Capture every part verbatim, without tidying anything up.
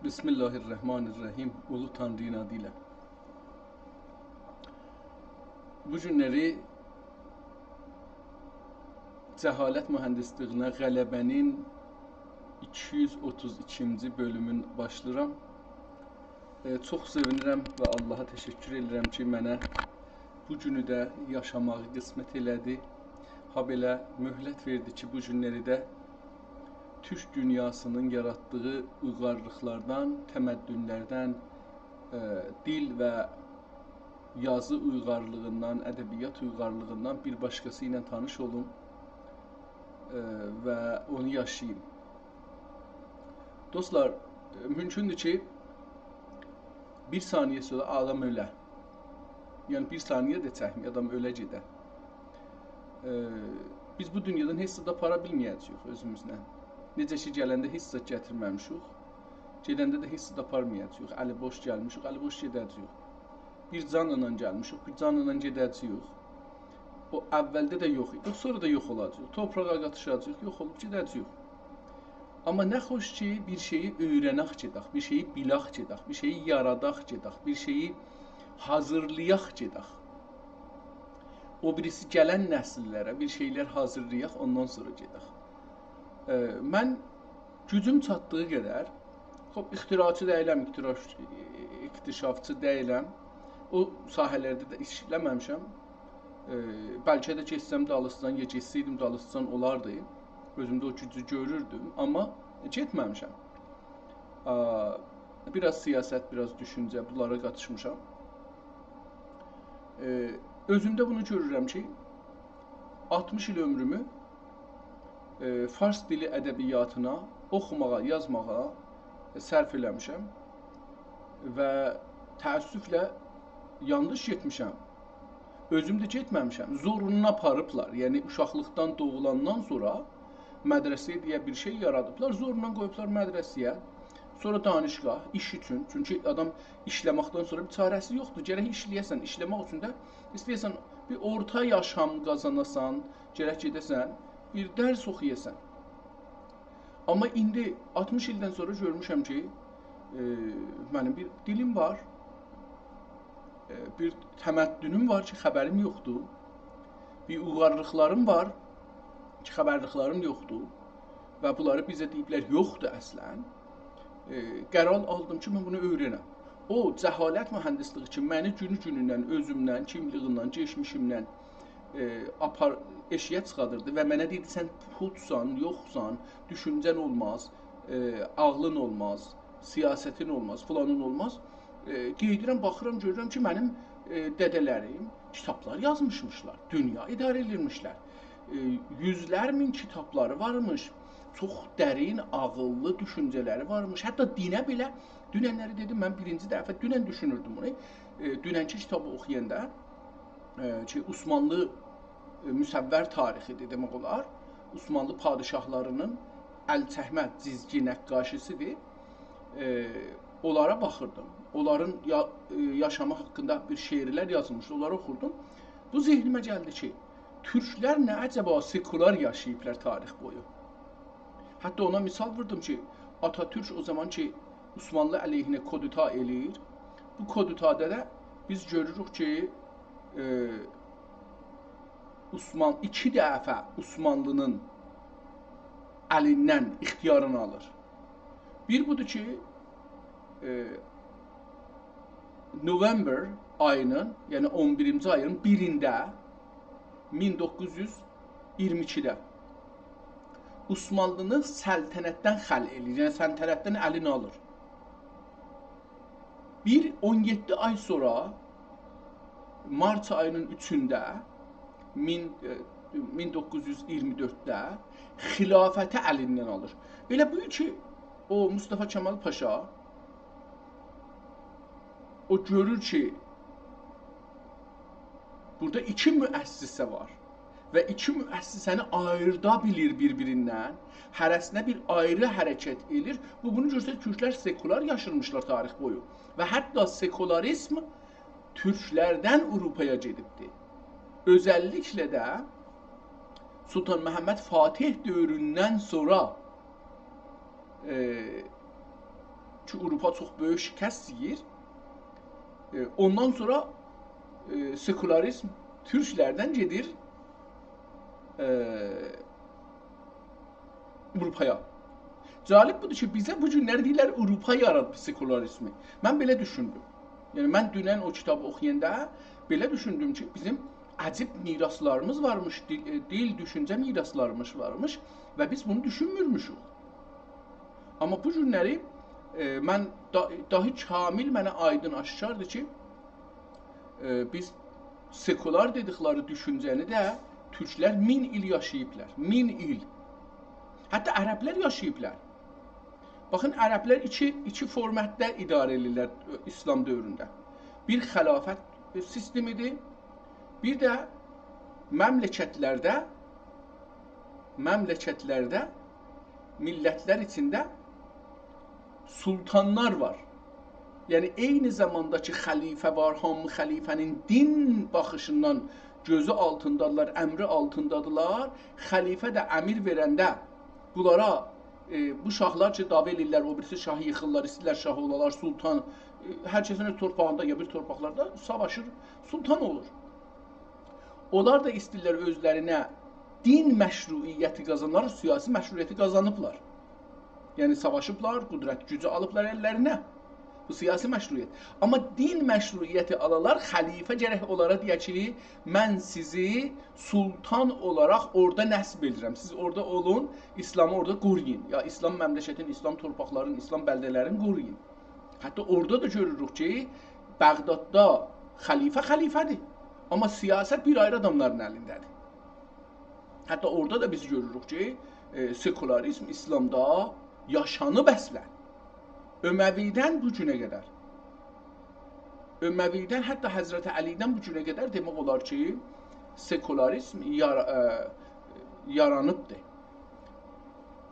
بسم الله الرحمن الرحیم. اولو تانری‌نین آدی ایله. بو گونلری جهالت مهندسلیگینه غلبه‌نین ایکی یوز اوتوز ایکینجی بؤلومون باشلاییرام. ائ، چوخ سئوینیرم و آللاها تشکر ائدیرم کی، منه بو گونو ده یاشاماغی قسمت ائله‌دی. هابئله مهلت وئردی کی، بو گونلری ده تورک دونیاسینین یاراتدیغی اویغارلیقلاردان، تمدن‌لردن، ائ، دیل و یازی اویغارلیغیندان، ادبیات اویغارلیغیندان بیر باشقاسی ایله تانیش اولوم، ائ، و اونو یاشاییم. دوستلار، ائ، مومکوندور کی، بیر ثانیه سونرا آدام اؤله. یعنی، بیر ثانیه ده چکمیر، آدام اؤله گئده. ائ، بیز بو دونیادان هئچ زاد آپارا بیلمه‌یه‌جه‌ییک اؤزوموزله. نئجه کی، گلنده هئچ زاد گتیرمه‌میشیک، گئدنده ده هئچ زاد آپارمایاجاغیق. الی بوش گلمیشیک، الی بوش گئده‌جه‌ییک. بیر جانلا گلمیشیک، بیر جانلا گئده‌جه‌ییک. او اولده ده یوخ ایدیک، سونرا دا یوخ اولاجاغیق. توپراغا قاتیشاجاغیق، یوخ اولوب گئده‌جه‌ییک. آمما نه خوش کی، بیر شئیی اؤیره‌نک گئدک، بیر شئیی بیلک گئدک، بیر شئیی یاراداق گئدک، بیر شئیی حاضیرلایاق گئدک. او بیریسی گلن نسیللره بیر شئیلر حاضیرلایاق، اوندان سونرا گئدک. ائ، من گوجوم چاتدیغی قدر، خوب، اختراعچی دئییلم، اختراع-، اکتشافچی دئییلم. او ساحه‌لرده ده ایشله‌مه‌میشم. ائ، بلکه ده گئتسم دالیسیجان، یا گئتسه‌یدیم دالیسیجان اولاردی. اؤزومده او گوجو گؤروردوم، آمما گئتمه‌میشم. آ، بیر آز سیاست، بیر آز دوشونجه، بونلارا قاتیشمیشام. ائ، اؤزومده بونو گؤرورم کی، آلتمیش ایل عؤمرومو، ائ، فارس دیلی ادبیاتینا، اوخوماغا، یازماغا، ائ، صرف ائله‌میشم و تأسفله یانلیش گئتمیشم. اؤزوم ده گئتمه‌میشم. زورونا آپاریبلار. یعنی، اوشاقلیقدان، دوغولاندان سونرا مدرسه‌یه دئیه بیر شئی یارادیبلار. زورلا قویوبلار مدرسه‌یه. سونرا دانشگاه، ایش اوچون. چونکی آدام ایشله‌مکدن سونرا بیر چاره‌سی یوخدور. گرک ایشله‌یه‌سن. ایشله‌مک اوچون ده ایسته‌یه‌سن بیر اورتا یاشام قازاناسان، گرک گئده‌سن، بیر درس اوخویاسان. آمما ایندی آلتمیش ایلدن سونرا گؤرموشم کی، ائ، منیم بیر دیلیم وار، ائ، بیر تمدنوم وار کی، خبریم یوخدور، بیر اویغارلیقلاریم وار کی، خبرلیقلاریم یوخدور و بونلاری بیزه دئییبلر، یوخدور اصلا. ائ، قرار آلدیم کی، من بونو اؤیره‌نم. او جهالت مهندسلیگی کی، منی گونو گونوندن، اؤزومدن، کیملیگیمدن، کئچمیشیمدن، ائ، آپار-، ائشییه چیخادیردی و منه دئییردی: «سن پوتسان، یوخسان، دوشونجه‌ن اولماز، ائ، عاغلین اولماز، سیاستین اولماز، فلانین اولماز.» ائ، گئدیرم، باخیرام، گؤرورم کی، منیم، ائ، دده‌لریم کیتابلار یازمیشمیشلار، دونیا اداره ائدیرمیشلر. ائ، یوزلر مین کیتابلاری وارمیش، چوخ درین، عاغیللی دوشونجه‌لری وارمیش. حتی دینه بئله، دوننلری دئدیم، من بیرینجی دفعه، دونن دوشونوردوم بونو. ائ، دوننکی کیتابی اوخویاندا، ائ، کی، عثمانلی، ائ، مصور تاریخی‌دیر دئمک اولار. عثمانلی پادشاهلاری‌نین ال چکمه، جیزگی نقاشی‌سی‌دیر. ائ، اونلارا باخیردیم. اونلارین یا-، ائ، یاشامی حاقیندا بیر شعرلر یازیلمیشدی، اونلاری اوخوردوم. بو ذهنیمه گلدی کی، تورکلر نه عجبا سکولار یاشاییبلار تاریخ بویو. حتی اونا مثال ووردوم کی، آتاتورک او زامان کی، عثمانلی علیهینه کودتا ائله‌ییر، بو کودتادا دا بیز گؤروروک کی، ائ، عثمان-، ایکی دفعه عثمانلی‌نین الیندن اختیارینی آلیر. بیر بودور کی، ائ، نوامبر آیی‌نین، یعنی اون بیرینجی آیین بیرینده، مین دوققوز یوز ایگیرمی ایکیده عثمانلی‌نی سلطنتدن خلع ائله‌ییر، یعنی سلطنتدن الینی آلیر. بیر اون یئددی آی سونرا، مارت آیی‌نین اوچونده، مین، ائ، مین دوققوز یوز ایگیرمی دؤردده خلافتی الیندن آلیر. ائله بو کی، او مصطفی کمال پاشا، او گؤرور کی، بورادا ایکی مؤسسه وار و ایکی مؤسسه‌نی آییردا بیلیر بیر-بیریندن، هره‌سینه بیر آیری حرکت ائله‌ییر. بو، بونو گؤستریر، تورکلر سکولار یاشامیشلار تاریخ بویو و حتی سکولاریزم تورکلردن آوروپایا گئدیبدی. اؤزللیکله ده سلطان محمد فاتح دؤوروندن سونرا، ائ، کی، آوروپا چوخ بؤیوک شکست یئییر. ائ، اوندان سونرا، ائ، سکولاریزم تورکلردن گئدیر، ائ، آوروپایا. جالب بودور کی، بیزه بو گونلری دئییرلر، آوروپا یارادیب سکولاریزمی. من بئله دوشوندوم. یعنی، من دونن او کیتابی اوخویاندا بئله دوشوندوم کی، بیزیم عجیب میراثلاریمیز وارمیش، دیل، ائ، دیل، دوشونجه میراثلاریمیز وارمیش و بیز بونو دوشونمورموشوک. آمما بو گونلری، ائ، من دا-، داها کامل منه آیدین آشکاردیر کی، ائ، بیز سکولار دئدیکلری دوشونجه‌نی ده تورکلر مین ایل یاشاییبلار. مین ایل. حتی عربلر یاشاییبلار. باخین، عربلر ایکی، ایکی فورماتدا اداره ائدیرلر، ائ، ایسلام دؤورونده. بیر خلافت سیستمیدیر، بیر ده مملکتلرده، مملکتلرده میللتلر ایچینده سلطانلار وار. یعنی، عینی زاماندا کی، خلیفه وار، هامی خلیفه‌نین دین باخیشیندان گؤزو آلتیندادیلار، امری آلتیندادیلار. خلیفه ده امر وئرنده بونلارا، ائ، بو شاهلار کی، دعوا ائله‌ییرلر، او بیریسی شاهی ییخیرلار، ایسته‌ییرلر شاه اولالار، سلطان، ائ، هر کسین اؤز تورپاغیندا یا بیر تورپاقلاردا ساواشیر، سلطان اولور. اونلار دا ایسته‌ییرلر اؤزلرینه دین مشروعیتی قازانالار، سیاسی مشروعیتی قازانیبلار. یعنی ساواشیبلار، قدرت، گوجو آلیبلار اللرینه. بو سیاسی مشروعیت. آمما دین مشروعیتی آلالار، خلیفه گرک اونلارا دئیه کی، «من سیزی سلطان اولاراق اورادا نصب ائدیرم. سیز اورادا اولون، ایسلامی اورادا قورویون. یا ایسلام مملکتین، ایسلام تورپاقلارین، ایسلام بلده‌لرین قورویون.» حتی اورادا دا گؤروروک کی، بغداددا خلیفه خلیفه‌دیر. آمما سیاست بیر آیری آداملارین الینده‌دیر. حتی اورادا دا بیز گؤروروک کی، ائ، سکولاریزم ایسلامدا یاشانیب اصلاً. اموی‌دن بو گونه قدر. اموی‌دن، حتی حضرت علی‌دن بو گونه قدر دئمک اولار کی، سکولاریزم یارا-، ائ، یارانیبدیر.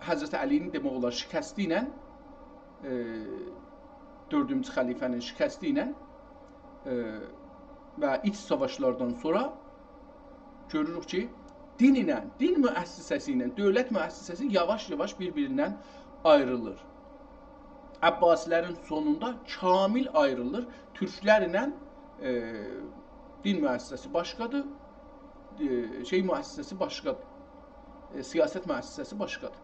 حضرت علی‌نین دئمک اولار شکستی ایله، ائ، دؤردونجو خلیفه‌نین شکستی ایله، ائ، و ایچ ساواشلاردان سونرا گؤروروک کی، دین ایله، دین مؤسسه‌سی ایله دؤولت مؤسسه‌سی یاواش-یاواش بیر-بیریندن آیریلیر. عباسی‌لرین سونوندا کامل آیریلیر. تورکلر ایله، ائ، دین مؤسسه‌سی باشقادیر، ائ، شئی مؤسسه‌سی باشقادیر. ائ، سیاست مؤسسه‌سی باشقادیر.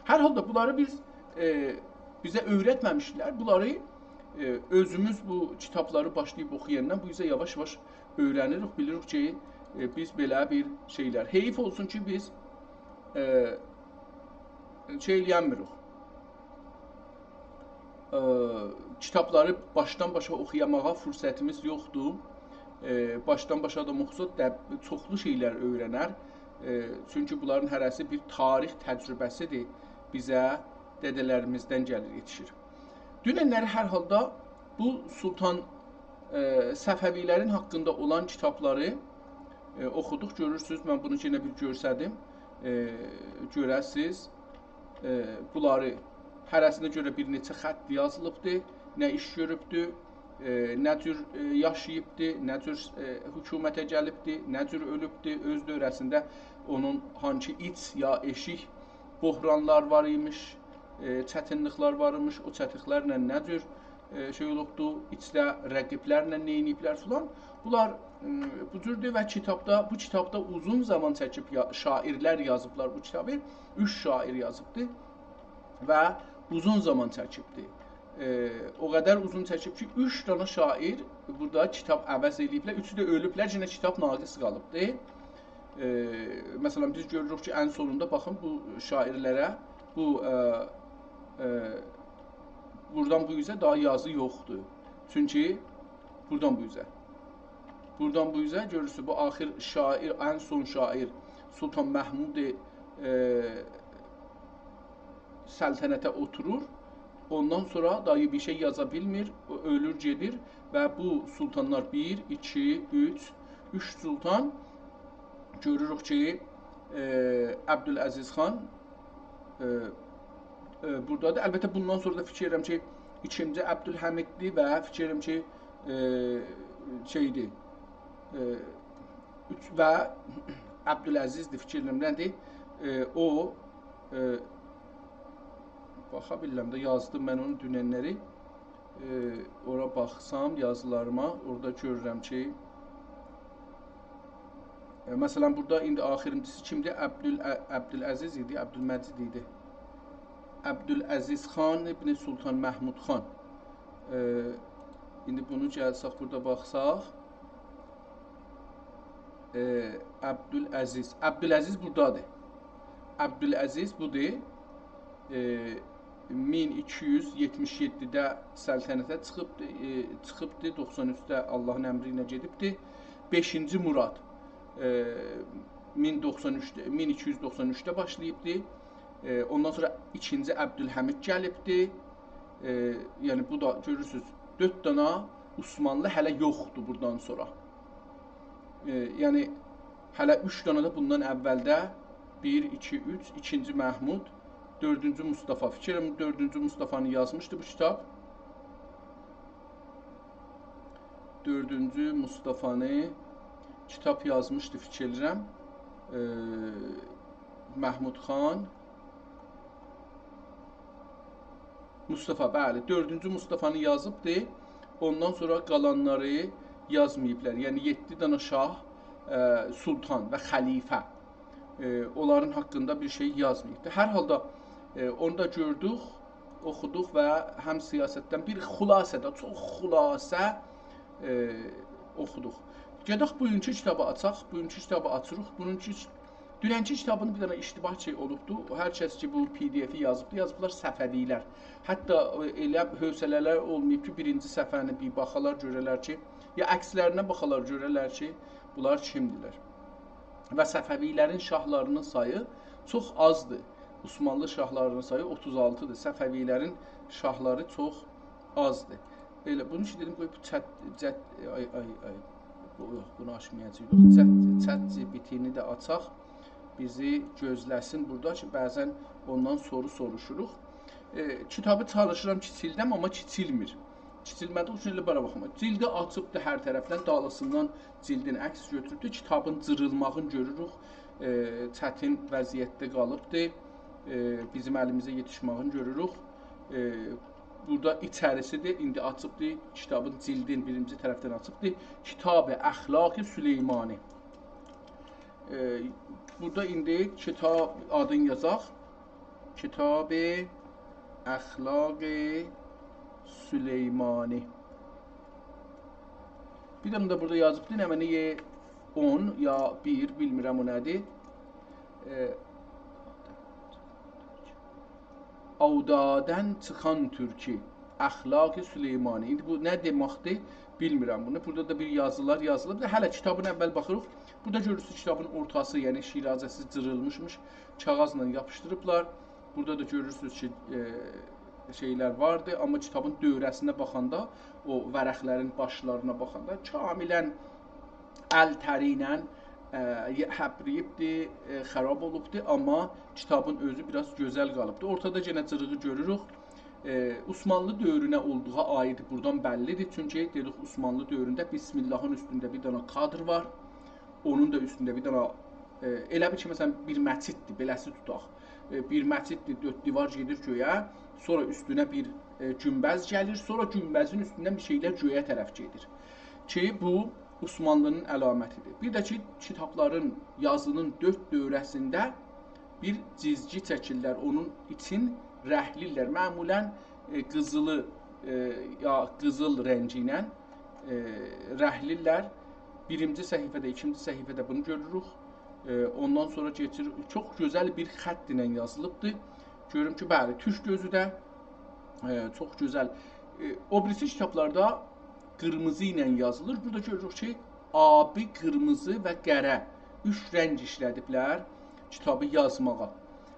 هر حالدا بونلاری بیز، ائ، بیزه اؤیرتمه‌میشدیلر. بونلاری، ائ، اؤزوموز بو کیتابلاری باشلاییب اوخویاندان بو اوزه یاواش-یاواش اؤیره‌نیریک، بیلیریک کی، ائ، بیز بئله بیر شئیلر. حیف اولسون کی، بیز، ائ، شئی ائله‌ینمیریک. ائ، کیتابلاری باشدان باشا اوخویاماغا فرصتیمیز یوخدور. ائ، باشدان باشا دا اوخوسا دا چوخلو شئیلر اؤیره‌نر. ائ، چونکی بونلارین هره‌سی بیر تاریخ تجربه‌سیدیر. بیزه دده‌لریمیزدن گلیر، یئتیشیر. دوننلری هر حالدا بو سلطان، ائ، صفوی‌لرین حاقیندا اولان کیتابلاری، ائ، اوخودوق. گؤرورسونوز، من بونو یئنه بیر گؤرسدیم. ائ، گؤره‌سیز، ائ، بونلاری هره‌سینه گؤره بیر نئچه خط یازیلیبدی، نه ایش گؤروبدو، ائ، نه جور، ائ، یاشاییبدی، نه جور، ائ، حکومته گلیبدی، نه جور اؤلوبدو، اؤز دؤوره‌سینده اونون هانسی ایچ یا ائشیک بحرانلار وار ایمیش، ائ، چتینلیکلر وار ایمیش، او چتینلیکلرله نه جور، ائ، شئی اولوبدو، ایچده رقیبلرله نه ائدیبلر فلان. بونلار، م، بو جوردور و کیتابدا، بو کیتابدا اوزون زامان چکیب یا-، شاعرلر یازیبلار بو کیتابی. اوچ شاعر یازیبدی و اوزون زامان چکیبدی. ائ، او قدر اوزون چکیب کی، اوچ دنه شاعر بورادا کیتاب عوض ائله‌ییبلر، اوچو ده اؤلوبلر، یئنه کیتاب ناقص قالیبدی. ائ، مثلا، بیز گؤروروک کی، ان سونوندا، باخین، بو شاعرلره، بو، ائ، ائ، بورادان بو اوزه داها یازی یوخدور. چونکی بورادان بو اوزه. بورادان بو اوزه گؤرورسونوز، بو آخر شاعر، ان سون شاعر سلطان محمود، ائ، سلطنته اوتورور. اوندان سونرا داها بیر شئی یازا بیلمیر، او اؤلور گئدیر و بو سلطانلار بیر، ایکی، اوچ، اوچ سلطان گؤروروک کی، ائ، عبدالعزیز خان، ائ، ائ، بورادادیر. البته، بوندان سونرا دا فیکیر ائدیرم کی، ایکینجی عبدالحمیددیر و فیکیر ائدیرم کی، ائ، شئیدیر، ائ، اوچ-، و عبدالعزیزدیر، فیکیر ائدیرم، نه‌دیر؟ ائ، او، ائ، باخا بیلمیرم ده، یازدیم من اونو دوننلری. ائ، اورا باخسام یازیلاریما، اورادا گؤرورم کی، ائ، مثلا، بورادا ایندی آخیرینجیسی کیمدیر؟ عبدال-، عبدالعزیز ایدی، عبدالمجید ایدی. عبدالعزیز خان ابن سلطان محمود خان. ائ، ایندی بونو گلسک بورادا باخساق، ائ، عبدالعزیز. عبدالعزیز بورادادیر. عبدالعزیز بودور. ائ، مین ایکی یوز یئتمیش یئددیده سلطنته چیخیبدی، ائ، چیخیبدی، دوخسان اوچده آللاهین امری ایله گئدیبدی. بئشینجی مراد، ائ، مین دوخسان اوچده، مین ایکی یوز دوخسان اوچده باشلاییبدی. ائ، اوندان سونرا ایکینجی عبدالحمید گلیبدی. ائ، یعنی بو دا گؤرورسونوز، دؤرد دانا عثمانلی هله یوخدور بوردان سونرا. ائ، یعنی هله اوچ دانا دا بوندان اولده، بیر، ایکی، اوچ، ایکینجی محمود، دؤردونجو مصطفی. فیکیر ائلیرم، دؤردونجو مصطفی‌نی یازمیشدی بو کیتاب. دؤردونجو مصطفی‌نی کیتاب یازمیشدی، فیکیر ائلیرم. ائ، محمود خان مصطفی، بلی، دؤردونجو مصطفی‌نی یازیبدی. اوندان سونرا قالانلاری یازماییبلار. یعنی یئددی دانا شاه، ائ، سلطان و خلیفه، ائ، اونلارین حاقیندا بیر شئی یازماییبدی. هر حالدا، ائ، اونو دا گؤردوک، اوخودوق و هم سیاستدن بیر خلاصه ده، چوخ خلاصه، ائ، اوخودوق. گئدک بوگونکو کیتابی آچاق، بوگونکو کیتابی آچیریق. بونون کی-، دوننکی کیتابین بیر دنه اشتباه شئی اولوبدو. هر کس کی بو پی دی افی یازیبدی، یازیبلار صفوی‌لر. حتی، ائ، ائله حوصله‌لر اولماییب کی، بیرینجی صفحه‌نی بیر باخالار، گؤره‌لر کی، یا عکسلرینه باخالار، گؤره‌لر کی، بونلار کیمدیرلر. و صفوی‌لرین شاهلارینین سایی چوخ آزدیر. عثمانلی شاهلارینین سایی اوتوز آلتیدیر. صفوی‌لرین شاهلاری چوخ آزدیر. ائله بونون اوچون دئدیم، قوی بو چت، چت، آی، آی، آی. بو، یوخ، بونو آچمایاجاغیق. چت، چت جی پی تی‌نی ده آچاق. بیزی گؤزله‌سین بورادا کی، بعضا اوندان سورو سوروشوروق. ائ، کیتابی چالیشیرام کیچیلدم، آمما کیچیلمیر. کیچیلمه‌دیگی اوچون ائله بارا باخما. جیلدی آچیبدی هر طرفدن، دالیسیندان جیلدین عکس گؤتوروبدو. کیتابین جیریلماغینی گؤروروک. ائ، چتین وضعیتده قالیبدی. ائ، بیزیم الیمیزه یئتیشماغینی گؤروروک. ائ، بورادا ایچریسیدیر. ایندی آچیبدی، کیتابین جیلدین بیرینجی طرفدن آچیبدی. کتاب اخلاق سلیمانی. ائ، بورادا ایندی کیتاب آدینی یازاق. کتاب اخلاق سلیمانی. بیر دنه ده بورادا یازیبدی، نمنه اون یا بیر، بیلمیرم او نه‌دیر. ائ، آودادن چیخان تورکو، اخلاق سلیمانی. ایندی بو نه دئمکدیر، بیلمیرم بونو. بورادا دا بیر یازیلار یازیلیبدیر. هله کیتابین اول باخیریق. بورادا گؤرورسونوز، کیتابین اورتاسی، یعنی شیرازه‌سی جیریلمیشمیش، کاغاذلا یاپیشدیریبلار. بورادا دا گؤرورسونوز کی، ائ، شئیلر واردی، آمما کیتابین دؤوره‌سینه باخاندا، او ورقلرین باشلارینا باخاندا کاملاً ال تری ایله، ائ، یئ-، هپرییبدی، ائ، خراب اولوبدو، آمما کیتابین اؤزو بیر آز گؤزل قالیبدی. اورتادا یئنه جیریغی گؤروروک. ائ، عثمانلی دؤورونه اولدوغو عایید بورادان بللیدیر، چونکی دئدیک، عثمانلی دؤورونده بسم اللهین اوستونده بیر دنه کادر وار، اونون دا اوستونده بیر دنه، ائ، ائله بیل کی، مثلا، بیر مسجددیر، بئله‌سی توتاق. ائ، بیر مسجددیر، دؤرد دیوار گئدیر گؤیه، سونرا اوستونه بیر، ائ، گونبذ گلیر، سونرا گونبذین اوستوندن بیر شئیلر گؤیه طرف گئدیر. کی، بو عثمانلی‌نین علامتیدیر. بیر ده کی، کیتابلارین، یازی‌نین دؤرد دؤوره‌سینده بیر جیزگی چکیرلر، اونون ایچین رنگلیرلر. معمولاً، ائ، قیزیلی، ائ، یا قیزیل رنگی ایله، ائ، رنگلیرلر. بیرینجی صفحه‌ده، ایکینجی صفحه‌ده بونو گؤروروک. ائ، اوندان سونرا کئچیر، چوخ گؤزل بیر خط ایله یازیلیبدیر. گؤروم کی، بلی، تورک گؤزو ده، ائ، چوخ گؤزل. ائ، او بیریسی کیتابلاردا قیرمیزی ایله یازیلیر. بورادا گؤروروک کی، آبی، قیرمیزی و قره اوچ رنگ ایشله‌دیبلر کیتابی یازماغا.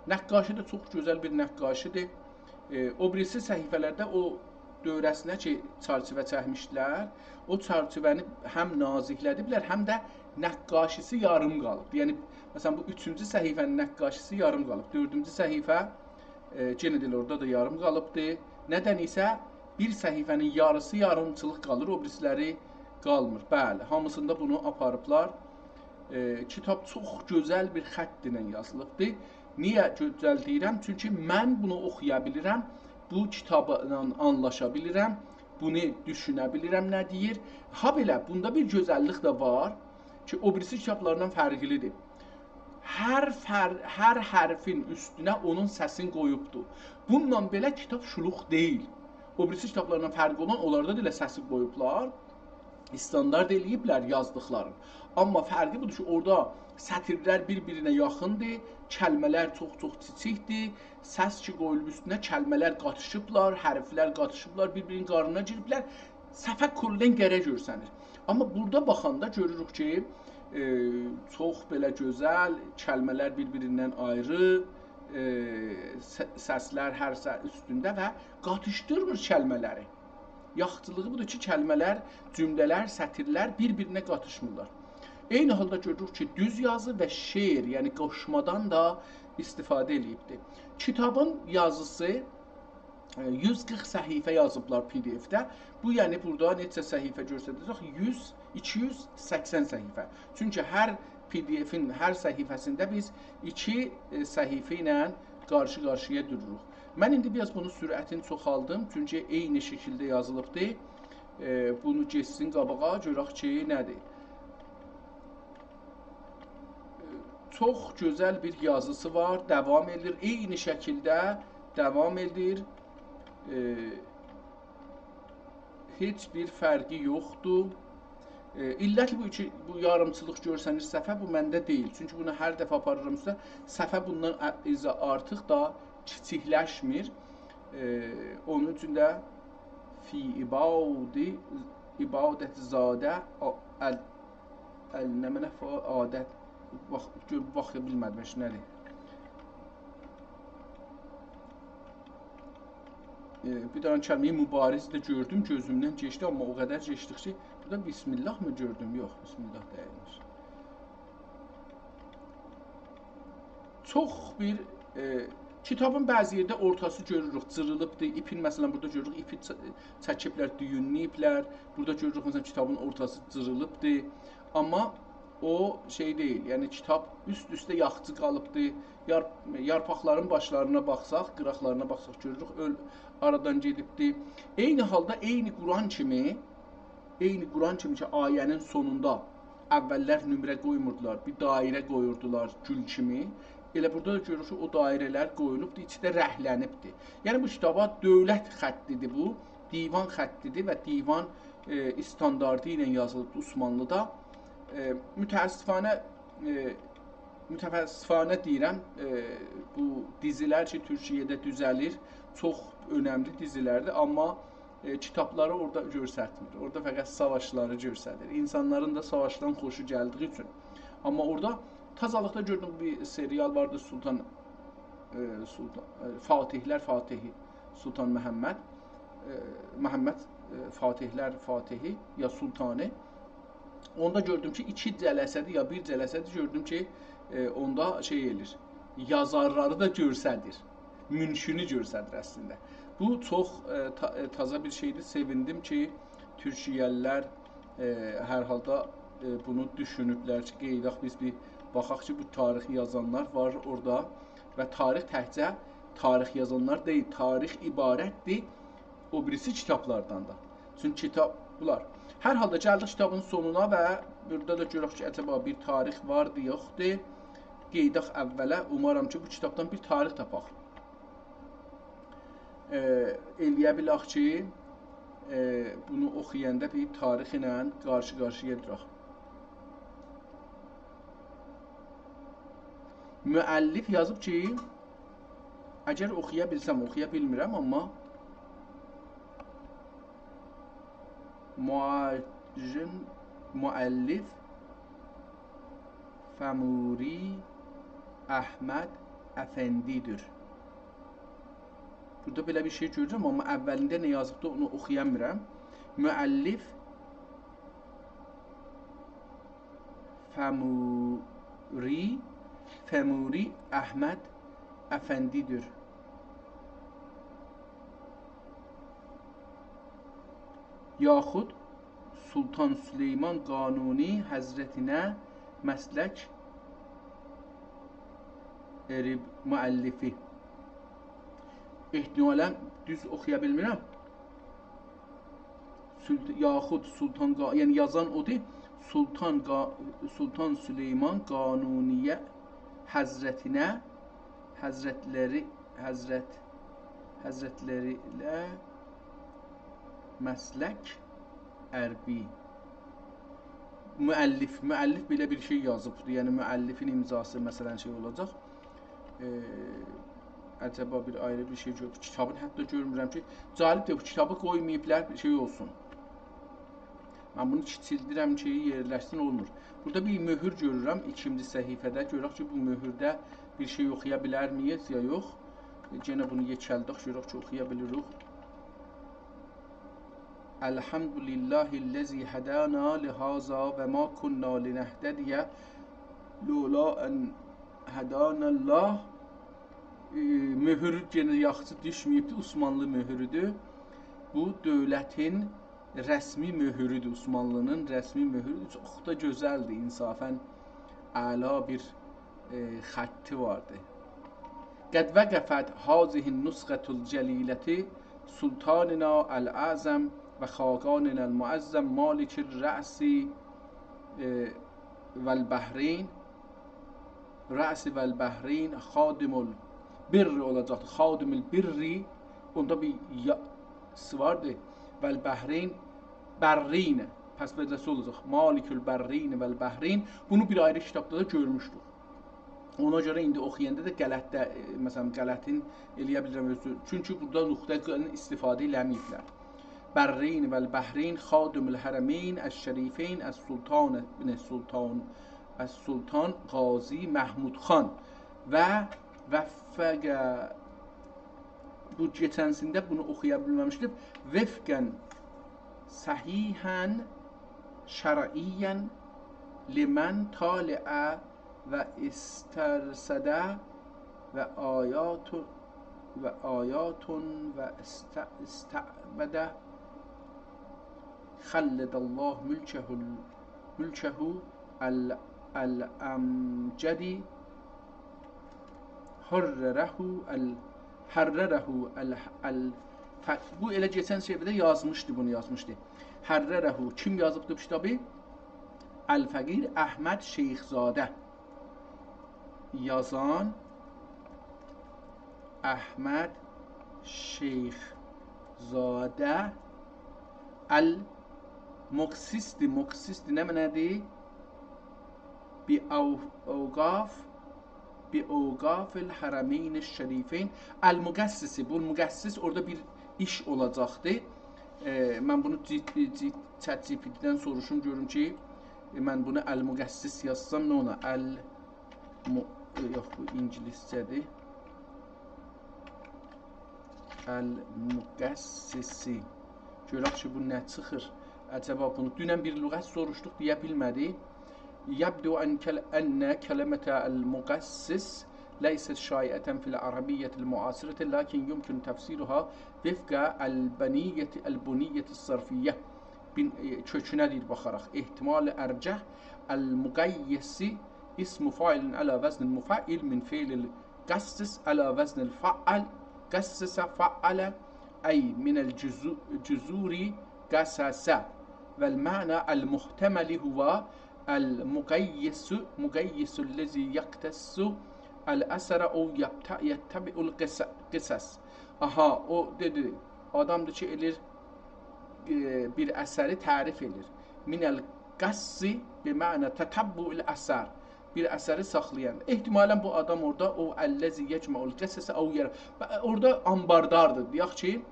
نقاشی ده چوخ گؤزل بیر نقاشیدیر. ائ، او بیریسی صفحه‌لرده او دؤوره‌سینه کی، چرچیوه چکمیشدیلر، او چرچیوه‌نی هم نازیکله‌دیبلر، هم ده نقاشی‌سی یاریم قالیب. یعنی، مثلا، بو اوچونجو صفحه‌نین نقاشی‌سی یاریم قالیب. دؤردونجو صفحه، ائ، یئنه ده ائله اورادا دا یاریم قالیبدی. ندن ایسه بیر صفحه‌نین یاریسی یاریمچیلیق قالیر، او بیریسی‌لری قالمیر. بلی، هامیسیندا بونو آپاریبلار. ائ، کیتاب چوخ گؤزل بیر خط ایله یازیلیبدی. نییه گؤزل دئییرم؟ چونکی من بونو اوخویا بیلیرم، بو کیتابلا آنلاشا بیلیرم. بونو دوشونه بیلیرم نه دئییر. هابئله، بوندا بیر گؤزللیک ده وار کی، او بیریسی کیتابلاردان فرقلی‌دیر. هر فر-، هر حرفین اوستونه اونون سسین قویوبدور. بونونلا بئله کیتاب شولوق دئییل. او بیریسی کیتابلاردان فرقی اولان، اونلاردا دا ائله سسی قویوبلار. استاندارد ائله‌ییبلر یازدیقلارین. آمما فرقی بودور کی، اورادا سطیرلر بیر-بیرینه یاخیندیر، کلمه‌لر چوخ-چوخ کیچیکدیر، سس کی قویولوب اوستونه، کلمه‌لر قاتیشیبلار، حرفلر قاتیشیبلار، بیر-بیرینین قارنینا گیریبلر، صفحه کلاً قره گؤرسنیر. آمما بورادا باخاندا گؤروروک کی، ائ، چوخ بئله گؤزل، کلمه‌لر بیر-بیریندن آیری، ائ، س-، سسلر هر سه اوستونده و قاتیشدیرمیر کلمه‌لری. یاخشیلیغی بودور کی، کلمه‌لر، جمله‌لر، سطیرلر بیر-بیرینه قاتیشمیرلار. عینی حالدا گؤروروک کی، دوز یازی و شعر، یعنی قوشمادان دا استفاده ائله‌ییبدیر. کیتابین یازیسی، ائ، یوز قیرخ صفحه یازیبلار PDF-ده. بو، یعنی بورادا نئچه صفحه گؤرسده‌جک؟ یوز، ایکی یوز سکسن صفحه. چونکی هر PDF-ین هر صفحه‌سینده بیز ایکی، ائ، صفحه ایله قارشی-قارشییا دوروروق. من ایندی بیر آز بونون سرعتینی چوخالدیم، چونکی عینی شکیلده یازیلیبدی. ائ، بونو گئتسین قاباغا، گؤرک کی، نه‌دیر. چوخ گؤزل بیر یازیسی وار، داوام ائدیر. عینی شکیلده داوام ائدیر. ائ، هئچ بیر فرقی یوخدور. ائ، علت بو کی، بو یاریمچیلیق گؤرسنیر صفحه، بو منده دئییل. چونکی بونو هر دفعه آپاریرام اوسته، صفحه بوندان ا-، ایزه آرتیق دا کیچیکلشمیر. ائ، اونون اوچون ده فی عبادی، عبادت زاده، آ-، ال-، ال-، نمنه فا-، عادت. باخ، گؤ-، باخا بیلمه‌دیم هئچ نه‌دیر. ائ، بیر دنه کلمه‌ی مبارز ده گؤردوم، گؤزومدن کئچدی، آمما او قدر کئچدیک کی، بورادا بسم الله می گؤردوم؟ یوخ، بسم الله دئییلمیش. چوخ بیر، ائ، کیتابین بعضی یئرده اورتاسی گؤروروک، جیریلیبدیر. ایپین، مثلا، بورادا گؤروروک، ایپی چ-، چکیبلر، دویونله‌ییبلر. بورادا گؤروروک، مثلا، کیتابین اورتاسی جیریلیبدیر. آمما او شئی دئییل، یعنی کیتاب اوست-اوسته یاخچی قالیبدی. یار-، یارپاقلارین باشلارینا باخساق، قیراقلارینا باخساق گؤروروک، اؤل-، آرادان گئدیبدی. عینی حالدا، عینی قرآن کیمی، عینی قرآن کیمی کی، آیه‌نین سونوندا اوللر نمره قویموردولار، بیر دایره قویوردولار گول کیمی. ائله بورادا دا گؤروروک کی، او دایره‌لر قویولوبدور، ایچی ده رنگلنیبدیر. یعنی بو کیتابا دؤولت خطی‌دیر بو، دیوان خطی‌دیر و دیوان، ائ، استانداردی ایله یازیلیبدیر عثمانلی‌دا. ائ، متأسفانه، ائ، متأسفانه دئییرم، ائ، بو دیزیلر کی، تورکیه‌ده دوزه‌لیر، چوخ اؤنملی دیزیلردیر، آمما، ائ، کیتابلاری اورادا گؤرستمیر. اورادا فقط ساواشلاری گؤرسدیر. اینسانلارین دا ساواشدان خوشو گلدیگی اوچون. آمما اورادا تازالیقدا گؤردوم، بیر سریال واردی، سلطان، ائ، سلطان، ائ، فاتحلر فاتحی، سلطان محمد، ائ، محمد، ائ، فاتحلر فاتحی یا سلطانی. اوندا گؤردوم کی، ایکی جلسه‌دیر یا بیر جلسه‌دیر، گؤردوم کی، ائ، اوندا شئی ائله‌ییر، یازارلاری دا گؤرسدیر، مونشونو گؤرسدیر اصلینده. بو چوخ، ائ، تا-، ائ، تازا بیر شئیدیر، سئویندیم کی، تورکیه‌لی‌لر، ائ، هر حالدا، ائ، بونو دوشونوبلر کی، قئییداق بیز بیر باخاق کی، بو تاریخی یازانلار وار اورادا و تاریخ تکجه تاریخ یازانلار دئییل، تاریخ عبارتدیر او بیریسی کیتابلاردان دا. چونکی کیتاب، بونلار. هر حالدا گلدیک کیتابین سونونا و بورادا دا گؤرک کی، عجبا بیر تاریخ واردی، یوخدور. قئییداق اوله، اومارام کی، بو کیتابدان بیر تاریخ تاپاق. ائ، ائلیه بیلک کی، ائ، بونو اوخویاندا بیر تاریخ ایله قارشی-قارشییا دوراق. مؤلف یازیب کی، اگر اوخویا بیلسم، اوخویا بیلمیرم، آمما معاون مؤلف فموری احمد افندی‌دیر. بورادا بئله بیر شئی گؤرورم، آمما اولینده نه یازیبدی، اونو اوخویا بیلمیرم. مؤلف فموری، فموری احمد افندی‌دیر. یاخود سلطان سلیمان قانونی حضرتینه مسلک ائریب مؤلفی. احتمالاً دوز اوخویا بیلمیرم. سلط-، یاخود سلطان قا-، یعنی یازان اودور، سلطان قا-، سلطان سلیمان قانونیه حضرتینه، حضرتلری، حضرت، حضرتلری ایله مسلک عربی. مؤلف، مؤلف بئله بیر شئی یازیبدیر. یعنی مؤلفین امضاسی، مثلا، شئی اولاجاق. ائ، عجبا بیر آیری بیر شئی گؤر-، کیتابین حتی گؤرمورم کی، جالبدیر، بو کیتابی قویماییبلار، بیر شئی اولسون. من بونو کیچیلدیرم کی، یئرلشسین، اولمور. بورادا بیر مؤهور گؤرورم ایکینجی صفحه‌ده. گؤرک کی، بو مؤهورده بیر شئی اوخویا بیلرمیک یا یوخ. یئنه بونو یئکلدک، گؤرک کی، اوخویا بیلیریک. الحمد لله الذي هدانا لهذا وما كنا لنهتدي لولا أن هدانا الله. ائ، مؤهورو یئنه یاخشی دوشمه‌ییبدی، عثمانلی مؤهورو‌دور. بو دؤولتین رسمی مؤهورو‌دور، عثمانلی‌نین رسمی مؤهورو‌دور. چوخ دا گؤزلدیر، انصافا اعلا بیر، ائ، خطی واردی. قد وقفت هذه النسخة الجليلة سلطاننا الأعظم وخاقاننا المعظم مالك الرأس، ائ، والبحرين، رأس والبحرين، خادم البر اولاجاقدی. خادم البر، اوندا بیر یا-، سی واردی. والبحرين، برّين. پس بئله‌سی اولاجاق. مالك البرّين والبحرين. بونو بیر آیری کیتابدا دا گؤرموشدوک. اونا گؤره ایندی اوخویاندا دا غلط ده، ائ، مثلا، غلطین ائلیه بیلیرم اؤزو. چونکی بورادا نقطه ق-، استفاده ائله‌مه‌ییبلر. برّين والبحرين خادم الحرمين الشريفين السلطان ابن السلطان، السلطان قاضی محمود خان و وفق، بو کئچنسینده بونو اوخویا بیلمه‌میشدیم. وفقا صحيحا شرعيا لمن طالع واسترشد وآيات، وآيات واست-، استعبد، خلد الله ملكه، ملكه ال-، الأمجد، حرره ال-، حرره ال-، ال-، ف-، بو ائله کئچن صفحه‌ده یازمیشدی، بونو یازمیشدی. حرره، کیم یازیبدی بو کیتابی؟ الفقیر احمد شیخ‌زاده. یازان احمد شیخ‌زاده المقصص، مقصص نه معنادیر؟ بأو-، أوقاف، بأوقاف الحرمين الشريفين المقصص. بو مقصص اورادا بیر ایش اولاجاقدی. ائ، من بونو جی-، جی-، ChatGPT-دن سوروشوم، گؤروم کی، ائ، من بونو المقصص یازسام نه اولا؟ ال-، مو-، ائ، یوخ، بو اینگیلیسجه‌دیر. المقصص. گؤرک کی، بو نه چیخیر؟ عجبا بونو دونن بیر لغت سوروشدوق، دئیه بیلمه‌دی. يبدو أن كل-، أن كلمة المقصص ليست شائعة في العربية المعاصرة، لكن يمكن تفسيرها وفق البنية، البنية الصرفية. بین-، ائ، کؤکونه دئییر باخاراق. احتمال أرجح، المقيص اسم فاعل على وزن المفعل من فعل القصص على وزن الفعل، قصص فعل، أي من الجذو-، جذور قصص. والمعنى المحتمل هو المقيص، مقيص الذي يقتص الأثر أو يبت-، يتبع القص-، قصص. آها، او دئدی، آدامدیر کی، ائله‌ییر، ائ، بیر اثری تعریف ائله‌ییر. من القص بمعنى تتبع الأثر. بیر اثری ساخلایان. احتمالا بو آدام اورادا او الذي يجمع القصص أو ير-، اورادا آنبارداردیر. دئیک کی،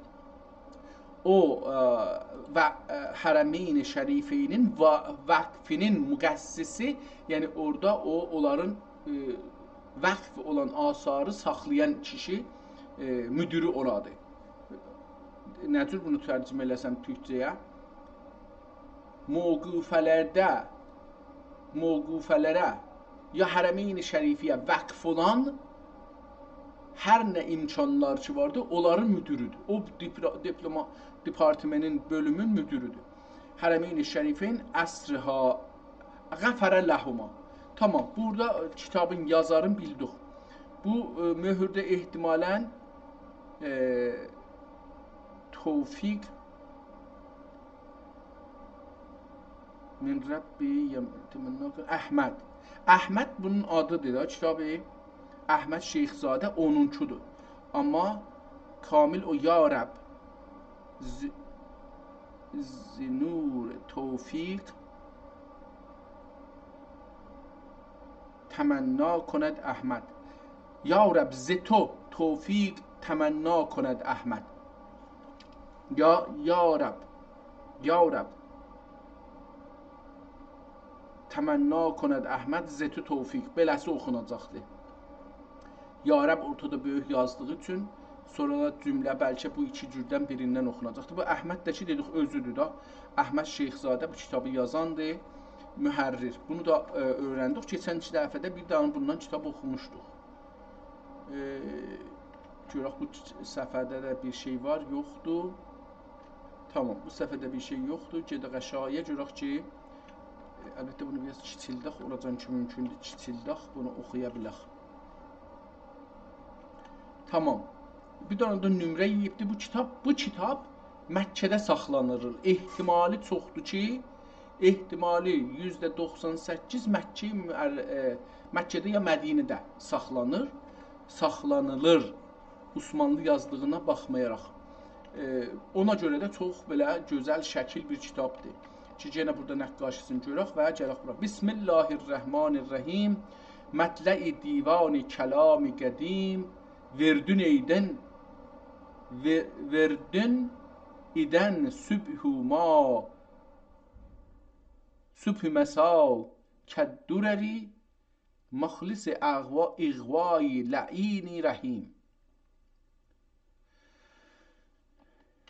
او، ائ، و، ائ، حرمین شریفینین وا-، وقفینین مقصصی، یعنی اورادا او، اونلارین، ائ، وقف اولان آثاری ساخلایان کیشی، ائ، مدیری اورادیر. نه جور بونو ترجمه ائله‌سم تورکجه‌یه؟ موقوفه‌لرده، موقوفه‌لره یا حرمین شریفیه وقف اولان هر نه امکانلار کی واردی، اونلارین مدیری‌دیر. او دیپلو-، دیپلوما-، دپارتمانین، بؤلومون مدیری‌دیر. حرمین شریفین أسرها غفر لهما. تامام، بورادا کیتابین یازارینی بیلدیک. بو، ائ، مؤهورده احتمالا، ائ، توفیق من ربی یم-، تمنا کن-، احمد. احمد بونون آدیدیر دا، کیتابی. احمد شیخ‌زاده اونونکودور. آمما کامل او، یا رب، ز-، ز نور توفیق تمنا کند احمد. یا رب، ز تو توفیق تمنا کند احمد. یا، یا رب، یا رب، تمنا کند احمد، ز تو توفیق. بئله‌سی اوخوناجاقدی. یا رب اورتادا بؤیوک یازدیغی اوچون، سونرا دا جمله بلکه بو ایکی جوردن بیریندن اوخوناجاقدی. بو احمد ده کی، دئدیک، اؤزودور دا. احمد شیخ‌زاده بو کیتابی یازاندی، محرر. بونو دا، ائ، اؤیرندیک. کئچن ایکی دفعه ده بیر دنه بوندان کیتاب اوخوموشدوق. ائ، گؤرک بو صفحه‌ده ده بیر شئی وار، یوخدور. تامام، بو صفحه‌ده بیر شئی یوخدور. گئدک آشاغییا، گؤرک کی، ائ، البته بونو بیر آز کیچیلدک، اوراجان کی مومکوندور، کیچیلدک، بونو اوخویا بیلک. تامام. بیر دنه ده نمره یئییبدی. بو کیتاب، بو کیتاب مکه‌ده ساخلانیر. احتمالی چوخدور کی، احتمالی یوزده دوخسان سککیز مکه مؤر-، ائ، مکه‌ده یا مدینه‌ده ساخلانیر، ساخلانیلیر. عثمانلی یازدیغینا باخمایاراق. ائ، اونا گؤره ده چوخ بئله گؤزل شکیل بیر کیتابدیر. کی، یئنه بورادا نقاشی‌سینی گؤرک و گلک بورا. بسم الله الرحمن الرحیم. مطلع دیوان کلام قدیم، وردون ایدن، و-، وردون ایدن صبح و ما، صبح و مسا، کالدرر مخلص اغوا-، اغوای لعین رحیم.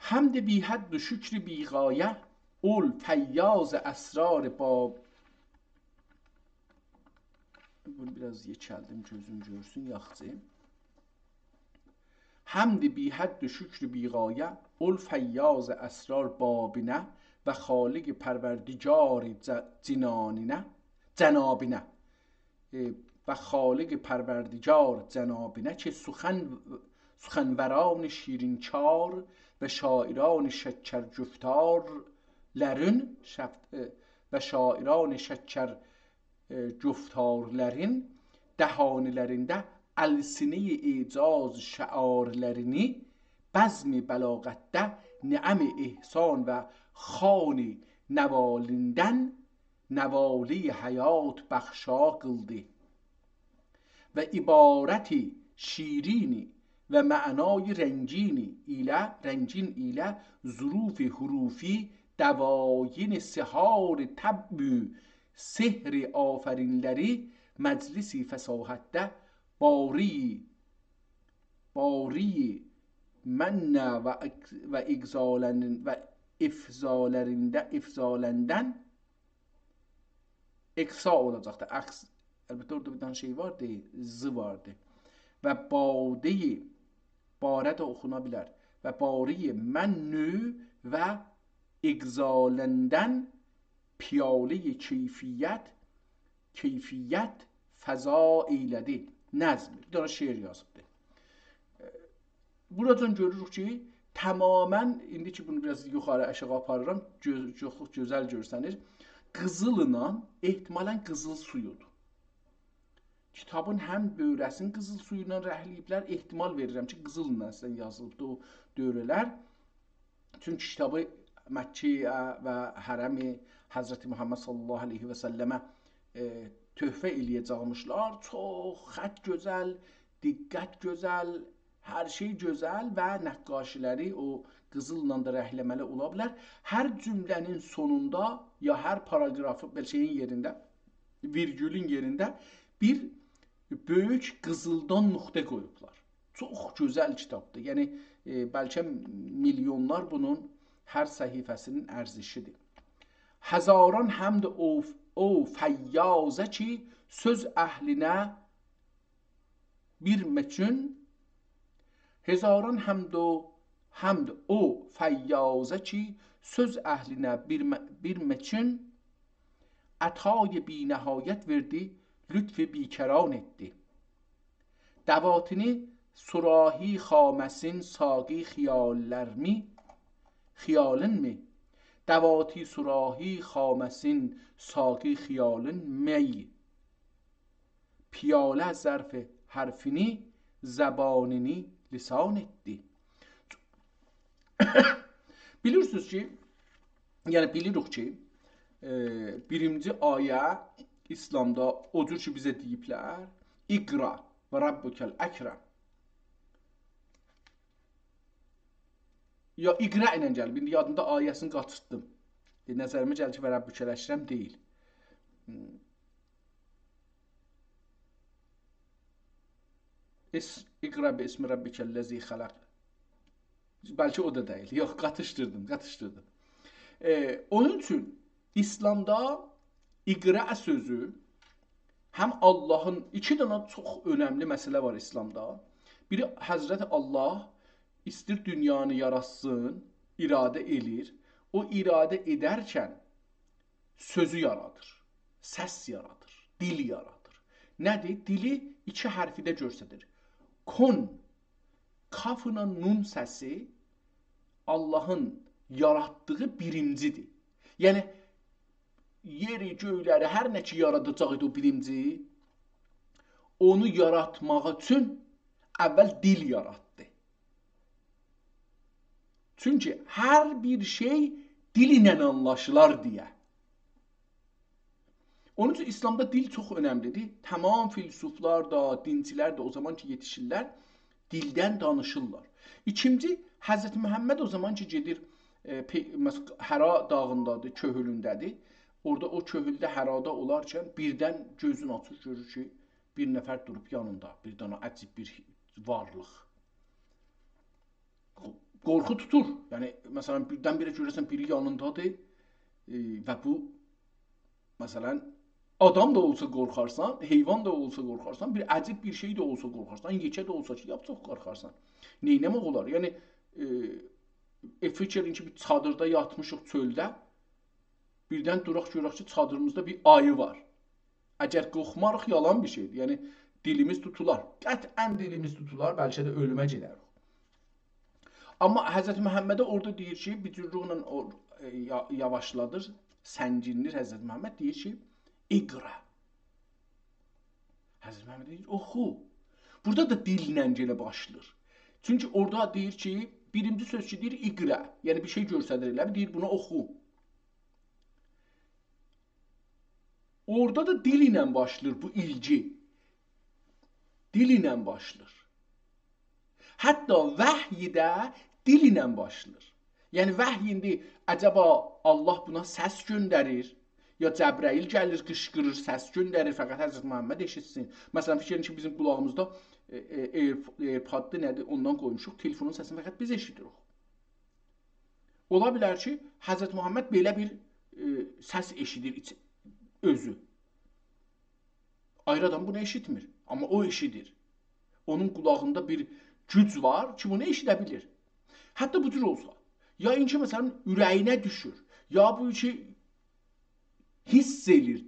حمد بی‌حد و شکر بی‌غایه، اول فیاض اسرار باب-، بونو بیر آز یئکلدیم، گؤزوم گؤرسون، یاخشی. حمد بی‌حد و شکر بی‌غایه، اول فیاض اسرار بابینه و خالق پروردگار ج-، جنانینه، جنابینه. ائ، و خالق پروردگار جنابینه کی، سخن-، سخنوران شیرین‌کار و شاعران شکرگفتارلرین، شف-، ائ، و شاعران شکر ائ، گفتارلرین دهانلرینده السنه‌ی اعجاز شعارلرینی، بزم بلاغتده نعم احسان و خوان نوالیندن نوالی حیات بخشا قیلدی. و عبارت شیرین و معنای رنگین ایله، رنگین ایله ظروف حروفی دواین سحار طبع سحر آفرینلری مجلس فصاحتده باری، باری منع و اک-، و اگزالن-، و افضالرینده، افضالندن اقصا اولاجاقدیر. عکس، البته، اورادا بیر دنه شئی واردی، ز واردی. و باده‌ی، باره ده اوخونا بیلر. و باری منع و اگزالندن پیاله‌ی کیفیت، کیفیت فضا ائیله‌دی. نظم، بیر دنه شعر یازیبدی. بورادان گؤروروک کی، تمامیله، ایندی کی بونو بیر آز یوخاری آشاغی آپاریرام، گؤ-، چوخ گؤزل گؤرسنیر. قیزیللا، احتمالاً قیزیل سویودور. کیتابین هم بؤیره‌سینی قیزیل سویو ایله رنگله‌ییبلر. احتمال وئریرم کی، قیزیللا اصلاً یازیلیبدی او دؤوره‌لر. چونکی کیتابی مکه و حرم حضرت محمد صلی الله علیه و سلمه، ائ، تحفه ائله‌یه‌جکمیشلر. چوخ خط گؤزل، دقت گؤزل، هر شئی گؤزل و نقاشی‌لری او قیزیللا دا رنگله‌مه‌لی اولا بیلر. هر جمله‌نین سونوندا یا هر پاراگرافی، بئله شئیین یئرینده، ویرگولون یئرینده بیر بؤیوک قیزیلدان نقطه قویوبلار. چوخ گؤزل کیتابدیر. یعنی، ائ، بلکه میلیونلار بونون هر صفحه‌سینین ارزشیدیر. هزاران حمد او، او فیاضه کی، سؤز اهلینه بیر مچون، هزاران حمد و، حمد او فیاضه کی، سؤز اهلینه بیر م-، بیر مچون، عطای بی‌نهایت وئردی، لطف بی‌کران ائتدی. دواتینی صراحی خامه‌سین ساقی خیاللرمی، خیالینمی؟ دواتی صراحی خامه‌سین، ساقی خیالین می. پیاله ظرف حرفینی، زبانینی لسان ائتدی. بیلیرسینیز کی، یعنی بیلیریک کی، ائ، بیرینجی آیه ایسلامدا او جور کی بیزه دئییبلر، «اقرأ و ربک الاکرم». یا «اقرأ» ایله گلیب، ایندی یادیمدا آیه‌سینی قاچیرتدیم. ائ، نظریمه گلیر کی «و ربک الاکرم» دئییل. اس-، «اقرأ باسم ربک الذی خلق». بلکه او دا دئییل. یوخ، قاتیشدیردیم، قاتیشدیردیم. ائ، اونون اوچون ایسلامدا «اقرأ» سؤزو هم آللاهین، ایکی دنه چوخ اؤنملی مسئله وار ایسلامدا. بیری، حضرت آللاه ایستیر دونیانی یاراتسین، اراده ائله‌ییر. او اراده ائدرکن سؤزو یارادیر، سس یارادیر، دیل یارادیر. نه‌دیر؟ دیلی ایکی حرفیده گؤستریر. کن، کاف ایله نون سسی آللاهین یاراتدیغی بیرینجی‌دیر. یعنی، یئری، گؤیلری، هر نه کی یاراداجاق ایدی او بیرینجی، اونو یاراتماق اوچون اول دیل یاراتدی. چونکی هر بیر شئی دیل ایله آنلاشیلار دئیه. اونون اوچون ایسلامدا دیل چوخ اؤنملی‌دیر. تمام فیلسوفلار دا، دینچیلر ده او زامان کی یئتیشیرلر، دیلدن دانیشیرلار. ایکینجی، حضرت محمد او زامان کی گئدیر، ائ، پئ-، مس-، حرا داغیندادیر، کؤهولونده‌دیر. اورادا او کؤهولده حرادا اولارکن بیردن گؤزونو آچیر، گؤرور کی بیر نفر دوروب یانیندا، بیر دنه عجیب بیر وارلیق. قورخو توتور. یعنی، مثلا، بیردن-بیره گؤره‌سن بیری یانیندادیر، ائ، و بو، مثلا، آدام دا اولسا قورخارسان، حیوان دا اولسا قورخارسان، بیر عجیب بیر شئی ده اولسا قورخارسان، یئکه ده اولسا کی، لاپ چوخ قورخارسان. نئینه‌مک اولار؟ یعنی، ائ، ائ، فیکیر ائدین کی بیر چادیردا یاتمیشیق چؤلده، بیردن دوراق گؤرک کی چادیریمیزدا بیر آیی وار. اگر قورخماریق، یالان بیر شئی‌دیر. یعنی، دیلیمیز توتولار. قطعا دیلیمیز توتولار، بلکه ده اؤلومه گئدریک. آمما حضرت محمده اورادا دئییر کی، بیر جورلوقلا او، ائ، یا-، یاواشلادیر، سنگینلیر حضرت محمد، دئییر کی، «اقرأ». حضرت محمد دئییر، «اوخو». بورادا دا دیلله یئنه باشلاییر. چونکی اورادا دئییر کی، بیرینجی سؤز کی دئییر، «اقرأ». یعنی بیر شئی گؤستریر، ائله بیل دئییر، «بونو اوخو». اورادا دا دیل ایله باشلاییر بو ایلگی. دیل ایله باشلاییر. حتی وحی ده دیل ایله باشلاییر. یعنی وحی ایندی عجبا آللاه بونا سس گؤندریر، یا جبرئیل گلیر، قیشقیریر، سس گؤندریر، فقط حضرت محمد ائشیتسین. مثلا، فیکیر ائدین کی بیزیم قولاغیمیزدا، ائ، ائ، ایر-، ایرپاددیر، نه‌دیر، اوندان قویموشوق، تلفونون سسینی فقط بیز ائشیدیریک. اولا بیلر کی حضرت محمد بئله بیر، ائ، سس ائشیدیر ایچ-، اؤزو. آیری آدام بونو ائشیتمیر، آمما او ائشیدیر. اونون قولاغیندا بیر گوج وار کی بونو ائشیده بیلیر. حتی بو جور اولسا، یا اینکی، مثلا، اوره‌یینه دوشور، یا بو کی حیس ائله‌ییر،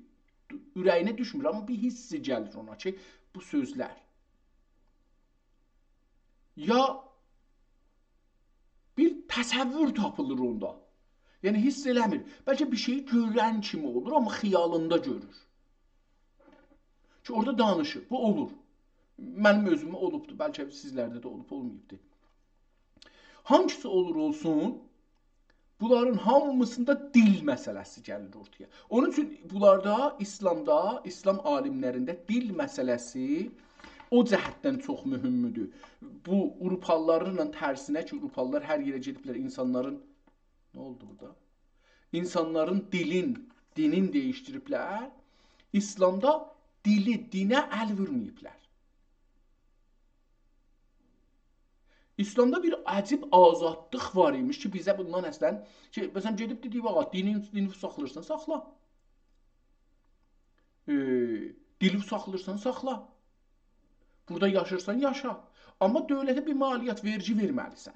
اوره‌یینه دوشمور، آمما بیر حیسی گلیر اونا کی بو سؤزلر. یا بیر تصور تاپیلیر اوندا. یعنی حیس ائله‌میر. بلکه بیر شئیی گؤرن کیمی اولور، آمما خیالیندا گؤرور. کی اورادا دانیشیر. بو اولور. منیم اؤزومه اولوبدور. بلکه سیزلرده ده اولوب، اولماییبدیر. هانگیسی اولور اولسون، بونلارین هامیسیندا دیل مسئله‌سی گلیر اورتایا. اونون اوچون بونلاردا، ایسلامدا، ایسلام عالیملرینده دیل مسئله‌سی او جهتدن چوخ مهمدور. بو آوروپالیلارین ترسینه کی، آوروپالیلار هر یئره گئدیبلر، اینسانلارین، نه اولدو بورادا؟ اینسانلارین دیلین، دینین دییشدیریبلر. ایسلامدا دیلی، دینه ال وورماییبلار. ایسلامدا بیر عجیب آزادلیق وار ایمیش کی بیزه بوندان اصلا، کی، مثلا، گئدیب دئدیک، «آغا، دینی، دینی ساخلاییرسان، ساخلا. ائ، دیلی ساخلاییرسان، ساخلا. بورادا یاشیرسان، یاشا. آمما دؤولته بیر مالیات، وئرگی وئرمه‌لیسن.»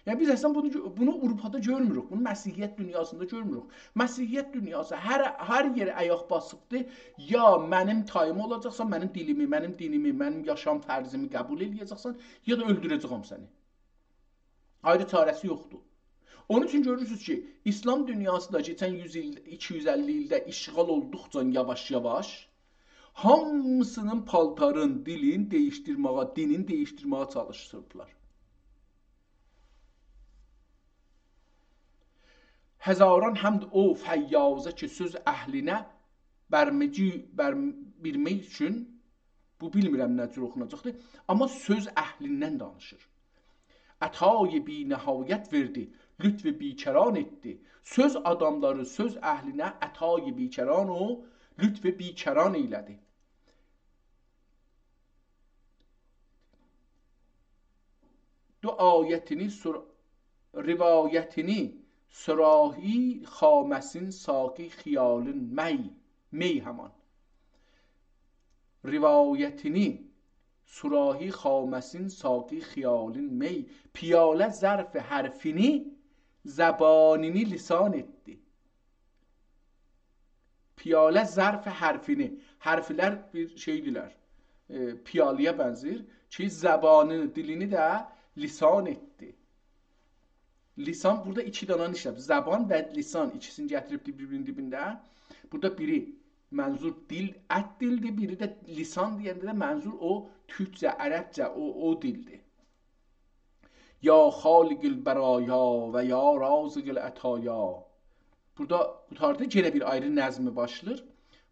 یعنی بیز اصلا بونو، بونو آوروپادا گؤرموروک، بونو مسیحیت دونیاسیندا گؤرموروک. مسیحیت دونیاسی هر، هر یئره آیاق باسیبدیر. یا منیم تاییم اولاجاقسان، منیم دیلیمی، منیم دینیمی، منیم یاشام طرزیمی قبول ائله‌یه‌جکسن، یا دا اؤلدوره‌جه‌یم سنی. آیری چاره‌سی یوخدور. اونون اوچون گؤرورسونوز کی، ایسلام دونیاسی دا کئچن یوز ایل، ایکی یوز اللی ایلده اشغال اولدوقجا یاواش-یاواش هامیسینین پالتارین، دیلین دییشدیرمه‌یه، دینین دییشدیرمه‌یه چالیشیبلار. هزاران حمد او فیاضه کی، سؤز اهلینه برمگی، بر-، بیرمک اوچون، بو بیلمیرم نه جور اوخوناجاقدیر، آمما سؤز اهلیندن دانیشیر. عطای بی‌نهایت وئردی، لطف بی‌کران ائتدی. سؤز آداملاری، سؤز اهلینه عطای بی‌کران، او لطف بی‌کران ائیله‌دی. دو آیتینی سر-، روایتینی صراحی خامه‌سین ساقی خیالین می، می همان. روایتینی صراحی خامه‌سین ساقی خیالین می، پیاله ظرف حرفینی، زبانینی لسان ائتدی. پیاله ظرف حرفینی. حرفلر بیر شئیدیرلر، ائ، پیاله‌یه بنزیر کی، زبانینی، دیلینی ده لسان ائتدی. لسان بورادا ایکی دانا ایشله‌ب. زبان و لسان ایکیسینی گتیریبدی بیر-بیرینین دیبینده. بورادا بیری منظور دیل، ات دیلدیر، بیری ده لسان دئینده ده منظور او تورکجه، عربجه، او، او دیلدیر. یا خالق البرایا و یا رازق العطایا. بورادا قوتاردی، یئنه بیر آیری نظمی باشلاییر.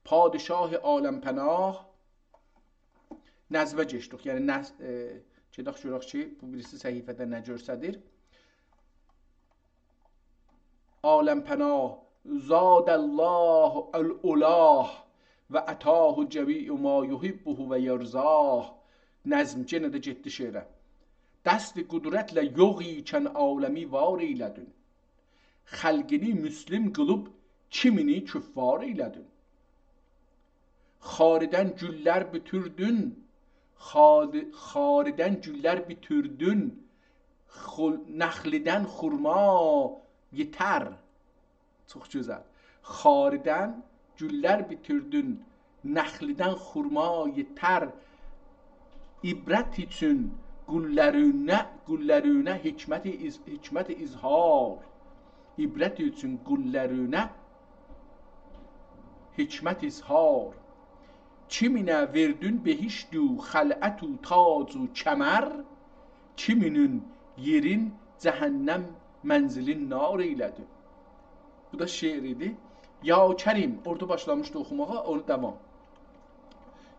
پادشاه عالم‌پناه، نظمه کئچدیک. یعنی نظ-، ائ، گئدک گؤرک کی، بو بیریسی صفحه‌ده نه گؤستریر. عالم‌پناه، زاد الله العلاه و عطاه جمیع ما یحبه و یرضاه. نظم یئنه ده گئتدی شعره. دست قدرتله یوغ ایکن عالمی وار ائیله‌دین. خلقینی مسلم قیلیب کیمینی کفار ائیله‌دین. خاریدن گوللر بوتوردون، خاد-، خاریدن گوللر بوتوردون، خول-، نخلیدن خورمای تر. چوخ گؤزل. خاریدن گوللر بوتوردون، نخلیدن خورمای تر. عبرت اوچون قوللارینه، قوللارینه حکمت اظ-، حکمت اظهار. عبرت اوچون قوللارینه حکمت اظهار. کیمینه وئردون بهشت و خلعت و تاج و کمر، کیمینین یئرین جهنم، منزلین نار ائیله‌دین. بو دا شعر ایدی. یا کریم، اورادا باشلامیشدی اوخوماغا، اونو داوام.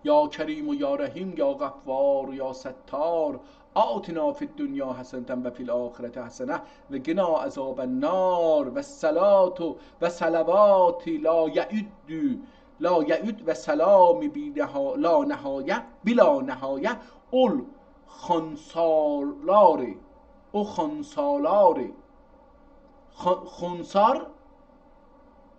یا کریم و یا رحیم، یا غفار، یا ستار، آتنا فی الدنیا حسنة و فی الآخرة حسنة و قنا عذاب النار و الصلاة و صلوات لا یعد، لا یعد و سلام بی نها-، لا نهایه، بلا نهایه، اول خانسالاری، او خانسالاری. خا-، خونسار،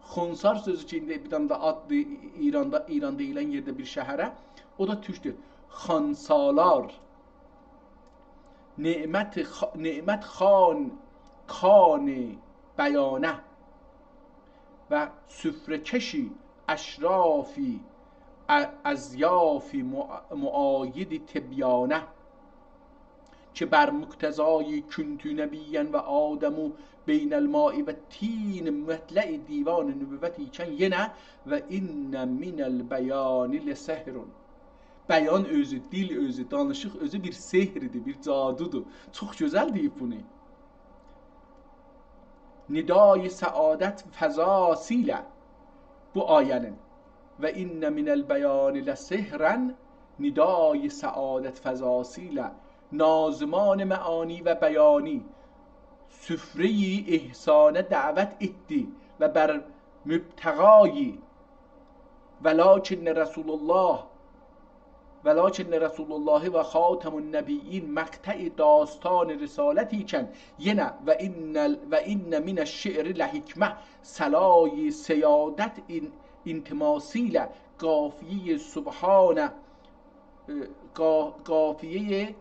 خونسار سؤزو کی، ایندی بیر دنه ده آددیر، ایراندا، ایران دئییلن یئرده بیر شهره، او دا تورکدور. خانسالار. نعمت خا-، نعمت خان، کان بیانه و سفره‌کش اشرافی، ا-، اضیاف مع-، معاید تبیانه. که بر مقتضای «کنت نبیا و آدم بین الماء والطین» مطلع دیوان نبوت ایکن یئنه «و ان من البیان لسحر». بیان اؤزو، دیل اؤزو، دانیشیق اؤزو بیر سحردیر، بیر جادودور. چوخ گؤزل دئییب بونو. ندای سعادت فزاسیله، بو آیه‌نین «و ان من البیان لسحرا»، ندای سعادت فزاسیله، ناظمان معانی و بیانی سفره‌ی احسانه دعوت ائتدی و بر مبتغای «ولکن رسول الله، ولکن رسول الله و خاتم النبیین» مقطع داستان رسالت ایکن یئنه «و ان، و ان من الشعر لحکمة» صلای سیادت ان-، انتماسیله قافیه‌ی سبحان، ائ، قا-، قافیه‌ی،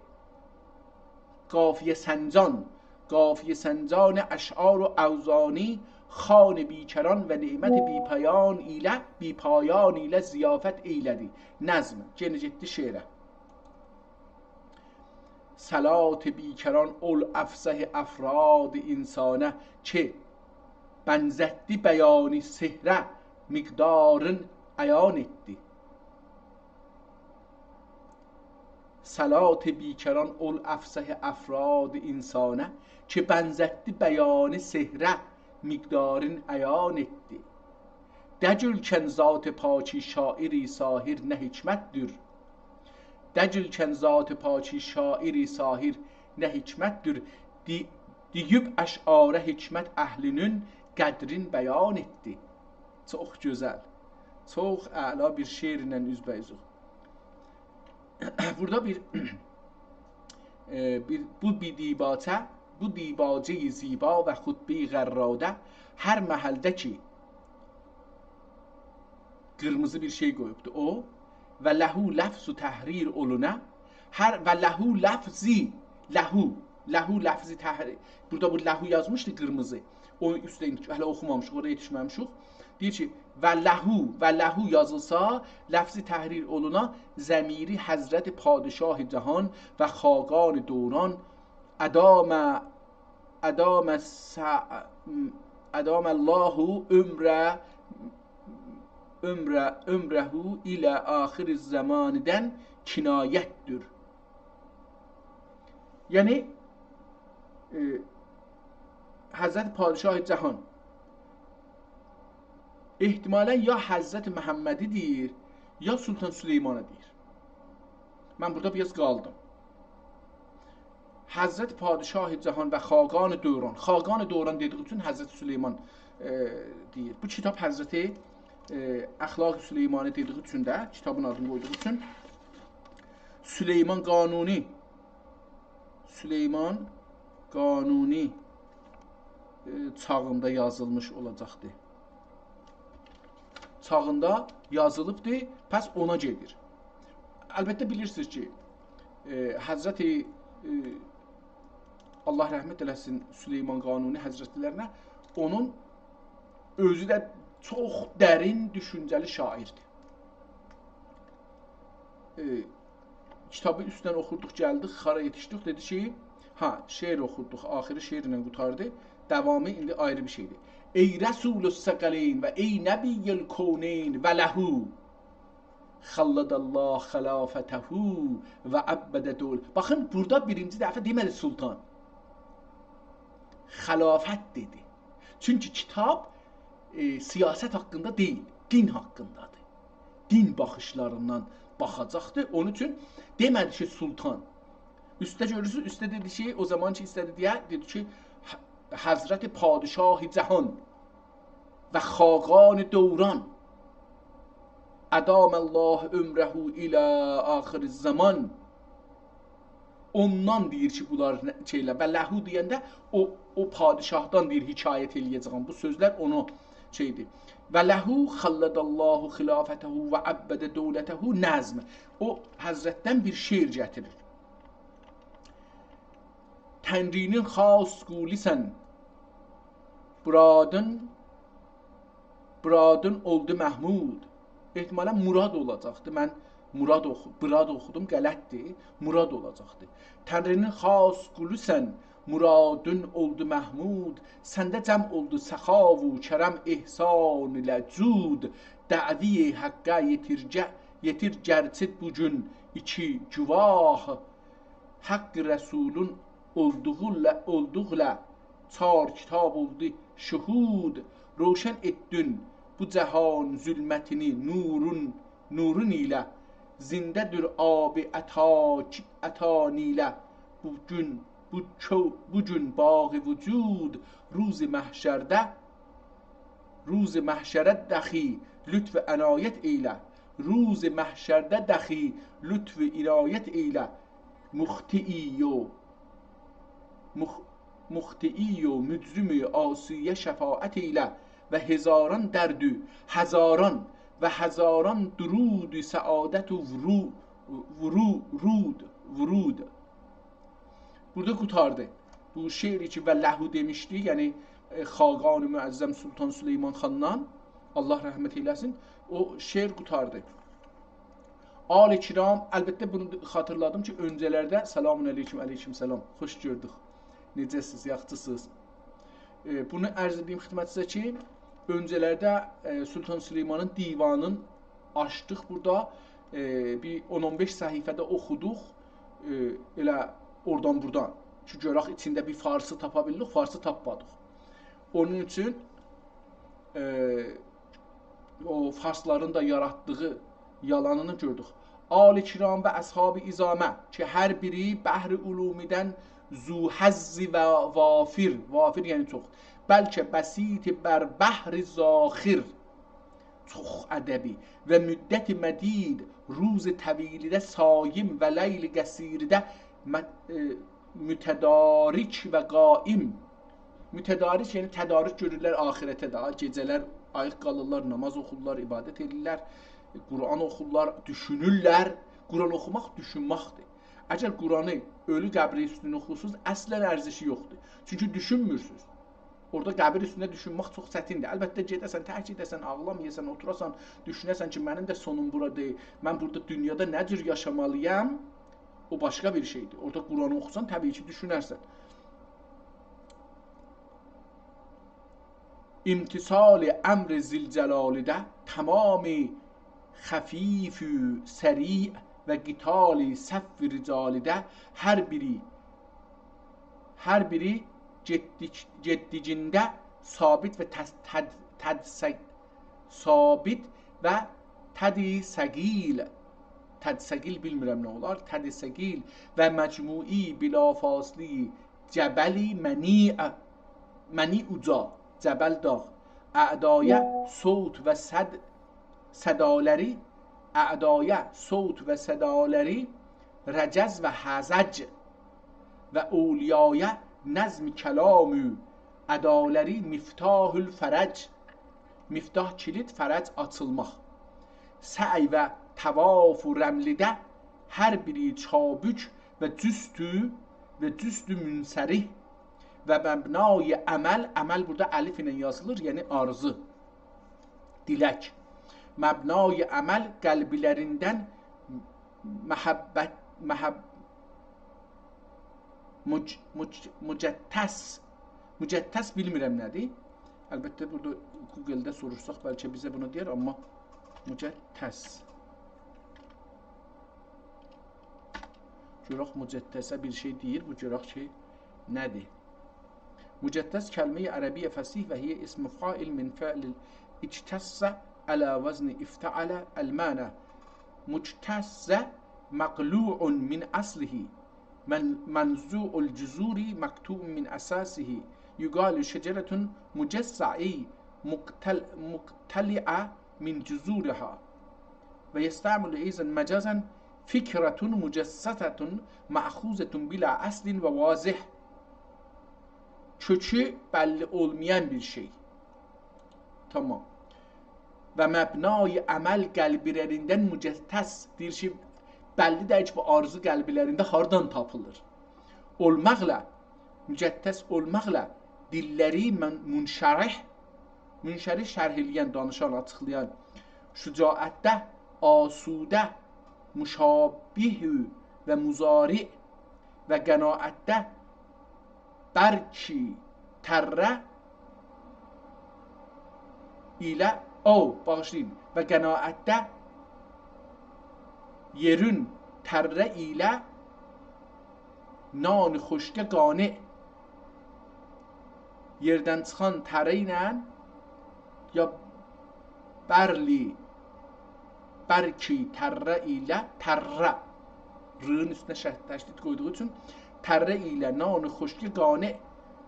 قافیه سنجان، قافیه سنجان اشعار و اوزانی خوان بی‌کران و نعمت بی‌پایان ایله، بی‌پایان ایله ضیافت ائیله‌دی. نظم، یئنه گئتدی شعره. صلات بیکران اول افصح افراد انسانه، کی بنزتدی بیانی سحره، مقدارین عیان ائتدی. صلات بیکران اول افصح افراد انسانه، کی بنزتدی بیانی سحره، مقدارین عیان ائتدی. دگیل کن ذات پاکی شاعری ساحر نه حکمتدیر. دگیل کن ذات پاکی شاعری ساحر نه حکمتدیر. دی-، دئییب اشعاره حکمت اهلینین قدرین بیان ائتدی. چوخ گؤزل، چوخ اعلا بیر شعرله اوزبه‌اوزوق. بورادا بیر، ائ، بیر، بو بیر دیباچه، بو دیباچه‌ی زیبا و خطبه‌ی غراده، هر محلده کی قیرمیزی بیر شئی قویوبدو او. و له لفظ تحریر اولونا. هر، و له لفظی، له، له لفظی تحریر. بورادا بو له یازمیشدی قیرمیزی. او اوسته هله اوخومامیشیق، اورایا یئتیشمه‌میشیک. دئییر کی، و له، و له یازیلسا، لفظی تحریر اولونا، ضمیری حضرت پادشاه جهان و خاقان دوران، ادام، ادام س-، ادام الله عمر، عمر، عمره الی آخر الزماندن کنایتدیر. یعنی، ائ، حضرت پادشاه جهان احتمالا یا حضرت محمدی دئییر، یا سلطان سلیمانی دئییر. من بورادا بیر آز قالدیم. حضرت پادشاه جهان و خاقان دوران. خاقان دوران دئدیگی اوچون حضرت سلیمان، ائ، دئییر. بو کیتاب حضرت، ائ، اخلاق سلیمانی دئدیگی اوچون ده، کیتابین آدینی قویدوغو اوچون سلیمان قانونی، سلیمان قانونی، ائ، چاغیندا یازیلمیش اولاجاقدی. چاغیندا یازیلیبدی، پس اونا گئدیر. البته بیلیرسینیز کی، ائ، حضرت، ائ، الله رحمت ائله‌سین سلیمان قانونی حضرتلرینه، اونون اؤزو ده چوخ درین دوشونجه‌لی شاعیردیر. ائ، کیتابی اوستدن اوخوردوق، گلدیک، هارا یئتیشدیک، دئدی کی، ها، شعر اوخوردوق، آخیری شعرله قوتاردی. داوامی ایندی آیری بیر شئیدیر. ای رسول الثقلین و ای نبی الکونین و له خلد الله خلافته و عبد دول-، باخین، بورادا بیرینجی دفعه دئمه‌دی سلطان. خلافت دئدی. چونکی کیتاب، ائ، سیاست حاقیندا دئییل، دین حاقیندادیر. دین باخیشلاریندان باخاجاقدیر. اونون اوچون دئمه‌دی کی، سلطان. اوسته گؤرورسونوز، اوسته دئدی کی، او زامان کی ایسته‌دی دئیه، دئدی کی، ح-، حضرت پادشاه جهان و خاقان دوران، ادام الله عمره الی آخر الزمان. اوندان دئییر کی، بونلار نه، شئیلر. و له دئینده او، او پادشاهدان دئییر، حکایت ائله‌یه‌جه‌یم. بو سؤزلر اونو شئیدیر. و له خلد الله خلافته و عبد دولته نظم. او حضرتدن بیر شعر گتیریر. تنری‌نین خاص قولوسان، مرادین، مرادین اولدو محمود. احتمالا مراد اولاجاقدی. من مراد اوخو-، براد اوخودوم، غلطدیر. مراد اولاجاقدی. تنری‌نین خاص قولوسان، مرادین اولدو محمود. سنده جمع اولدو سخا و کرم، احسان ایله جود. دعوی حقه یئتیر گ-، یئتیر گرچی بو گون ایکی گواه. حق رسولون اولدوغو ایله، اولدوغو ایله چار کیتاب اولدو شهود. روشن ائتدین بو جهان ظلمتینی نورون، نورون ایله. زنده‌دیر آب عطا، عطا نیله بو گون، بو کو-، بو گون باغ وجود. روز محشرده، روز محشره دخی لطف عنایت ائیله. روز محشرده دخی لطف عنایت ائیله. مخطیی و مخ-، مخطیی و مجرم عاصیه شفاعت ائیله. و هزاران درد و هزاران، و هزاران درود سعادت و ورو-، ورو-، رود، ورود. بورادا قوتاردی. بو شعری کی، و له دئمیشدی، یعنی، ائ، خاقان معظم سلطان سلیمان خاندان، الله رحمت ائله‌سین، او شعر قوتاردی. آل کرام، البته بونو خاطیرلادیم کی، اؤنجه‌لرده، سلام علیکم، علیکم سلام، خوش گؤردوک. نئجه‌سیز، یاخشیسینیز؟ ائ، بونو عرض ائدیم خدمتینیزه کی، اؤنجه‌لرده، ائ، سلطان سلیمانین دیوانین آچدیق بورادا، ائ، بیر اون اون بئش صفحه‌ده اوخودوق، ائ، ائله اورادان بورادان کی، گؤرک ایچینده بیر فارسی تاپا بیلدیک، فارسی تاپمادیق. اونون اوچون، ائ، او فارسلارین دا یاراتدیغی یالانینی گؤردوک. آل کرام و اصحاب عظامه کی، هر بیری بحر علومیدن ذو حظ و وافر، وافر یعنی چوخ، بلکه بسیط بر بحر ذاخر، چوخ ادبی و مدت مدید، روز طویلده صایم و لیل قصیرده م-، ائ، متدارک و قائم. متدارک، یعنی تدارک گؤرورلر آخرته ده. گئجه‌لر آییق قالیرلار، نماز اوخورلار، عبادت ائدیرلر، قرآن اوخورلار، دوشونورلر. قرآن اوخوماق دوشونمکدیر. اگر قرآنی اؤلو قبری اوستونده اوخورسونوز، اصلاً ارزشی یوخدور. چونکی دوشونمورسونوز. اورادا قبیر اوستونده دوشونمک چوخ چتیندیر. البته، گئده‌سن، تک گئده‌سن، آغلامایاسان، اوتوراسان، دوشونه‌سن کی، منیم ده سونوم بورادیر، من بورادا دونیادا نه جور یاشامالییام، او باشقا بیر شئیدیر. اورادا قرآنی اوخوسان، طبیعی کی، دوشونرسن. امتثال امر ذی‌الجلالده، تمام خفیف و سریع و قتال صف رجالده، هر بیری، هر بیری گئتدیک-، گئتدیگینده ثابت و تس-، تد-، تدس-، ثابت و تد ثقیل، تد ثقیل بیلمیرم نه اولار، تد ثقیل و مجموعی بلافاصله جبلی منیع، منیع اوجا، جبل داغ، اعدای صوت و صد-، صدالری، اعدای صوت و صدالری رجز و هزج و اولیای نظم کلام ادالری مفتاح الفرج، مفتاح کلید، فرج آچیلماق. سعی و طواف و رملده هر بیری چابک و جست و، و جست و منصرف و مبنای امل، امل بورادا الف ایله یازیلیر، یعنی آرزو، دیلک. مبنای امل قلبلریندن محبت، محب-، مج-، مج-، مجتث. مجتث بیلمیرم نه‌دیر. البته، بورادا گوگلده سوروشساق، بلکه بیزه بونو دئیر، آمما مجتث. گؤرک مجتثه بیر شئی دئییر، بو گؤرک کی، نه‌دیر؟ مجتث کلمه‌ی عربی فصیح و هی اسم فاعل من فعل اجتث علی وزن افتعل المعنی. مجتث مقلوع من اصله، من-، منزوع الجذور مقطوع من اساسه. یقال شجرة مجثة، ای مقتل-، مقتلعة من جذورها. و یستعمل ایضاً مجازاً فکرة مجثثة مأخوذة بلا اصل و واضح. کؤکو بللی اولمایان بیر شئی. تامام. و مبنای امل قلبلریندن مجتث. دئییر کی، بللی دئییل کی، بو آرزو قلبلرینده هاردان تاپیلیر. اولماقلا، مجتث اولماقلا دیللری من-، منشرح، منشرح شرح ائله‌ین، دانیشان، آچیقلایان، شجاعتده آسوده، مشابه و مضارع و قناعتده برکی تره ایله، او، باغیشلایین، و قناعتده یئرین تره ایله نان خوشکه قانع، یئردن چیخان تره ایله یا برلی، برکی تره ایله، تره، رین اوستونه شد-، تشدید قویدوغو اوچون، تره ایله نان خوشکه قانع،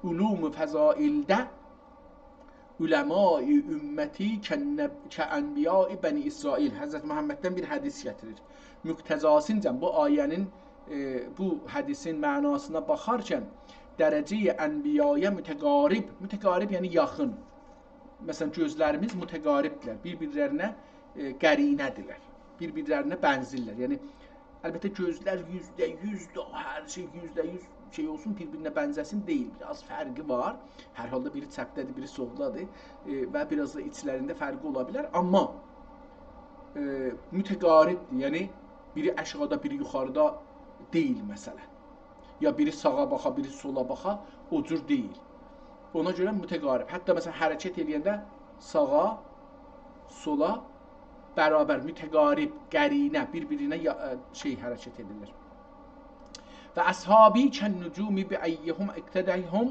علوم فضائلده علمای امتی کالنب-، کانبیاء بنی اسرائیل. حضرت محمددن بیر حدیث گتیریر. مقتضاسینجا بو آیه‌نین، ائ، بو حدیثین معناسینا باخارکن درجه‌ی انبیایا متقارب، متقارب یعنی یاخین. مثلا، گؤزلریمیز متقاربدیرلر، بیر-بیرلرینه، ائ، قرینه‌دیرلر، بیر-بیرلرینه بنزیرلر. یعنی، البته، گؤزلر یوزده یوز ده، هر شئی یوزده یوز شئی اولسون، بیر-بیرینه بنزه‌سین دئییل. بیر آز فرقی وار. هر حالدا بیری چپده‌دیر، بیری سولدادیر. ائ، و بیر آز دا ایچلرینده فرقی اولا بیلر. آمما، ائ، متقاربدیر، یعنی بیری آشاغیدا، بیری یوخاریدا دئییل، مثلا. یا بیری ساغا باخا، بیری سولا باخا، او جور دئییل. اونا گؤره متقارب. حتی، مثلا، حرکت ائله‌ینده ساغا، سولا، برابر، متقارب، قرینه، بیر-بیرینه یا-، ائ، شئی، حرکت ائدیرلر. «و اصحابی کالنجوم بأیهم اقتدیهم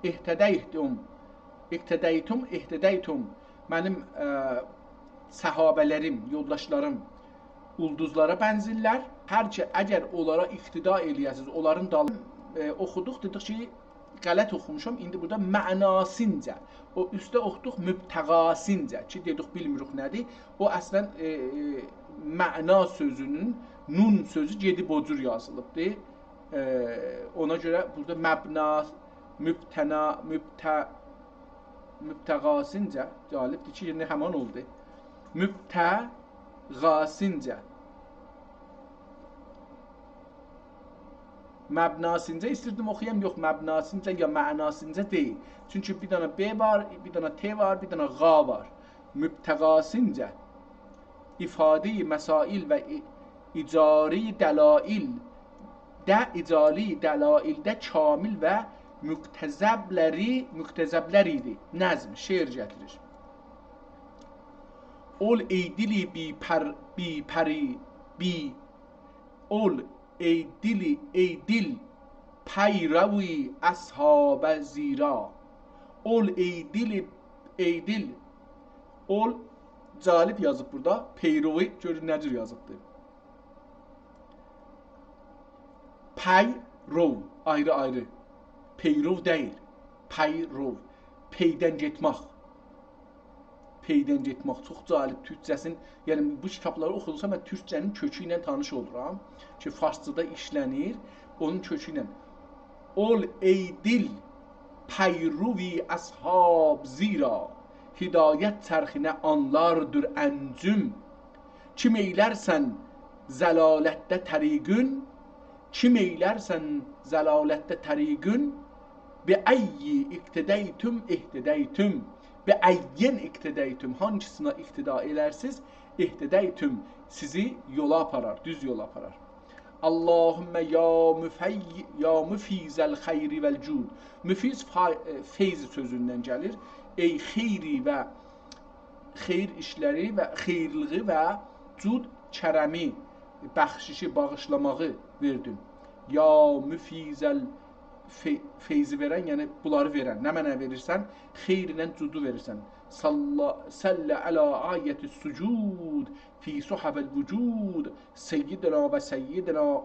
اهتدیتم، اقتدیتم، اهتدیتم.» منیم، ائ، صحابه‌لریم، یولداشلاریم اولدوزلارا بنزیرلر. هر کی، اگر اونلارا اقتدا ائله‌یه‌سیز، اونلارین دال-، ائ، اوخودوق، دئدیک کی، غلط اوخوموشام. ایندی بورادا معناسینجا. او اوسته اوخودوق مبتغاسینجا. کی، دئدیک، بیلمیریک نه‌دیر. او اصلا، ائ، ائ، معنا سؤزونون، نون سؤزو گئدیب او جور یازیلیبدیر. ائ، اونا گؤره بورادا مبنا، مبتنا، مبت-، مبتغاسینجا، جالبدیر کی، یئنه همان اولدو. مبتغاسینجا. مبناسینجا ایستیردیم اوخویام، یوخ، مبناسینجا یا معناسینجا دئییل. چونکی بیر دنه ب وار، بیر دنه ت وار، بیر دنه غا وار. مبتغاسینجا. افادهٔ مسائل و ای-، اجارهٔ دلایل ده، اجارهٔ دلایل ده کامل و مکتسبلری، مکتسبلر ایدی. نظم، شعر گتیریر. اول ای دلی بی پر-، بی پری، بی، اول ای دلی، ای دل، پیروی اصحاب زیرا. اول ای دلی، ای دل، اول، جالب یازیب بورادا. پیروی، گؤرون نه جور یازیبدیر. پی، رو، آیری-آیری. پیرو دئییل. پیرو. پی‌دن گئتمک. پی‌دن گئتمک. چوخ جالب تورکجه‌سین. یعنی، بو کیتابلاری اوخودوقجا من تورکجه‌نین کؤکو ایله تانیش اولورام. کی، فارسجادا ایشله‌نیر. اونون کؤکو ایله. اول ای دل، پیروی اصحاب زیرا، هدایت چرخینه آنلاردیر انجم. کیم ائیلرسن ضلالتده طریقین، کیم ائیلرسن ضلالتده طریقین، بأی اقتدیتم اهتدیتم، بأیین اقتدیتم، هانگیسینا اقتدا ائلرسیز، اهتدیتم، سیزی یولا آپارار، دوز یولا آپارار. اللهم یا مفی-، یا مفیض الخیر والجود. مفیض فا-، ائ، فیض سؤزوندن گلیر. ای خیری و خیر ایشلری و خیرلیغی و جود، کرمی، بخششی، باغیشلاماغی وئردین. یا مفیض ال-، فی-، فیضی وئرن، یعنی بونلاری وئرن. نمنه وئریرسن؟ خیرله جودو وئریرسن. صلی، صل علی آیت السجود فی صحف الوجود، سیدنا و سیدنا،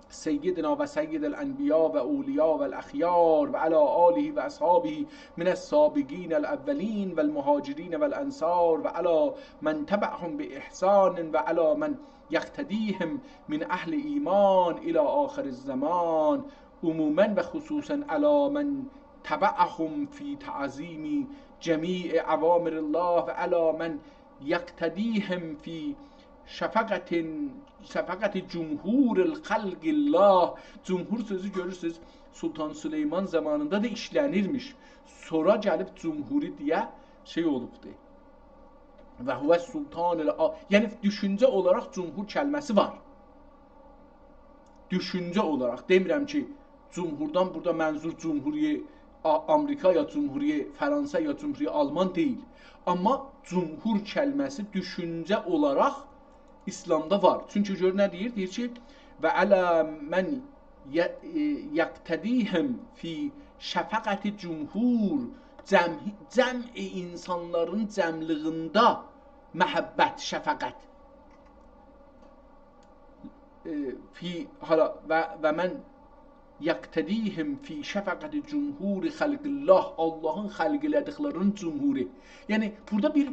سیدنا و سید الانبیاء و اولیاء و الاخیار و علی آله و اصحابه من السابقین الاولین و المهاجرین و الانصار و علی من تبعهم بإحسان و علی من یقتدیهم من اهل ایمان الی آخر الزمان. عموماً و خصوصاً علی من تبعهم فی تعظیم جمیع اوامر الله و علی من یقتدیهم فی شفقة، شفقة جمهور الخلق الله. جمهور سؤزو گؤرورسونوز، سلطان سلیمان زامانیندا دا ایشله‌نیرمیش. سونرا گلیب جمهوری دئیه شئی اولوبدو. و هو السلطان الع-، یعنی دوشونجه اولاراق جمهور کلمه‌سی وار. دوشونجه اولاراق. دئمیرم کی، جمهوردان بورادا منظور جمهوری آ-، آمریکا یا جمهوری فرانسه یا جمهوری آلمان دئییل. آمما جمهور کلمه‌سی دوشونجه اولاراق ایسلامدا وار. چونکی گؤر نه دئییر؟ دئییر کی، «و علی من ی-، یقتدیهم فی شفقة جمهور»، جمع، جمع اینسانلارین جمعلیغینده محبت، شفقت. ائ، فی، حالا، «و، و من یقتدیهم فی شفقة جمهور خلق الله»، آللاهین خلق ائله‌دیکلرینین جمهوری. یعنی، بورادا بیر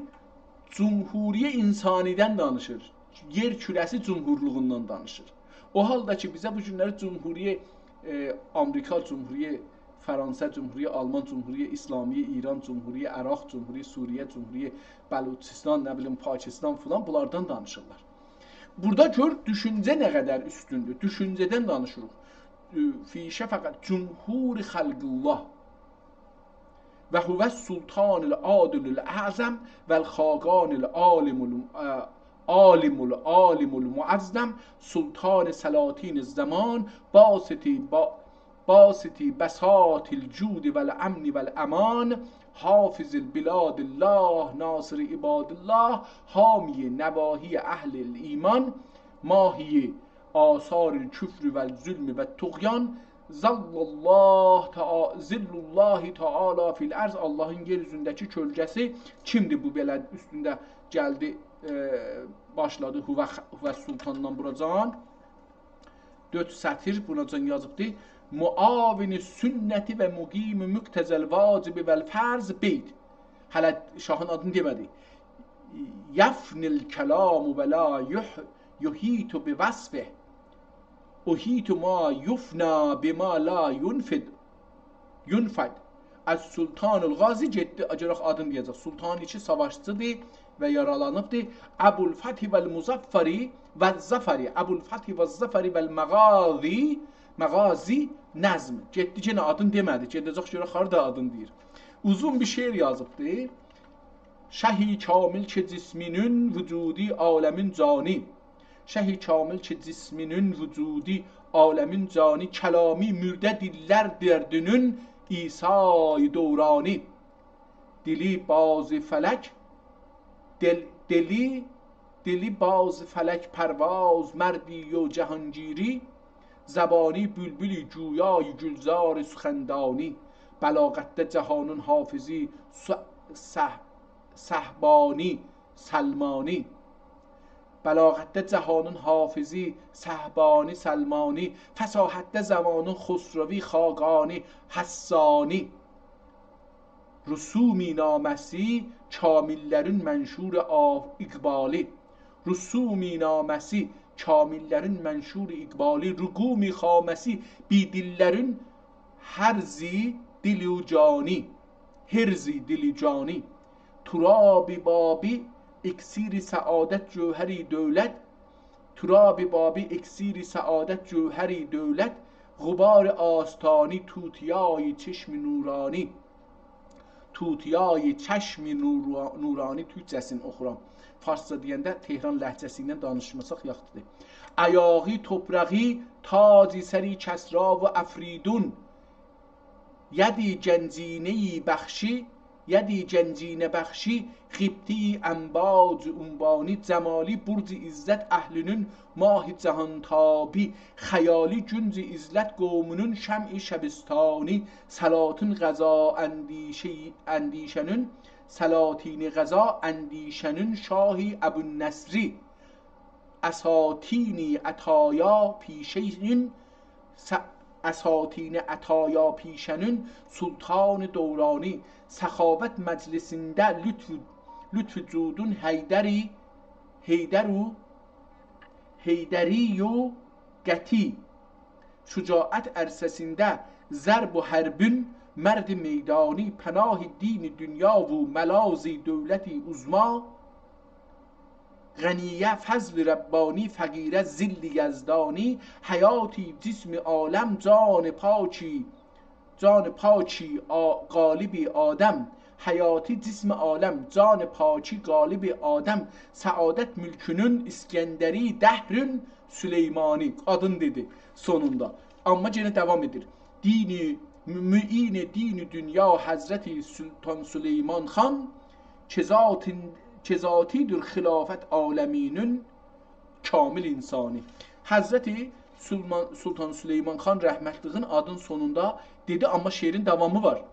جمهوری انسانی‌دن دانیشیر. یئر کوره‌سی جمهورلوغوندان دانیشیر. او حالدا کی، بیزه بو گونلری جمهوری، ائ، آمریکا، جمهوری فرانسه، جمهوری آلمان، جمهوری اسلامی ایران، جمهوری عراق، جمهوری سوریه، جمهوری بلوچستان، نه بیلیم، پاکستان فلان، بونلاردان دانیشیرلار. بورادا گؤر، دوشونجه نه قدر اوستوندور. دوشونجه‌دن دانیشیریق. فی شفقة جمهور خلق الله. و هو السلطان العادل الاعظم و الخاقان العالم ال-، اه، عالم العالم المعظم، سلطان سلاطین الزمان، باسط با-، باسط بساط الجود والامن والامان، حافظ البلاد الله، ناصر عباد الله، حامی نواحی اهل الایمان، ماحی آثار الکفر والظلم والطغیان، ظل الله تعا-، ظل الله تعالی فی الارض، آللاهین یئر اوزونده‌کی کؤلگه‌سی کیمدیر بو بئله اوستونده گلدی، ائ، باشلادی هو، هو سلطاندان بوراجان. دؤرد سطر بوناجان یازیبدی. معاون سنت و مقیم مقتضی الواجب والفرض بید. هله شاهین آدینی دئمه‌دی. یفنی الکلام و لا یح-، یحیط بوصفه. احیط ما یفنی بما لا ینفد، ینفد. السلطان الغازی گئتدی، گؤرک آدینی دئیه‌جک. سلطان کی ساواشچیدیر و یارالانیبدیر. ابوالفتح والمظفر والظفر، ابوالفتح والظفر والمغازی، مغازی نظم. گئتدی، یئنه آدینی دئمه‌دی. گئده‌جک گؤرک هاردا آدینی دئییر. اوزون بیر شعر یازیبدی. شهی کامل که جسمینون وجودی عالمین جانی. شهی کامل که جسمینون وجودی عالمین جانی، کلامی مرده دیللر دردینون عیسای دورانی. دیلی باز فلک، دل-، دیلی، دیلی باز فلک پرواز مردی و جهانگیری، زبانی بلبلی جویای گلزار سخندانی، بلاغتده جهانین حافظی س-، سه-، سهبانی، سلمانی. بلاغتده جهانین حافظی، سهبانی، سلمانی، فصاحتده زمانین خسروی، خاقانی، حسانی. رسومی نامه‌سی کامل‌لرین منشور آ-، اقبالی. رسومی نامه‌سی کامل‌لرین منشور اقبالی. رقومی خامه‌سی بی‌دیللرین حرز دل و جانی. حرز دل و جانی. تراب بابی اکسیر سعادت جوهر دولت، تراب بابی اکسیر سعادت جوهر دولت، غبار آستانی توتیای چشم نورانی. توتیای چشم نور-، نورانی، تورکجه‌سینی اوخورام. فارسجا دئینده تهران لهجه‌سی ایله دانیشماساق یاخشیدیر. ایاغی توپراغی تاج سر کسری و افریدون، یدی گنجینه‌ی بخشی، یدی گنجینه بخشی، قبطی امواج عنوانی، جمالی برج عزت اهلینون ماه جهانتابی، خیالی گنج عزلت قومونون شمع شبستانی، سلاطین غذا اندیشه-، اندیشه‌نون، سلاطین غذا اندیشه‌نون شاهی ابوالنصری، اساطین عطایا پیشه‌نون، س-، اساطین عطایا پیشه‌نون سلطان دورانی، سخاوت مجلسینده لطف، لطف جودون حیدری، حیدر و، حیدری و قطی، شجاعت عرصه‌سینده ضرب و حربون مرد میدانی، پناه دین دنیا و ملاذ دولت عظمی، غنیه فضل ربانی، فقیره ظل یزدانی، حیاتی جسم عالم، جان پاکی، جان پاکی آ-، قالب آدم، حیاتی جسم عالم، جان پاکی قالب آدم، سعادت ملکونون اسکندری، دهرون سلیمانی. آدینی دئدی سونوندا. آمما یئنه داوام ائدیر. دین، م-، معین دین دنیا حضرت سلطان سلیمان خان، که ذاتین-، که ذاتی‌دیر خلافت عالمینون کامل انسانی. حضرت سلمان-، سلطان سلیمان خان رحمتلیگین آدین سونوندا دئدی، آمما شعرین داوامی وار.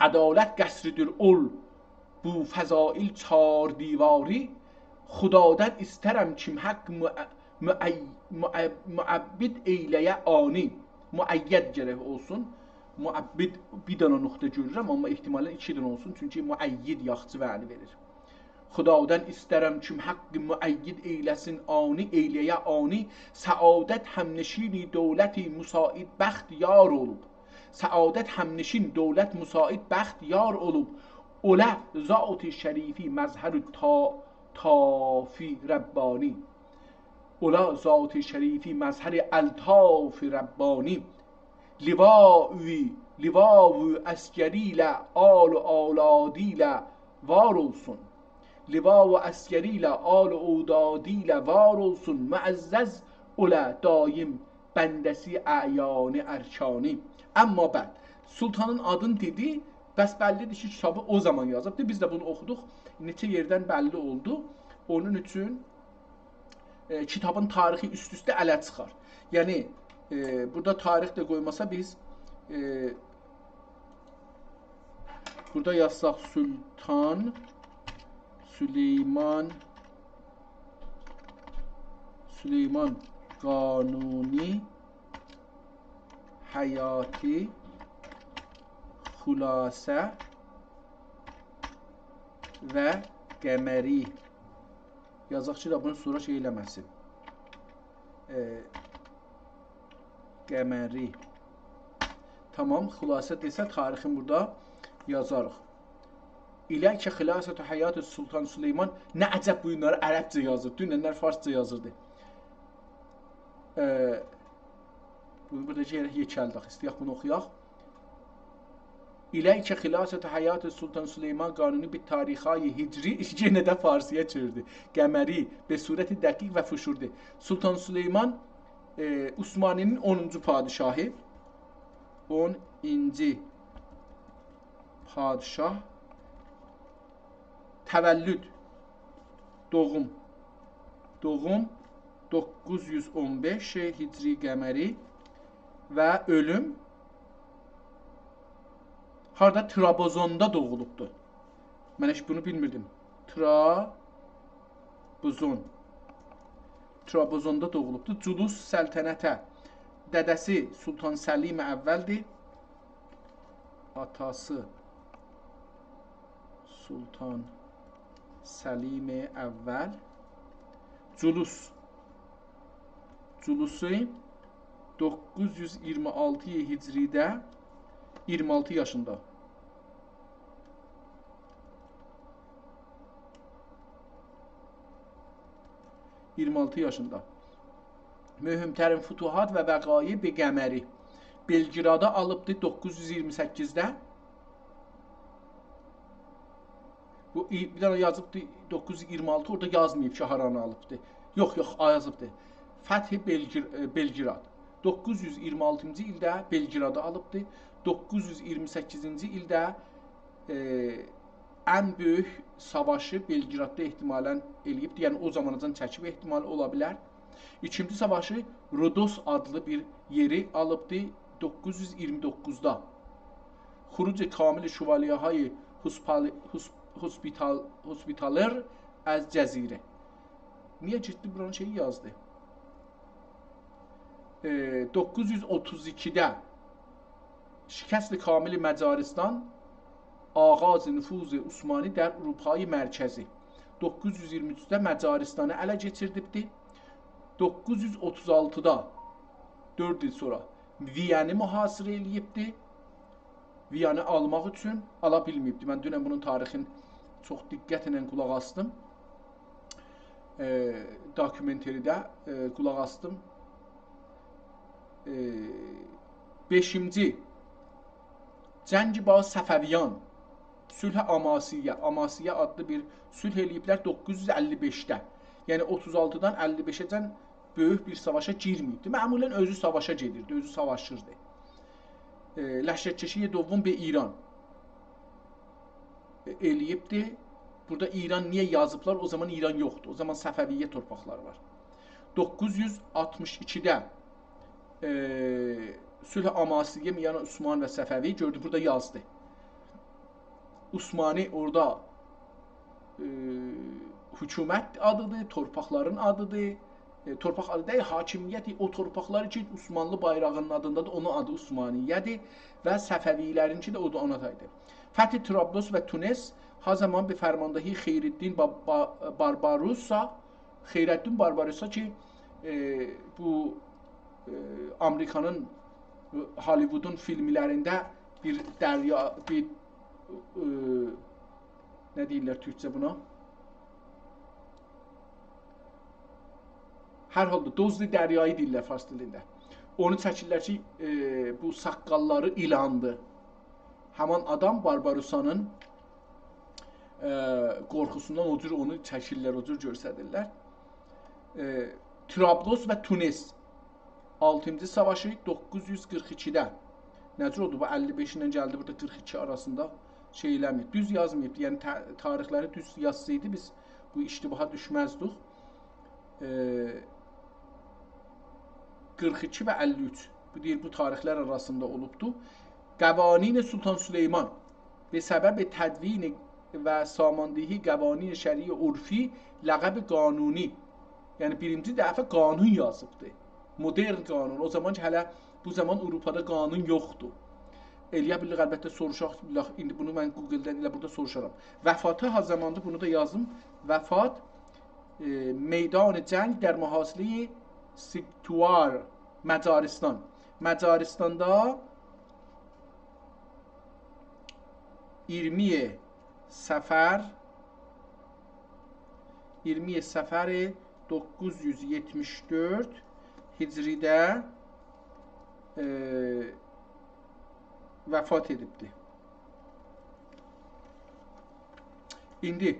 عدالت قصری‌دیر اول بو فضائل چار دیواری، خدادن ایسترم کیم حق مع-، مع-، مع-، معید ائیله‌یه آنی. معید گرک اولسون. معبد بیر دنه نقطه گؤرورم، آمما احتمالاً ایکی دنه اولسون، چونکی معید یاخچی معنی وئریر. خدادن ایسترم کیم حق معید ائیله‌سین آنی، ائیله‌یه آنی، سعادت همنشینی دولتی مساعد بخت یار اولوب. سعادت همنشین دولت مساعد بخت یار اولوب، اوله ذات شریفی مظهر تا-، تافی ربانی. اولا ذات شریفی مظهر الطاف ربانی. لواء، لواء عسکری ایله، آل و اولادی ایله وار اولسون. لوا و عسگری ایله، آل و اودادی ایله وار اولسون، معزز اولا دایم بنده‌سی اعیانی ارکانی. اما بعد، سلطانین آدینی دئدی، پس بللی‌دیر کی، کیتابی او زامان یازیبدی. بیز ده بونو اوخودوق، نئچه یئردن بللی اولدو. اونون اوچون، ائ، کیتابین تاریخی اوست-اوسته اله چیخار. یعنی، ائ، بورادا تاریخ ده قویماسا بیز، ائ، بورادا یازساق سلطان سلیمان، سلیمان قانونی حیاتی خلاصه و قمری. یازاق کی، دا بونو سونرا شئی ائله‌مه‌سین. ائ، قمری. تامام، خلاصه دئسه تاریخین بورادا یازاریق. الیک خلاصة حیات سلطان سلیمان. نه عجب بو گونلری عربجه یازیر. دوننلر فارسجا یازیردی. ائ، بونو بورادا یئکلدک. ایسته‌یک بونو اوخویاق. الیک خلاصة حیات سلطان سلیمان قانونی بالتاریخ‌های هجری، یئنه ده فارسی‌یا چئویردی. قمری، به صورت دقیق و فشرده. سلطان سلیمان، ائ، عثمانی‌نین اونونجو پادشاهی. اونونجو پادشاه. تولد، دوغوم. دوغوم دوققوز یوز اون بئش هجری قمری و اؤلوم هاردا؟ ترابزوندا دوغولوبدو. من هئچ بونو بیلمیردیم. ترابزون. ترابزوندا دوغولوبدو. جلوس سلطنته. دده‌سی سلطان سلیم اولدیر. آتاسی سلطان سلیم اول. جلوس. جلوسو دوققوز یوز ایگیرمی آلتی هجری‌ده ایگیرمی آلتی یاشیندا. ایگیرمی آلتی یاشیندا. مهمترین فتوحات و وقایع به قمری. بلگرادی آلیبدی دوققوز یوز ایگیرمی سککیزده. بو، ای-، بیر دنه یازیبدی دوققوز یوز ایگیرمی آلتی، اورادا یازماییب کی، هارانی آلیبدی. یوخ، یوخ، یازیبدی. فتح بلگر-، ائ، بلگراد. دوققوز یوز ایگیرمی آلتینجی ایلده بلگرادی آلیبدی. دوققوز یوز ایگیرمی سککیزینجی ایلده، ائ، ان بؤیوک ساواشی بلگراددا احتمالاً ائله‌ییبدی. یعنی، او زاماناجان چکیب احتمال اولا بیلر. ایکینجی ساواشی رودوس آدلی بیر یئری آلیبدی دوققوز یوز ایگیرمی دوققوزدا. خروج کامل شوالیه‌های هوسپال-، هوس-، هوسپیتال-، هوسپیتالر از جزیره. نییه گئتدی بورانین شئیی یازدی؟ ائ، دوققوز یوز اوتوز ایکیده شکست کامل مجارستان، آغاز نفوذ عثمانی در اروپای مرکزی. دوققوز یوز ایگیرمی اوچده مجارستانی اله کئچیردیبدی. دوققوز یوز اوتوز آلتیدا، دؤرد ایل سونرا ویانی محاصره ائله‌ییبدی. ویانی آلماق اوچون آلا بیلمه‌ییبدی. من دونن بونون تاریخین چوخ دقتله قولاق آسدیم. ائ، داکومنتری‌ده، ائ، قولاق آسدیم. ائ، بئشینجی، جنگ با صفویان، صلح آماسیه. آماسیه آدلی بیر صلح ائله‌ییبلر دوققوز یوز اللی بئشده. یعنی اوتوز آلتیدان اللی بئشه‌جن بؤیوک بیر ساواشا گیرمه‌ییبدی. معمولاً اؤزو ساواشا گئدیردی، اؤزو ساواشیردی. ائ، لشکرکشی دوم به ایران ائ، ائله‌ییبدی. بورادا ایران نییه یازیبلار؟ او زامان ایران یوخدور. او زامان صفویه تورپاقلاری وار. دوققوز یوز آلتمیش ایکیده، ائ، صلح آماسیه میان عثمان و صفوی، گؤردون، بورادا یازدی. عثمانی اورادا، ائ، حکومت آدیدیر، تورپاقلارین آدیدیر. ائ، تورپاق آدی دئییل، حاکمیت او تورپاقلار کی عثمانلی بایراغینین آدیندادیر، اونون آدی عثمانیه‌دیر و صفوی‌لرینکی ده اودور، اونا تایدیر. فتح طرابلس و تونس، همزمان به فرماندهی خیرالدین با-، با-، بارباروسا، خیرالدین بارباروسا کی، ائ، بو، ائ، آمریکانین، ائ، هالیوودون فیلملرینده بیر دریا، بیر، ائ، نه دئییرلر تورکجه بونا؟ هر حالدا دزد دریایی دئییرلر فارس دیلینده. اونو چکیرلر کی، ائ، بو ساققاللاری ایلاندی. همان آدام بارباروسانین ائ، قورخوسوندان او جور اونو چکیرلر، او جور گؤستریرلر. ائ، طرابلس و تونس. آلتینجی ساواشی دوققوز یوز قیرخ ایکیده. نه جور اولدو؟ بو اللی بئش ایله گلدی، بورادا قیرخ ایکی آراسیندا شئی ائله‌مه‌ییب. دوز یازماییبدی. یعنی ته-، تاریخلری دوز یازسایدی، بیز بو اشتباها دوشمزدیک. ائ، قیرخ ایکی و اللی اوچ. بو دئییر، بو تاریخلر آراسیندا اولوبدو. قوانین سلطان سلیمان به سبب تدوین و ساماندهی قوانین شرعی عرفی لقب قانونی. یعنی بیرینجی دفعه قانون یازیبدی. مدرن قانون. او زامان کی، هله بو زامان آوروپادا قانون یوخدور. ائلیه بیلیریک، البته، سوروشاق، ایندی بونو من گوگلدن ائله بورادا سوروشارام. وفاتی ها زاماندا، بونو دا یازیم. وفات، ائ، میدان جنگ در محاصرهٔ سیکتوار، مجارستان. مجارستاندا اییرمی صفر، اییرمی صفر دوققوز یوز یئتمیش دؤرد هجریده، ائ، وفات ائدیبدی. ایندی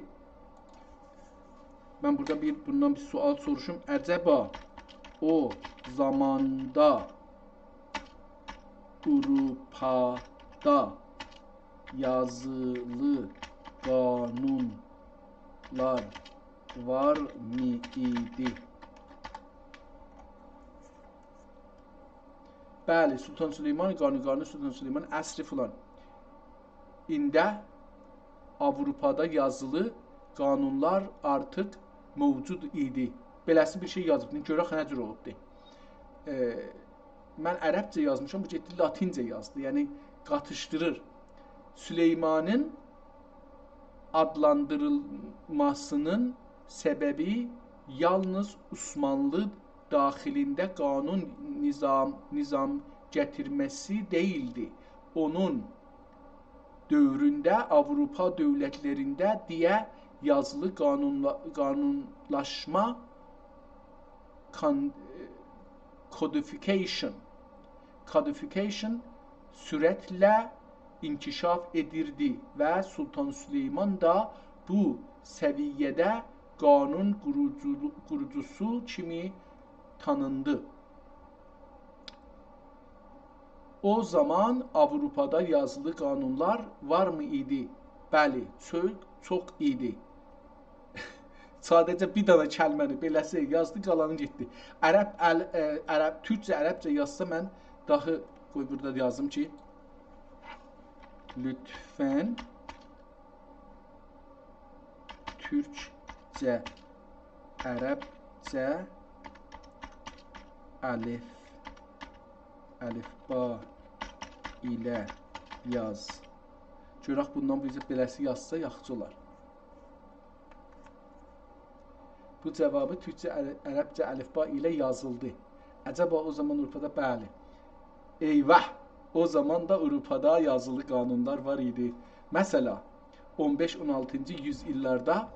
من بورادا بیر، بوندان بیر سؤال سوروشوم. عجبا او زاماندا آوروپادا یازیلی قانونلار وارمی ایدی؟ بلی، سلطان سلیمان، قانون، قانون سلطان سلیمان عصری فلان. ایندی آوروپادا یازیلی قانونلار آرتیق موجود ایدی. بئله‌سی بیر شئی یازیب. ایندی گؤرک نه جور اولوبدو. ائ، من عربجه یازمیشام، بو گئتدی لاتینجه یازدی. یعنی قاتیشدیریر. سلیمانین آدلاندیریلماسینین سببی یالنیز عثمانلی داخیلینده قانون نظام، نظام گتیرمه‌سی دئییلدی. اونون دؤورونده آوروپا دؤولتلرینده دئیه یازیلی قانونلا-، قانونلاشما، کان-، codification، codification سرعتله انکشاف ائدیردی و سلطان سلیمان دا بو سویه‌ده قانون قوروجولو-، قوروجوسو کیمی تانیندی. او زامان آوروپادا یازیلی قانونلار وارمی ایدی؟ بلی، چوخ، چوخ ایدی. ساده‌جه بیر دنه کلمه‌نی بئله‌سی یازدی، قالانی گئتدی. عرب، ال-، ائ، عرب، تورکجه، عربجه یازسا من داها، قوی بورادا یازیم کی، لطفاً تورکجه، عربجه الف، الفبا ایله یاز. گؤرک بوندان بیزه بئله‌سی یازسا یاخشی اولار. بو جوابی تورکجه، عر-، عربجه الفبا ایله یازیلدی. عجبا او زامان آوروپادا؟ بلی. ایواه! او زامان دا آوروپادا یازیلی قانونلار وار ایدی. مثلا، اون بئش، اون آلتینجی یوز ایللرده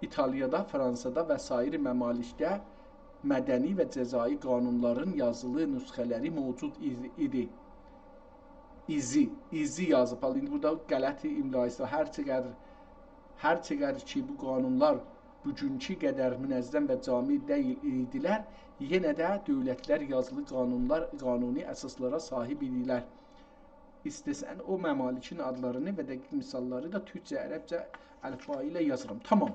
ایتالیادا، فرانسادا و سایر ممالکده مدنی و جزایی قانونلارین یازیلی نسخه‌لری موجود ایدی. ایزی، ایزی یازیب. حالا ایندی بورادا غلط املایی وار. هر چقدر، هر چقدر کی، بو قانونلار بوگونکو قدر منظم و جامع دئییل ایدیلر، یئنه ده دؤولتلر یازیلی قانونلار، قانونی اساسلارا صاحیب ایدیلر. ایسته‌سن او ممالکین آدلارینی و دقیق مثاللاری دا تورکجه، عربجه الفبا ایله یازیرام. تامام.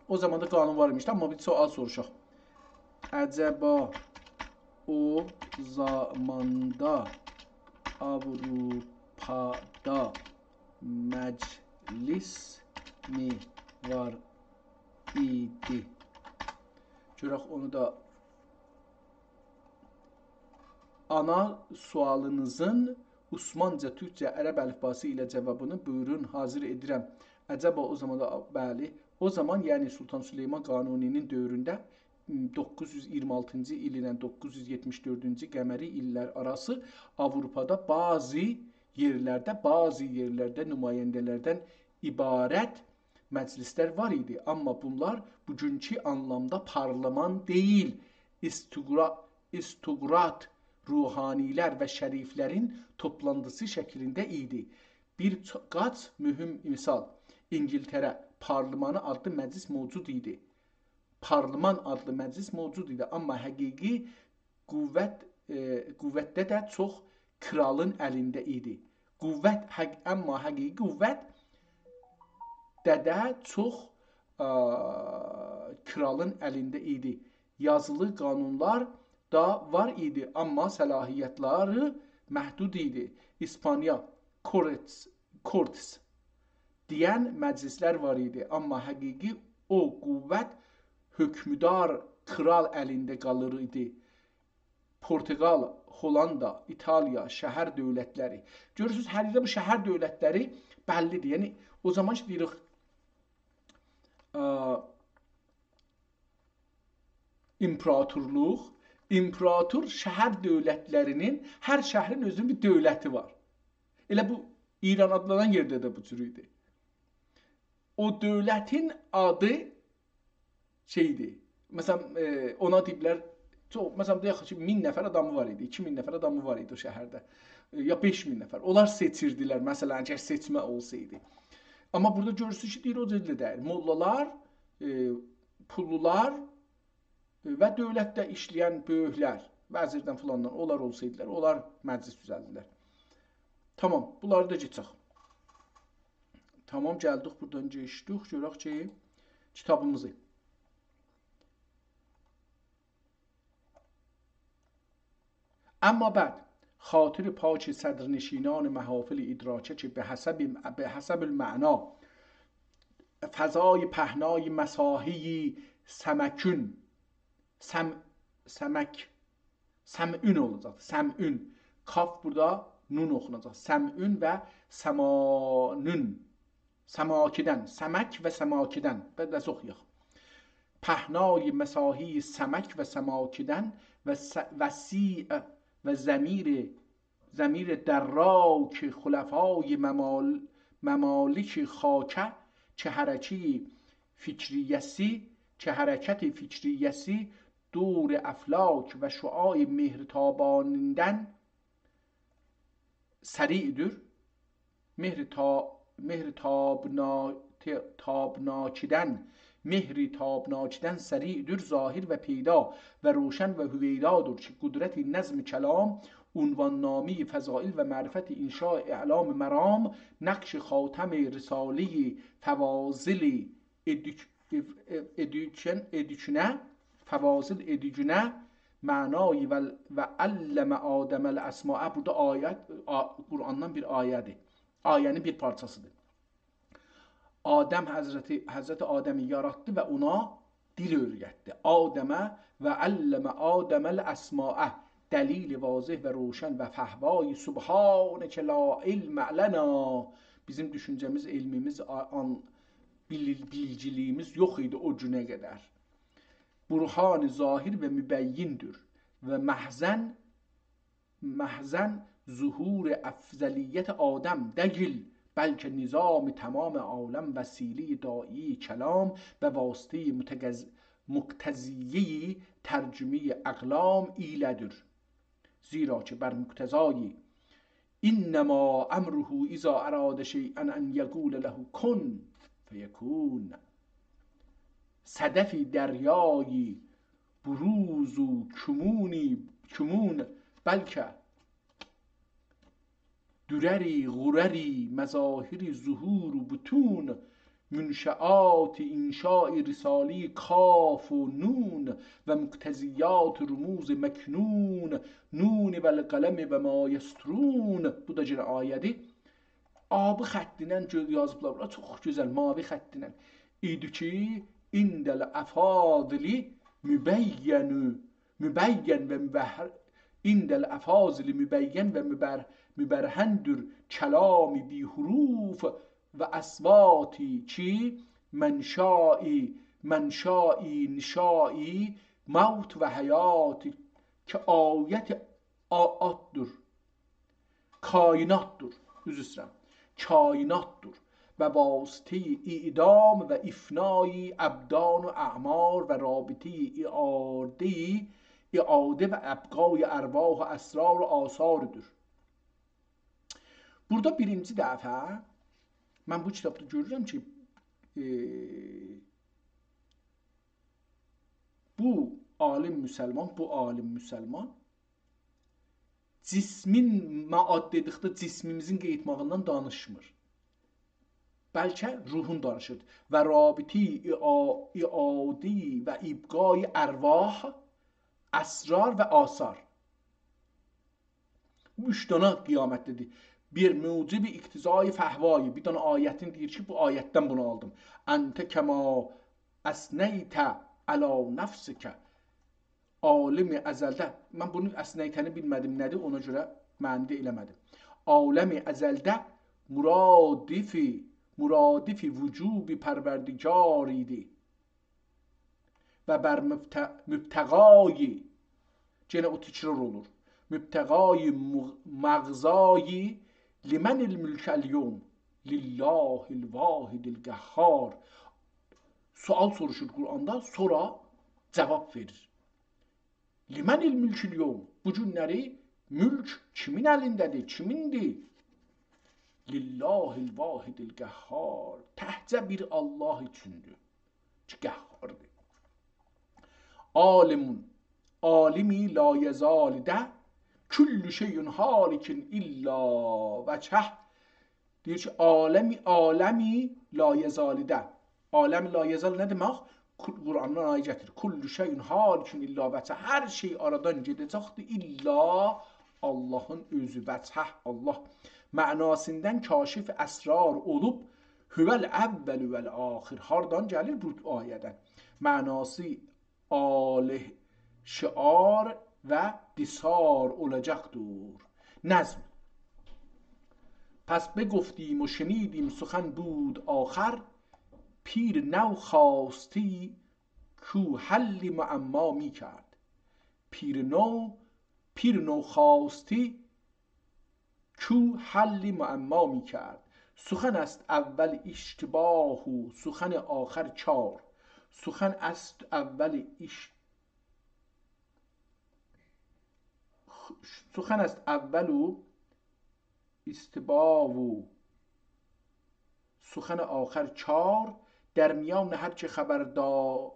او زامان دا قانون وار ایمیش. تامام، بیر سؤال سوروشاق. عجبا او زاماندا آوروپادا مجلس می وار ایدی؟ گؤرک اونو دا. آنا سؤالینیزین عثمانجا، تورکجه، عرب الفباسی ایله جوابینی بویورون، حاضر ائدیرم. عجبا او زامان دا، بلی، او زامان، یعنی سلطان سلیمان قانونی‌نین دؤورونده، م، دوققوز یوز اییرمی آلتینجی ایل ایله دوققوز یوز یئتمیش دؤردونجو قمری ایللر آراسی آوروپادا بعضی یئرلرده، بعضی یئرلرده نماینده‌لردن عبارت مجلسلر وار ایدی، آمما بونلار بوگونکو آنلامدا پارلمان دئییل، استقرا-، استقرات، روحانی‌لر و شریفلرین توپلانتیسی شکلینده ایدی. بیر چو-، قاچ مهم مثال. اینگیلتره پارلمانی آدلی مجلس موجود ایدی. پارلمان آدلی مجلس موجود ایدی، آمما حقیقی قوت، ائ، قوتده ده چوخ کرالین الینده ایدی. قوت، حق، آمما حقیقی قوت ده ده چوخ، آ، کرالین الینده ایدی. یازیلی قانونلار دا وار ایدی، آمما صلاحیتلری محدود ایدی. ایسپانیا، کورتس، کورتس دئین مجلسلر وار ایدی، آمما حقیقی او قوت حکمدار کرال الینده قالیر ایدی. پرتغال، هولاندا، ایتالیا، شهر دؤولتلری. گؤرورسونوز، هر یئرده بو شهر دؤولتلری بللی‌دیر. یعنی، او زامان کی، دئییریک، آ، ایمپراتورلوق، ایمپراتور شهر دؤولتلرینین، هر شهرین اؤزونون بیر دؤولتی وار. ائله بو ایران آدلانان یئرده ده بو جور ایدی. او دؤولتین آدی شئیدی. مثلا، ائ، اونا دئییبلر، چوخ، مثلا، دئیک کی، مین نفر آدامی وار ایدی، ایکی مین نفر آدامی وار ایدی او شهرده. ائ، یا بئش مین نفر. اونلار سئچیردیلر، مثلا، اگر سئچمه اولسایدی. آمما بورادا گؤرورسونوز کی، دئییر، او جور ده دئییل. موللالار، ائ، پوللولار، ائ، و دؤولتده ایشله‌ین بؤیوکلر، وزیردن فلاندان، اونلار اولسایدیلار، اونلار مجلس دوزلدیلر. تامام، بونلاری دا کئچک. تامام، گلدیک بورادان کئچدیک. گؤرک کی، کیتابیمیزی. اما بعد، خاطر پاک صدرنشینان محافل ادراکه که به حسب، به حسب المعنا فضای پهنای مساحی سمکون، سم، سمک، سمعون اولاجاق. سمعون. کاف بورادا نون اوخوناجاق. سمعون و سمانون. سماکیدن. سمک و سماکیدن. بیر ده اوخویاق. پهنای مساحی سمک و سماکیدن و س، وسیع و ضمیر، ضمیر دراک خلفای ممال، ممالک خاکه که حرکت فکریه‌سی، که حرکت فکریه‌سی دور افلاک و شعاع مهر تابانیدن سریع‌دور. مهر تا، مهر تابنا، ت، تابناکیدن، مهر تابناکیدن سریع‌دور، ظاهر و پیدا و روشن و هویدادور که قدرت نظم کلام، عنوان‌نامهٔ فضائل و معرفت انشاء اعلام مرام، نقش خاتم رسالهٔ فواضل ادوک، اد، اد، ادوکن، ادوکنه، فواضل ادوکنه، معنای و، و علم آدم الاسماء. بورادا آیت، آ، قرآندان بیر آیه‌دیر. آیه‌نین بیر پارچاسیدیر. آدم حضرتی، حضرت آدمی یاراتدی و اونا دیل اؤیرتدی. آدم و علم آدم الاسماء. دلیل واضح و روشن و فهوای سبحانک لا علم لنا. بیزیم دوشونجه‌میز، علمیمیز، آ، آن، بیلیل، بیلگیلیییمیز یوخ ایدی او گونه قدر. برهان ظاهر و مبین‌دور و مخزن، مخزن ظهور افضلیت آدم دئییل، بلکه نظام تمام عالم وسیلهٔ داعی کلام و واسطهٔ متقض، مقتضیهٔ ترجمهٔ اقلام ایله‌دور. زیرا که بر مقتضای «انما امره اذا اراد شیئا ان یقول له کن فیکون». صدفی دریایی بروز و کمونی، کمون، بلکه درری غرری مظاهر ظهور و بطون، منشآت انشاء رسالهٔ کاف و نون و مقتضیات رموز مکنون، نون و القلم و ما یسطرون. بو دا یئنه آیه‌دیر. آبی خطینن گؤ، یازیبلار بورا، چوخ گؤزل، ماوی خطینن. ایدی کی، عند الافاضل مبین، مبین و مبهر، عند الافاضل مبین و مبر، مبرهن‌دور کلام بی حروف و اصواتی کی منشای، منشای، نشای موت و حیات، که آیت آ، آتدور. کائناتدور، عذر ایسته‌ییرم، کائناتدور و واسطهٔ اعدام و افنای ابدان و اعمار و رابطهٔ اعاده، اعاده و ابقای ارواح و اسرار و آثاردور. بورادا بیرینجی دفعه من بو کیتابدا گؤرورم کی، ائ، بو عالم مسلمان، بو عالم مسلمان جسمین معاد دئدیکده جسمیمیزین قئییتماغیندان دانیشمیر. بلکه روحون دانیشیر. و رابطهٔ اعا-، اعادی و ابقای ارواح، اسرار و آثار. اوچ دانا قیامت دئدی. بیر موجب اقتضای فهوایی، بیر دانا آیتین دئییر کی، بو آیتدن بونو آلدیم. انت کما اثنیت علی نفسک. عالم ازلده. من بونو اثنیته‌نی بیلمه‌دیم نه‌دیر، اونا گؤره معنی ده ائله‌مه‌دیم. عالم ازلده مرادف، مرادف وجوب پروردگار ایدی. و بر مبت-، مبتغای، یئنه او تکرار اولور. مبتغای مغ-، مغزای لمن الملک الیوم؟ لله الواحد القهار. سؤال سوروشور قرآندا، سونرا جواب وئریر. لمن الملک الیوم؟ بو گونلری ملک کیمین الینده‌دیر، کیمیندیر؟ لله الواحد القهار. تکجه بیر الله اوچوندور کی، قهاردیر. عالم، عالمی لا یزال ده، کل شیء هالک الا وجهه. دئییر کی، عالمی، عالمی لا یزال ده. عالم لا یزال نه دئمک؟ کل-، قرآندان آیه گتیریر. کل شیء هالک الا وجهه. هر شئی آرادان گئده‌جکدیر، الا اللهین اؤزو، وجهه، الله. معناسیندان کاشف اسرار اولوب، هو الاول و الآخر. هاردان گلیر بو آیه‌دن؟ معناسی آله شعار و دثار اولاجاقدیر. نظم. پس بگفتیم و شنیدیم سخن بود آخر، پیر نو خواستی کو حل معما می‌کرد. پیر نو، پیر نو خواستی کو حل معما می‌کرد. سخن است اول اشتباه و سخن آخر چار. سخن است اول اش-، سخن است اول و اشتباه و سخن آخر چار، در میان هر که خبر دا-،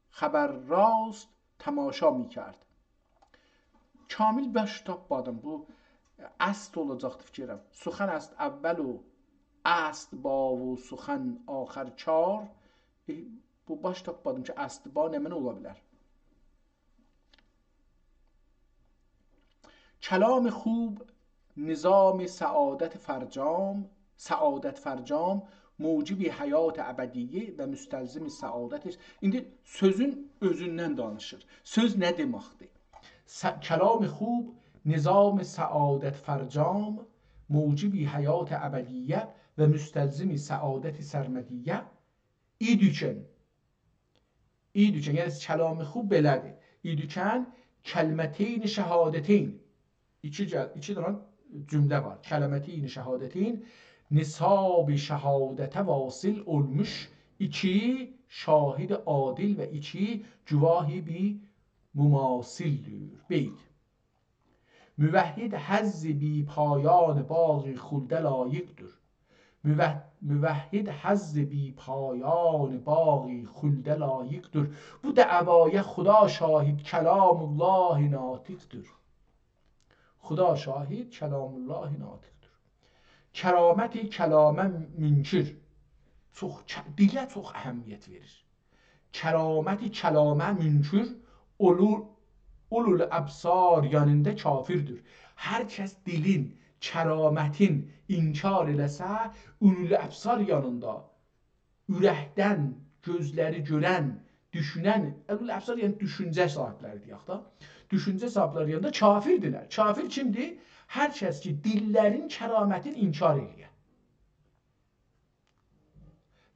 خبر راست تماشا می‌کرد. کامل باش تاپمادیم. بو است اولاجاقدی فیکریم. سخن است اول و است با و سخن آخر چار. ائ، بو باش تاپمادیم کی، است با نمنه اولا بیلر؟ کلام خوب نظام سعادت فرجام، سعادت فرجام، موجب حیات ابدیه و مستلزم سعادت است. ایندی سؤزون اؤزوندن دانیشیر. سؤز نه دئمکدیر؟ س-، کلام خوب نظام سعادت فرجام، موجب حیات ابدیه و مستلزم سعادت سرمدیه. ایدیکن. ایدیکن، یعنی کلام خوب بئله‌دیر. ایدیکن کلمتین شهادتین. ایکی گل-، ایکی دنه جمله وار. کلمتین شهادتین، نصاب شهادته واصل اولموش ایکی شاهد عادل و ایکی گواه بی مماثل‌دیر. بیت. موحد حظ بی‌پایان باغ خلده لایق‌دور. موح-، موحد حظ بی‌پایان باغ خلده لایق‌دور. بو دعوایا خدا شاهد کلام الله ناطق‌دور. خدا شاهد کلام الله ناطق‌دور. کرامت کلامه منکر. چوخ ک-، دیله چوخ اهمیت وئریر. کرامت کلامه منکر، اولو-، اولوالابصار یانیندا کافردیر. هر کس دیلین کرامتین انکار ائله‌سه، اولوالابصار یانیندا اورکدن، گؤزلری گؤرن، دوشونن، اولوالابصار یعنی دوشونجه صاحیبلری دئیک ده، دوشونجه صاحیبلری یانیندا کافردیرلر. کافر کیمدیر؟ هر کس کی، دیللرین کرامتین انکار ائله‌یه.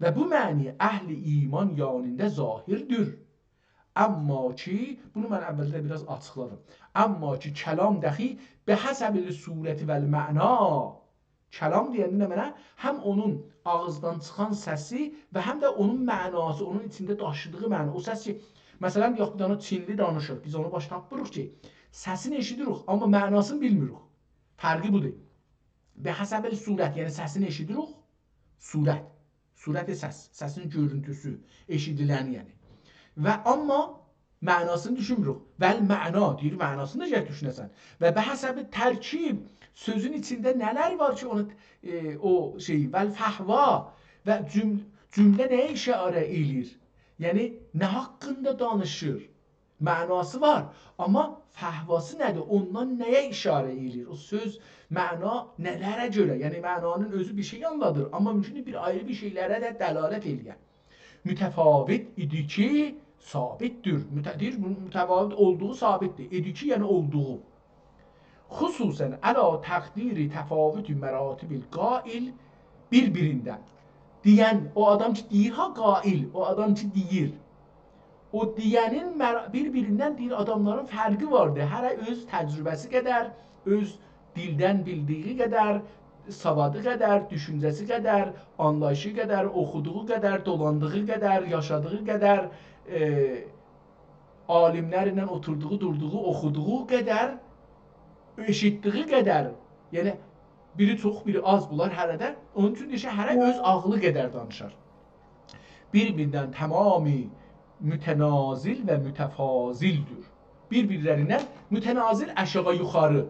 و بو معنی اهل ایمان یانیندا ظاهردیر. اما کی، بونو من اولده بیر آز آچیقلادیم. اما کی، کلام دخی بحسب الصورت والمعنا. کلام دئینده نمنه؟ هم اونون آغیزدان چیخان سسی و هم ده اونون معناسی، اونون ایچینده داشیدیغی معنا. او سس کی، مثلا، یوخ، بیر دنه چینلی دانیشیر، بیز اونو باش تاپمیریق کی، سسینی ائشیدیریک، اما معناسینی بیلمیریک. فرقی بودور. بحسب الصورت، یعنی سسینی ائشیدیریک، صورت. صورت سس، سسین گؤرونتوسو، ائشیدیلنی یعنی. و آمما معناسینی دوشونموروک. «والمعنا»، دئییر، معناسینی دا گرک دوشونه‌سن. «و بحسب الترکیب»، سؤزون ایچینده نه‌لر وار کی، اونو، ائ، او شئی، «والفحوا»، و جوم-، جمله نه‌یه اشاره ائله‌ییر؟ یعنی، نه حاقیندا دانیشیر؟ معناسی وار، آمما فحواسی نه‌دیر؟ اوندان نه‌یه اشاره ائله‌ییر؟ او سؤز، معنا نه‌لره گؤره؟ یعنی، معنانین اؤزو بیر شئی آنلادیر، آمما مومکوندور بیر آیری بیر شئیلره ده دلالت ائله‌یه. «متفاوت ایدی کی ثابت‌دور». مت-، دئییر، بو متفاوت اولدوغو ثابت‌دیر. «ایدی کی»، یعنی اولدوغو. «خصوصاً علی تقدیر تفاوت مراتب القائل»، بیر-بیریندن. دئین، او آدام کی دئییر ها، قائل، او آدام کی دئییر. او دئینین مر-، بیر-بیریندن، دئییر، آداملارین فرقی واردیر. هره اؤز تجربه‌سی قدر، اؤز دیلدن بیلدیگی قدر، سوادی قدر، دوشونجه‌سی قدر، آنلاییشی قدر، اوخودوغو قدر، دولاندیغی قدر، یاشادیغی قدر، ائ، عالیملرله اوتوردوغو، دوردوغو، اوخودوغو قدر، ائشیتدیگی قدر. یعنی، بیری چوخ، بیری آز، بونلار هره‌ده. اونون اوچون دئییر کی، هره اؤز عاغلی قدر دانیشار. بیر-بیریندن تمامی متنازل و متفاضل‌دور. بیر-بیرلریندن متنازل، آشاغی یوخاری.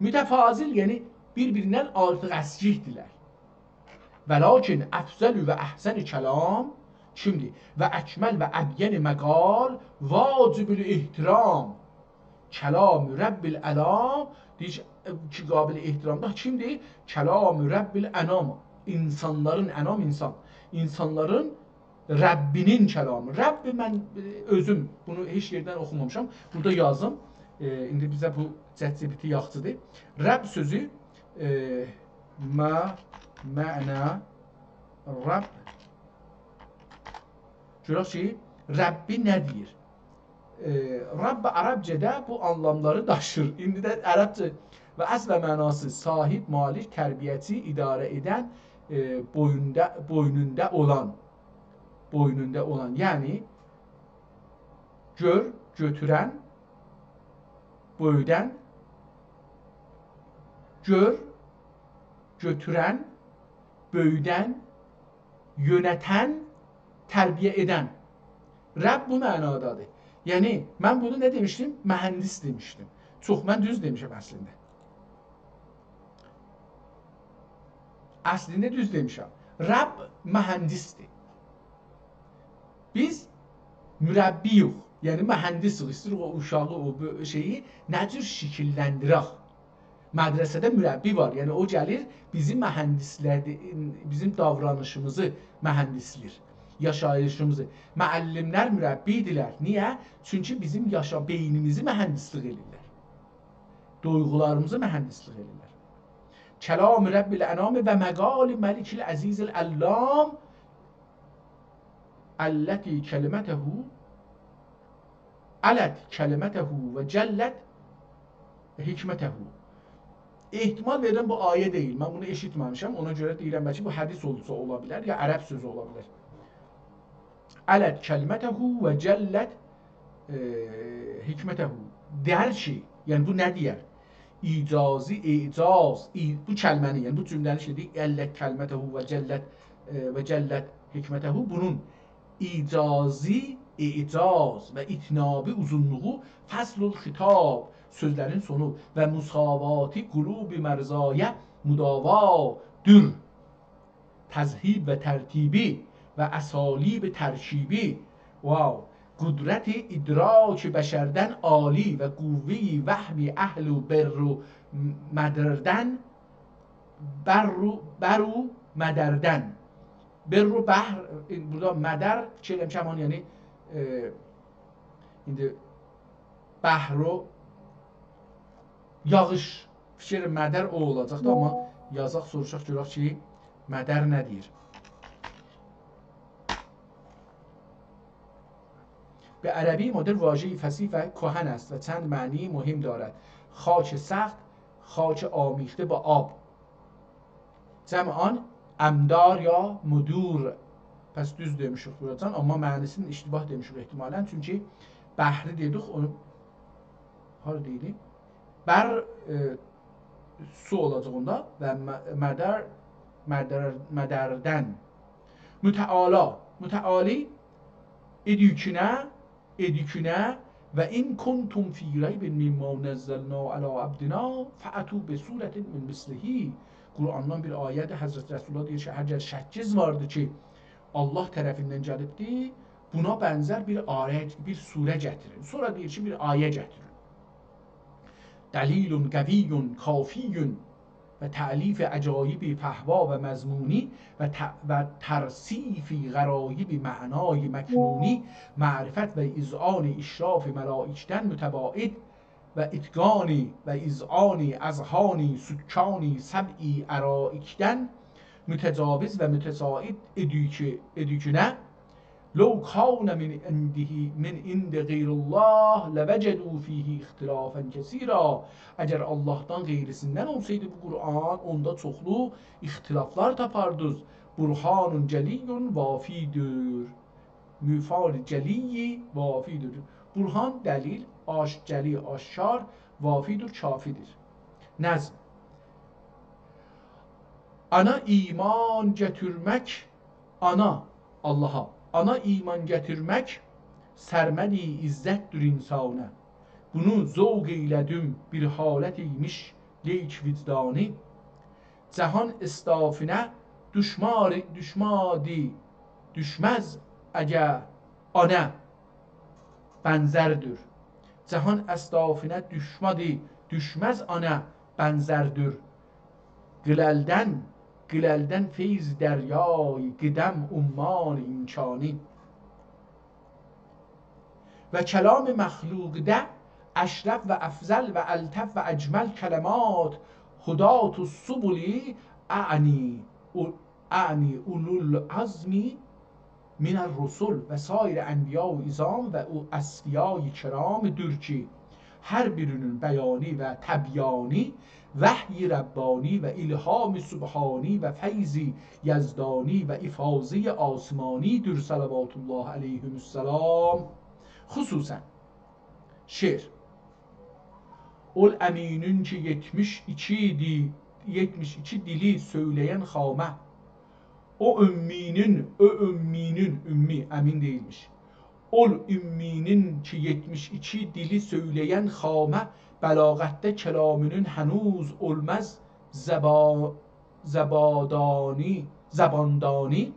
متفاضل، یعنی بیر-بیریندن آرتیق اسکیک‌دیرلر. «ولکن افضل و احسن کلام»، کیمدیر؟ «و اکمل و ابین مقال واجب الاحترام». «کلام رب الانام»، دئییر کی، کی قابل احترامدیر. کیمدیر؟ «کلام رب الانام». اینسانلارین، انام اینسان. اینسانلارین ربّینین کلامی. رب، من، ائ، اؤزوم بونو هئچ یئردن اوخومامیشام. بورادا یازیم. ائ، ایندی بیزه بو ChatGPT یاخشیدیر. رب سؤزو، ائ، ما، معنا، رب. گؤرک کی، ربّی نه دئییر؟ ائ، رب عربجه‌ده بو آنلاملاری داشیر. ایندی ده عربجه و اصل و معناسی: صاحب، مالک، تربیه‌چی، اداره ائدن، ائ، بویوندا، بوینوندا اولان. بوینوندا اولان، یعنی گؤر، گؤتورن، بؤیودن، گؤر، گؤتورن، بؤیودن، یؤنتن، تربیه ائدن. رب بو معنادادیر. یعنی، من بونو نه دئمیشدیم؟ مهندس دئمیشدیم. چوخ، من دوز دئمیشم اصلینده. اصلینده دوز دئمیشم. رب مهندس‌دیر. بیز مربی‌یوخ، یعنی مهندسیک، ایسته‌ییریک او اوشاغی، او بؤ-، شئیی نه جور شکیللندیرک. مدرسه‌ده مربی وار، یعنی او گلیر بیزیم مهندسلردی-، بیزیم داورانیشیمیزی مهندسلیر، یاشاییشیمیزی. معلم‌لر مربی‌دیرلر. نییه؟ چونکی بیزیم یاشا-، بئینیمیزی مهندسلیک ائدیرلر. دویغولاریمیزی مهندسلیک ائدیرلر. «کلام رب الانام و مقال ملک العزیز العلام، علت کلمته، علت کلمته و جلت حکمته». احتمال وئریرم بو آیه دئییل. من بونو ائشیتمه‌میشم. اونا گؤره دئییرم، بلکه بو حدیث اولسا اولا بیلر، یا عرب سؤزو اولا بیلر. «علت کلمته و جلت، ائ، حکمته». دئیر کی، یعنی بو نه دئیر؟ ایجازی، اعجاز، ای-، بو کلمه‌نی، یعنی بو جمله‌نی شئی دئییر، «علت کلمته و جلت، ائ، و جلت حکمته»، بونون ایجازی، اعجاز و اطنابی، اوزونلوغو، «فصل الخطاب»، سؤزلرین سونو، «و مساواتی قلوب مرضایه مداوادور». تذهیب و ترتیبی و اسالیب ترکیبی. واو. قدرت ادراک بشردن عالی و قوهٔ وهم اهل و بر و مدردن، بر و، بر و مدردن. بر و بحر، بورادا مدر، فیکیر ائدیرم کی، همان، یعنی، ائ، ایندی بحر و یاغیش. فیکیر مدر او اولاجاقدی، آمما یازاق، سوروشاق، گؤرک کی، مدر نه دئییر. به عربی مدر واژه‌ای فصیح و کهن است و چند معنی مهم دارد: خاک سخت، خاک آمیخته با آب. جمع آن امدار یا مدور. پس دوز دئمیشیک بوراجان، آمما معنی‌سینی اشتباه دئمیشیک احتمالاً. چونکی بحری دئدیک، اونو هارا دئییردی؟ بر، ائ، سو اولاجاق اوندا و م-، مدر، مدر، مدردن. متعالی، متعالی، ائدیکینه، ائدیکینه، «و ان کنتم فی ریب مما نزلنا علی عبدنا فأتوا بسورة من مثله.» قرآندان بیر آیه‌دیر، حضرت رسول الله دئییر کی، اگر شکیز واردی کی، الله طرفیندن گلیبدی، بونا بنزر بیر آیه، بیر سوره گتیرین. سونرا دئییر کی، بیر آیه گتیرین. «دلیل قوی کافی و تألیف عجایب فهوا و مضمونی و ت-، و ترصیف غرایب معنای مکنونی، معرفت و اذعان اشراف ملائکتن متباعد و اتقان و اذعان اذهان سکان سبع ارائکتن متجاوز و متساعد ائدیکی-، ائدیکینه.» «لو کان من عنده، من عند غیر الله لوجدوا فیه اختلافا کثیرا.» اگر اللهدان غیریسیندن اولسایدی بو قرآن، اوندا چوخلو اختلافلار تاپاردینیز. «برهان جلی وافی‌دیر.» برهان جلی، وافی‌دیر. برهان، دلیل، آش-، جلی، آشکار، وافی‌دیر، کافی‌دیر. نظم. آنا ایمان گتیرمک، آنا، اللها، آنا ایمان گتیرمک سرمدی عزت‌دیر انسانا. بونو ذوق ائیله‌دیم بیر حالت ایمیش لیک وجدانی. جهان اصطافینه دوشماری، دوشمادی، دوشمز اگر آنا بنزردیر. جهان اصطافینه دوشمادی، دوشمز آنا بنزردیر. قیللدن، قیللدن فیض دریای قدم عمان امکانی. و کلام مخلوقده اشرف و افضل و الطف و اجمل کلمات هداة السبل، اعنی، او-، اعنی اولوالعزم من الرسل و سایر انبیا و عظام و او اصفیای کرام دور کی، هر بیرینین بیانی و تبیانی وحی ربانی و الهام سبحانی و فیض یزدانی و افاضهٔ آسمانی دور، صلوات الله علیهم السلام. خصوصاً شعر. اول امینین کی یئتمیش ایکی دی-، یئتمیش ایکی دیلی سؤیله‌ین خامه. او امینین، او امینین، امّی، امین دئییلمیش. اول امینین کی یئتمیش ایکی دیلی سؤیله‌ین خامه، بلاغتده کلامینین هنوز اولمز زبا-، زبادانی، زباندانی.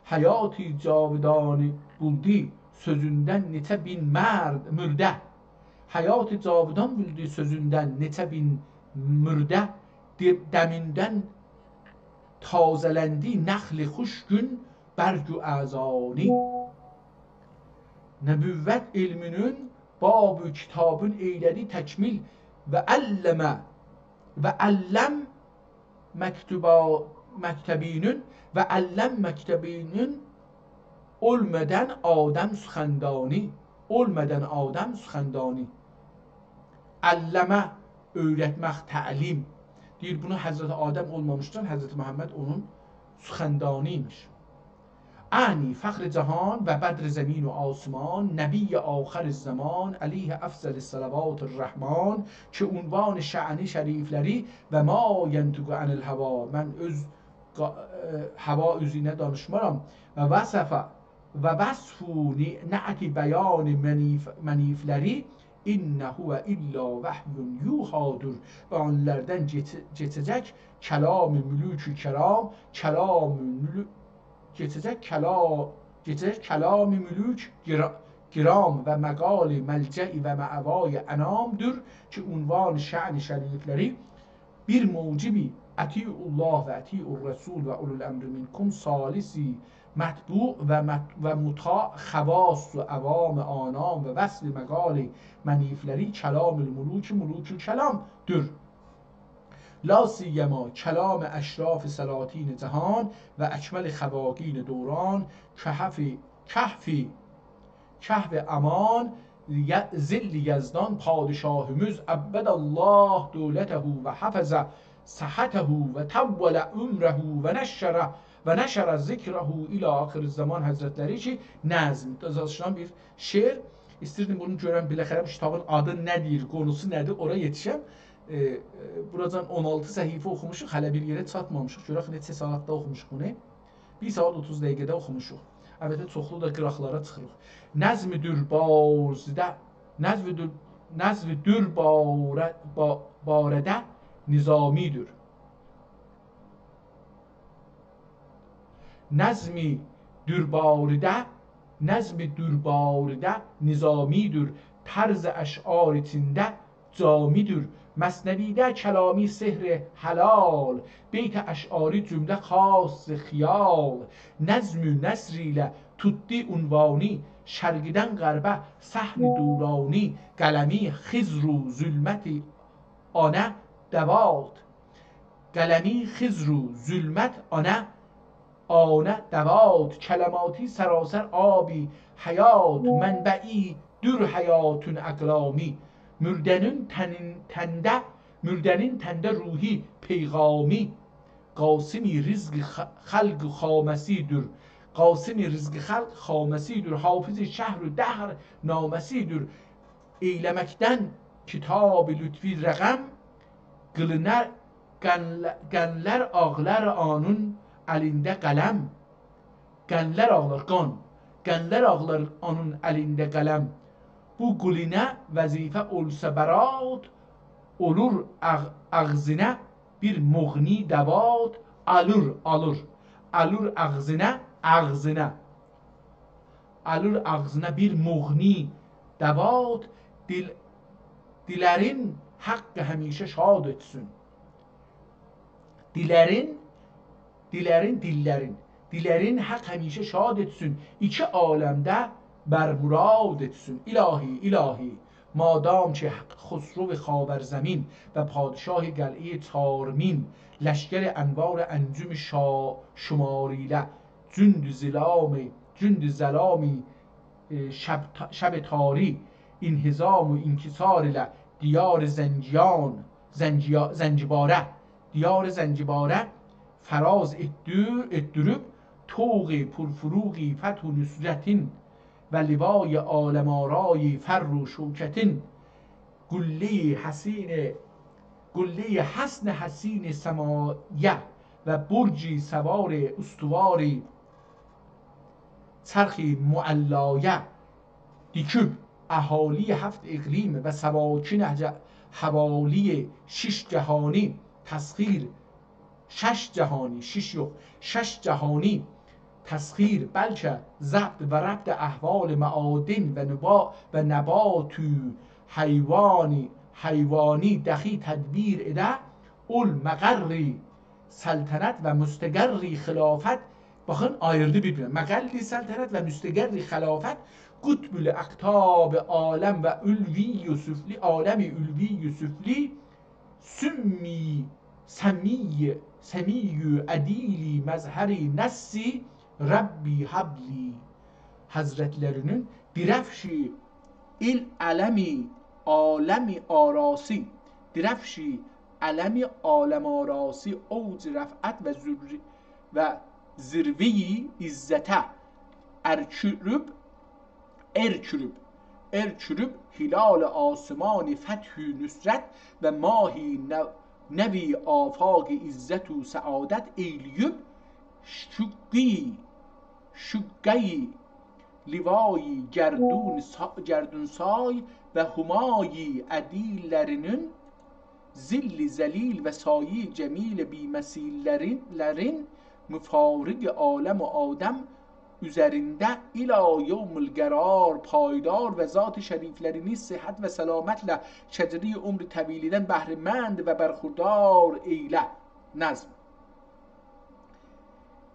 حیات جاودانی بولدو سؤزوندن نئچه مین مرد، مرده. حیات جاودان بولدو سؤزوندن نئچه مین مرده. د-، دمیندن تازه‌لندی نخل خوش گون برگ و اعضانی. نبوت علمینین باب و کتابین ائیله‌دی تکمیل و علّم، و علّم مکتبا-، مکتبینین و علّم مکتبینین اولمادان آدم سخندانی، اولمادان آدم سخندانی. علّم، اؤیرتمک، تعلیم. دئییر، بونو حضرت آدم اولمامیشدان حضرت محمد اونون سخندانی ایمیش. اعنی فخر جهان و بدر زمین و آسمان، نبی آخر زمان، علیه افضل صلوات الرحمن، کی عنوان شأن شریفلری و ما ینطق عن الهوی، من اؤز قا-، ائ، هوا اوزو ایله دانیشمارام، و وصف، و وصف و نع-، نعت بیان منیف-، منیفلری، ان هو الا وحی یوحی‌دیر. و اونلاردان کئچ-، کئچه‌جک کلام ملوک کرام، کلام ملو-، کئچه‌جک کلا-، کئچه‌جک کلام ملوک کرا-، کرام و مقال ملجأ و مأوای انام‌دیر کی عنوان شأن شریفلری بیر موجب اطیعوا الله و اطیعوا الرسول و اولی الامر منکم، ثالث متبوع و مت-، و مطاع خواص و عوام آنام و وصل مقال منیفلری کلام الملوک ملوک الکلام‌دیر. لا سیما کلام اشراف سلاطین جهان و اکمل خواقین دوران، کهف، کهف کهف امان، ی-، ظل یزدان پادشاهیمیز، عبّد الله دولته و حفظ صحته و طوّل عمره و نشّر، و نشّر ذکره الی آخر الزمان حضرتلری کی نظم، داشلان بیر شعر. ایستیردیم بونو گؤرم، بالاخره بو کیتابین آدی نه دئییر، قونوسو نه‌دیر، اورا یئتیشم. ائ، ائ، بوراجان اون آلتی صفحه اوخوموشوق، هله بیر یئره چاتمامیشیق. گؤرک نئچه ساعاتدا اوخوموشوق بونو. بیر ساعت اوتوز دقیقه‌ده اوخوموشوق. البته، چوخلو دا قیراقلارا چیخیریق. نظم دور بارزده، نظم دور، نظم دور باره-، با-، بارده نظامی‌دور. نظم دور بارده، نظم دور بارده نظامی‌دور. طرز اشعار ایچینده جامی‌دور. مثنوی‌ده کلامی سحر حلال، بیت اشعاری جمله خاص خیال. نظم و نثر ایله توتدو عنوانی، شرقدن غربه صحن دورانی. قلمی خضر و ظلمت آنه دوات، قلمی خضر و ظلمت آنه، آنه دوات. کلماتی سراسر آب حیات، منبعی دور حیاتون اقلامی. مرده‌نین تنین-، تنده، مرده‌نین تنده روحی پیغامی. قاسم رزق خ-، خلق خامه‌سی‌دور. قاسم رزق خلق خامه‌سی‌دور. حافظ شهر و دهر نامه‌سی‌دور. ائیله‌مکدن کتاب لطفی رقم، قیلینر، قنله-، قنلر آغلار آنون الینده قلم. قنلر آغلار، قان. قنلر آغلار آنون الینده قلم. بو قولینه وظیفه اولسا برات، اولور آغ-، آغزینه بیر مغنی دوات، آلیر، آلیر. آلیر آغزینه، آغزینه. آلیر آغزینا بیر مغنی دوات، دیل-، دیلرین حاقی همیشه شاد ائتسین. دیلرین، دیلرین، دیللرین. دیلرین حاق همیشه شاد ائتسین، ایکی عالمده بر مراد ائتسین. الهی، الهی، مادام کی خسرو خاور زمین و پادشاه قلعه تارمین، لشکر انوار انجم شا-، شمار ایله جند ظلام، جند ظلام، ائ، شب تا-، شب تاری، انهزام و انکسار ایله دیار زنجیان، زنجیا-، زنجباره، دیار زنجباره فراز ائتدیر-، ائتدیریب، طوق پرفروغ فتح و نصرتین و لوای عالم‌آرای فر و شوکتین، قلهٔ حصین، قلهٔ حصن حصین سمایه و برج سوار استوار چرخ معلایه، دیکوب اهالی هفت اقلیم و سواکن ج-، حوالی شش جهانی تسخیر، شش جهانی، شش یوخ، شش جهانی تسخیر، بلکه ضبط و ربط احوال معادن و نبا-، و نبات و حیوانی، حیوانی دخی تدبیر ائده، اول مقر سلطنت و مستقر خلافت. باخین، آییردی بیر-بیرینه. مقر سلطنت و مستقر خلافت، قطب الاقطاب عالم و علوی و سفلی، عالم علوی و سفلی، سمی، سمی، سمی عدیلی مظهر نسی، ربی هب لی. حضرتلرینین درفش ایل علم عالم آراسی، درفش علم عالم آراسی، اوج رفعت و ذر-، و ذروهٔ عزته، ارکوروب، ارکوروب، ارکوروب هلال آسمان فتح و نصرت و ماه نو-، نوی آفاق عزت و سعادت ائیلییب، شقی، شقی لوای گردون سا-، گردون‌سای و همای عدیل‌لرینین ظل ظلیل و سایهٔ جمیل بی‌مثیل‌لرین، لرین مفارق عالم و آدم اوزرینده الی یوم القرار پایدار و ذات شریف‌لرینی صحت و سلامتله شجرهٔ عمر طویلیدن بهره‌مند و برخوردار ائیله. نظم.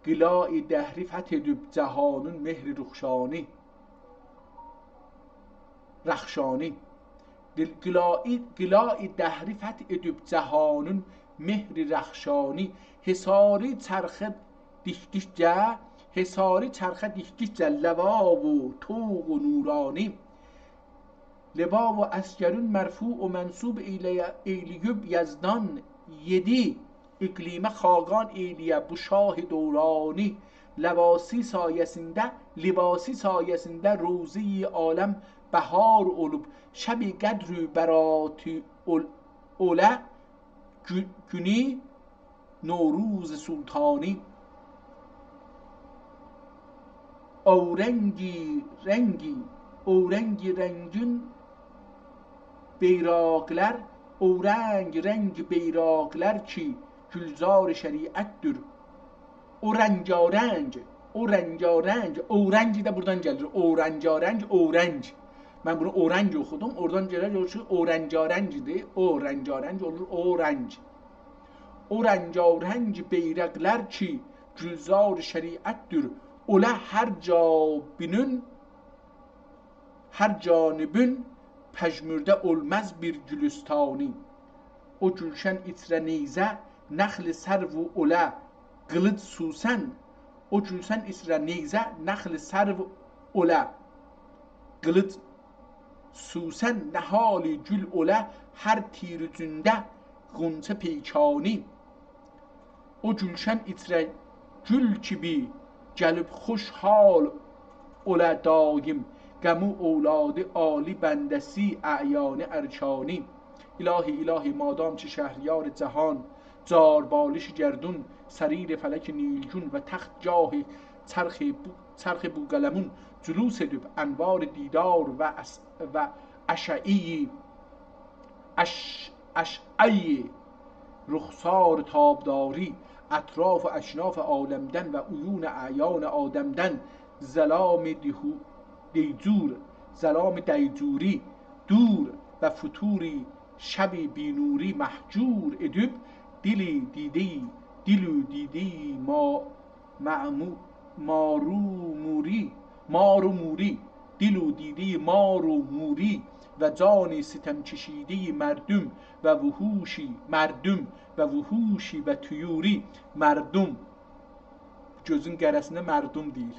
قلاع دهری فتح ائدیب جهانین مهر رخشانی، رخشانی. دل-، قلاع، قلاع دهری فتح ائدیب جهانین مهر رخشانی. حصاری چرخه دیکدیکجه، حصاری چرخه دیکدیکجه لوا و طوق و نورانی. لوا و عسگرون مرفوع و منصوب ائیله‌یه-، ائیلییب یزدان، یئدی اقلیمه خاقان ائیلییه بو شاه دورانی. لواسی سایه‌سینده، لواسی سایه‌سینده روضه‌ی عالم بهار اولوب، شب قدر و براتی اول-، اوله گو-، گونو نوروز سلطانی. اورنگی رنگی، اورنگی رنگین بیراقلار، اورنگ رنگ بیراقلار کی گلزار شریعتدیر. او رنگارنگ، او رنگارنگ، اورنگ ده بورادان گلیر. او رنگارنگ، اورنگ. من بونو اورنگ اوخودوم، اورادان گلر، گؤرور کی، او رنگارنگدیر. او رنگارنگ اولور، اورنگ. او رنگارنگ بیراقلار کی گلزار شریعتدیر، اولا هر جانبین، هر جانبین پژمرده اولماز بیر گلستانی. او گلشن ایچره نیزه، نخل سرو اولا قیلیج سوسن. او گلشن ایچره نیزه، نخل سرو اولا قیلیج سوسن، نهال گل اولا هر تیر اوجونده غنچه پیکانی. او گلشن ایچره گل کیمی گلیب خوشحال اولا دایم، غم و اولاد عالی بنده‌سی اعیان ارکانی. الهی، الهی، مادام کی شهریار جهان، جاربالش گردون، سریر فلک نیلگون و تخت جاه چرخ بو-، چرخ بوقلمون جلوس ائدیب انوار دیدار و اس-، و اشعه‌ی، اش-، اشعه‌ی رخسار تابداری، اطراف و اکناف عالمدن و عیون اعیان آدمدن ظلام دیهو-، دیجور، ظلام دیجوری دور و فتور شب بی‌نوری مهجور ائدیب، دل دیده، دل دیده ما-، معمو-، مار و موری، مار و موری، دل و دیده مار و موری و جان ستم کشیده مردم و وحوشی، مردم و وحوشی و طیوری، مردم. گؤزون قره‌سینه مردم دئییر.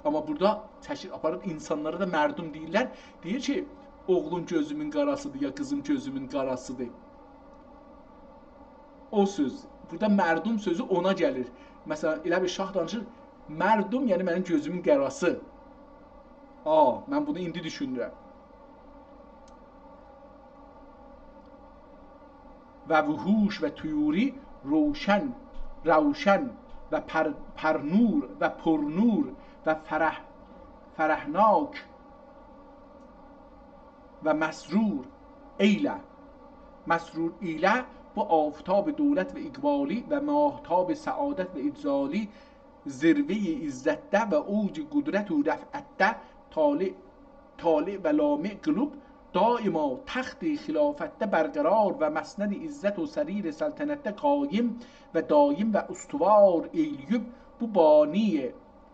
آمما بورادا چکیر، آپاریب اینسانلارا دا مردم دئییرلر. دئییر کی، اوغلوم گؤزومون قاراسیدیر، یا قیزیم گؤزومون قاراسیدیر. او سؤز. بورادا مردم سؤزو اونا گلیر. مثلا، ائله بیل شاه دانیشیر، مردم، یعنی منیم گؤزومون قاراسی. آ، من بونو ایندی دوشونورم. و وحوش و طیوری روشن، روشن و پر-، پرنور و پرنور و فرح-، فرحناک و مسرور ائیله. مسرور ائیله بو آفتاب دولت و اقبالی و ماهتاب سعادت و اجلالی، ذروه‌ی عزتده و اوج قدرت و رفعتده طالع، طالع و لامع قیلیب، دائما تخت خلافتده برقرار و مسند عزت و سریر سلطنتده قایم و دایم و استوار ائیله‌ییب، بو بانی،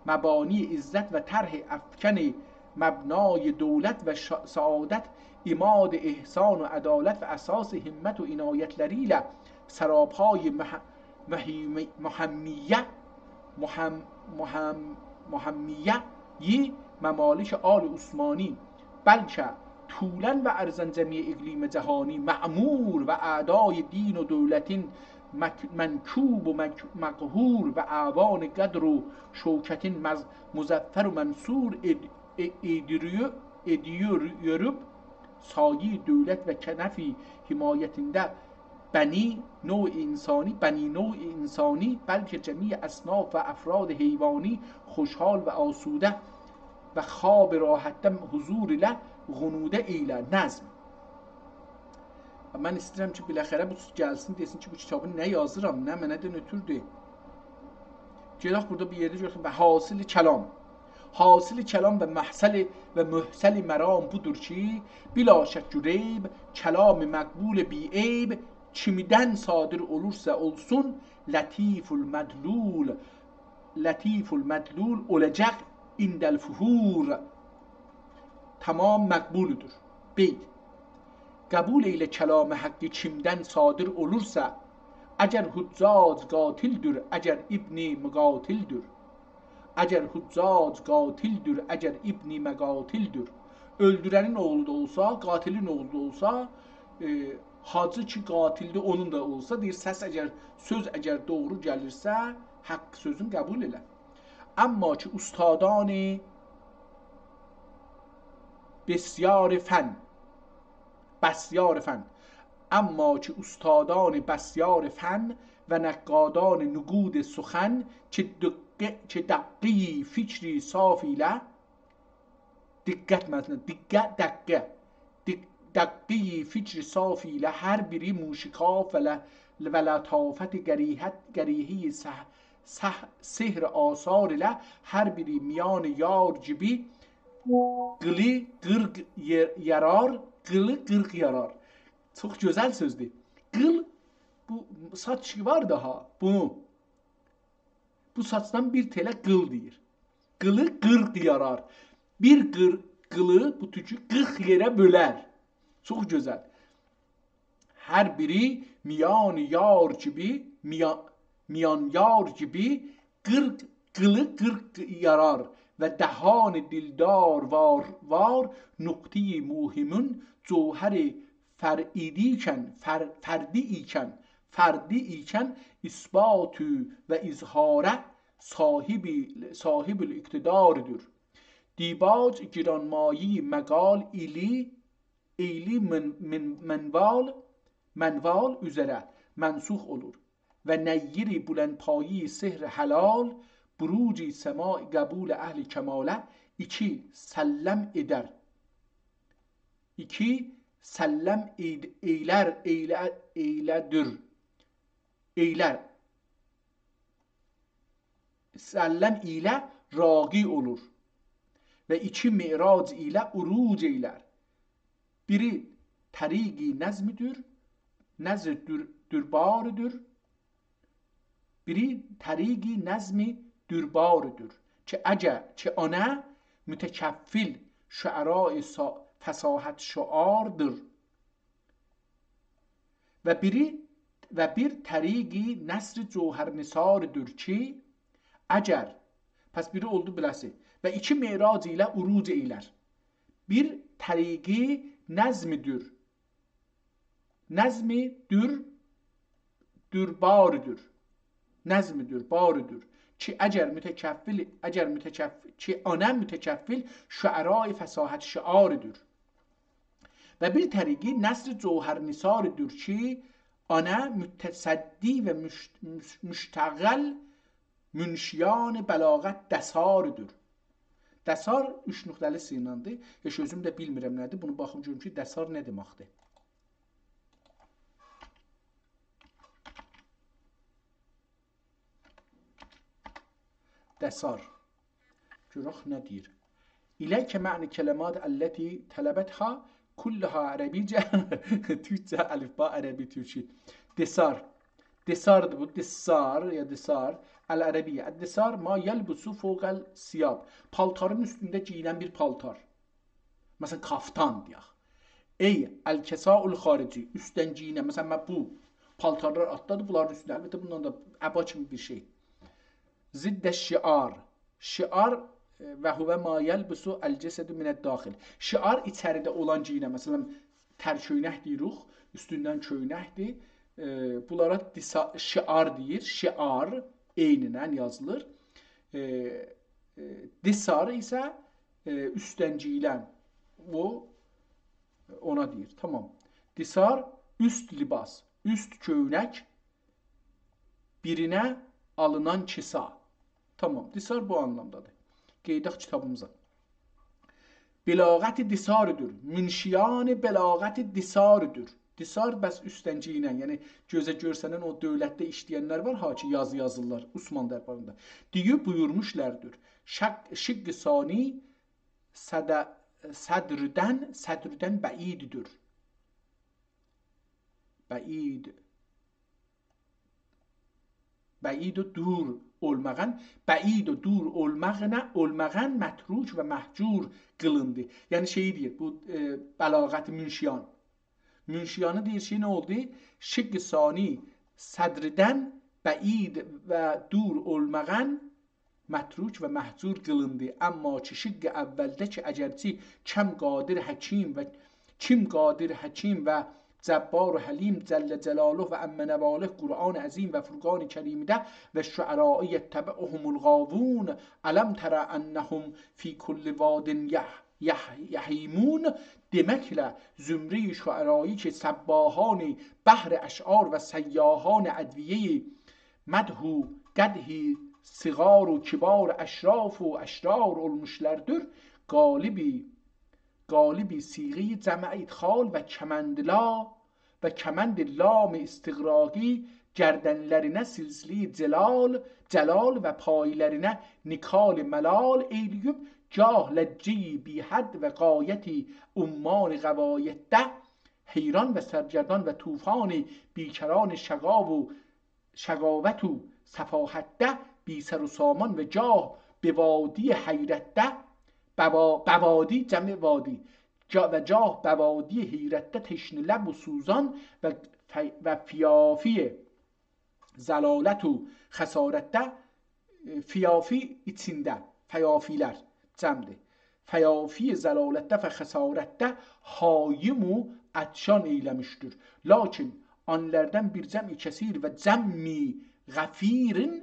مبانی عزت و طرح افکن مبنای دولت و شا-، سعادت، عماد احسان و عدالت و اساس همت و عنایتلری ایله سراپای مح-، مهیم-، مهمیه، مهم-، مهم-، مهمیه‌ی ممالک آل عثمانی، بلکه طولاً و عرضاً جمیع اقلیم جهانی معمور و اعدای دین و دولتین مک-، منکوب و مک-، مقهور و اعوان قدر و شوکتین مز-، مظفر و منصور ائد-، ائ-، ائدیریو-، ائدیوروب، سایه دولت و کنف حمایتینده بنی نوع انسانی، بنی نوع انسانی، بلکه جمیع اصناف و افراد حیوانی خوشحال و آسوده و خواب راحتده حضور ایله غنوده ائیله. نظم. من ایسته‌ییرم کی، بالاخره بو گلسین، دئسین کی، بو کیتابی نه یازیرام، نه منه ده نوتوردو. گئدک بورادا بیر یئرده گؤرک. و حاصل کلام. حاصل کلام و محصل و محصل مرام بودور کی، بلا شک و ریب، کلام مقبول بی‌عیب کیمدن صادر اولورسا اولسون، لطیف المدلول، لطیف المدلول اولاجاق عند الفحول. تمام مقبولدور. بئیت. قبول ائیله کلام حقی کیمدن صادر اولورسا، اگر حجاج قاتلدیر، اگر ابن مقاتلدیر. اگر حجاج قاتلدیر، اگر ابن مقاتلدیر. اؤلدورنین اوغلو دا اولسا، قاتلین اوغلو دا اولسا، ائ، حاجی کی قاتلدیر، اونون دا اولسا، دئییر، سس اگر، سؤز اگر دوغرو گلیرسه، حق سؤزون قبول ائله. اما کی اوستادان بسیار فن، بسیار فن، اما کی اوستادان بسیار فن و نقادان نقود سخن کی دق-، که دقهٔ فکر صاف ایله، دقت منظورم، دقت، دقه، دق-، دقهٔ فکر صاف ایله هر بیری موشکاف و ل-، و لطافت قریحت، قریحهٔ سح-، سح-، سحر آثار ایله هر بیری میان یار گیبی قیلی قیرق یر-، یارار، قیلی قیرق یارار. چوخ گؤزل سؤزدور. قیل، بو ساچ وار دا ها، بونو. بو ساچدان بیر تئله قیل دئییر. قیلی قیرق یارار. بیر قیر-، قیلی، بو توکو قیرخ یئره بؤلر. چوخ گؤزل. هر بیری میان یار گیبی، میا-، میان یار گیبی قیرق، قیلی قیرق یارار و دهان دلدار وار، وار نقطهٔ مهمون جوهر فردی ایکن، فر-، فردی ایکن، فردی ایکن اثبات و اظهاره صاحب، صاحب الاقتداردیر. دیباج گرانمایهٔ مقال ایلی، ایلی من-، من-، منوال، منوال اوزره منسوخ اولور. و نیر بلندپایهٔ سحر حلال، بروج سماع قبول اهل کماله ایکی سلم ائدر. ایکی سلم اید-، ائیلر، ائیله-، ائیله‌دیر. ائیلر. سلم ایله راقی اولور. و ایکی معراج ایله عروج ائیلر. بیری طریق نظمدیر، نظم دور-، درباردیر. بیری طریق نظم درباردیر. کی اگر، کی آنه متکفل شعراء سا-، فصاحت شعاردیر. و بیری، و بیر طریق نثر جوهر نثاردیر کی، اگر، پس بیری اولدو بیله‌سی. و ایکی معراج ایله عروج ائیلر. بیر طریق نظمدیر. نظم دور-، درباردیر. نظم درباردیر. کی اگر متکفل، اگر متکف-، کی آنه متکفل شعراء فصاحت شعاردیر. و بیر طریق نثر جوهر نثاردیر کی، آنه متصدی و مش-، مش-، مشتغل منشیان بلاغت دثاردیر. دثار اوچ نقطه‌لی سیناندیر. هئچ اؤزوم ده بیلمیرم نه‌دیر. بونو باخیم گؤروم کی، دثار نه دئمکدیر. دثار. گؤرک نه دئییر. الیک معنی کلمات التی طلبتها کلها عربی جه-، تورکجه الفبا عربی تورکی. دثار. دثاردیر بو، دثار یا دثار. العربیه. الدثار ما یلبس فوق الثیاب. پالتارین اوستونده گئیینن بیر پالتار. مثلا، کافتان دئیک. ای الکساء الخارجی، اوستدن گئیینن. مثلا، من بو پالتارلار آلتدادیر، بونلارین اوستونده. البته، بوندان دا عبا کیمی بیر شئی. ضد الشعار. شعار، ائ، و هو ما یلبس الجسد من الداخل. شعار ایچریده اولان گئیینن. مثلا، تر کؤینک دئییریک، اوستوندن کؤینکدیر. ائ، بونلارا دثا-، شعار دئییر. شعار عینینن یازیلیر. ائ، ائ، دثار ایسه، ائ، اوستدن گئییلن، او، اونا دئییر. تامام. دثار، اوست لباس، اوست کؤینک، بیرینه آلینان کسا. تامام. دثار بو آنلامدادیر. قئییداق کیتابیمیزا. بلاغت دثاردیر. منشیان بلاغت دثاردیر. دثار بس اوستدن گئیینن، یعنی گؤزه گؤرسنن او دؤولتده ایشله‌ینلر وار ها کی، یازی یازیرلار عثمانلی درباریندا. دئییب بویورموشلاردیر. شق-، شق ثانی صد-، صدردن، صدردن بعیددیر. بعید. بعید و دور اولماغان، بعید و دور اولماغینا، اولماغان متروک و مهجور قیلیندی. یعنی شئی دئییر، بو، ائ، بلاغت منشیان. منشیانی دئییر کی، نه اولدو؟ شق ثانی صدردن بعید و دور اولماغان متروک و مهجور قیلیندی. اما کی شق اولده کی، اگرچه کم قادر حکیم و، کیم قادر حکیم و جبار و حلیم جل جلاله و عم نواله قرآن عظیم و فرقان کریمده و شعراء یتبعهم الغاوون، الم تر انهم فی کل واد یح-، یح-، یهیمون دئمکله زمرهٔ شعرایی کی، سباحان بحر اشعار و صیاحان ادویهٔ مدح و قدح صغار و کبار، اشراف و اشرار اولموشلاردیر. غالبی، غالبی صیغه‌ی جمع ادخال و کمند لا و کمند لام استغراقی، گردنلرینه سلسله‌ی جلال، جلال و پایلرینه نکال ملال ائیله‌ییب، گاه لجه‌ی بی‌حد و غایت عمان غوایتده، حیران و سرگردان و طوفان بی‌کران شقا و شقاوت و سفاهتده، بی‌سر و سامان و گاه به وادی حیرتده، بوا-، بوادی جمع وادی، گا-، و گاه بوادی حیرتده تشنه لب و سوزان و ف-، و فیافی ضلالت و خسارتده، فیافی ایچینده، فیافی‌لر جمعدیر. فیافی ضلالتده و خسارتده هایم و عطشان ائیله‌میشدیر. لاکین آنلاردان بیر جمع کثیر و جمع غفیرین،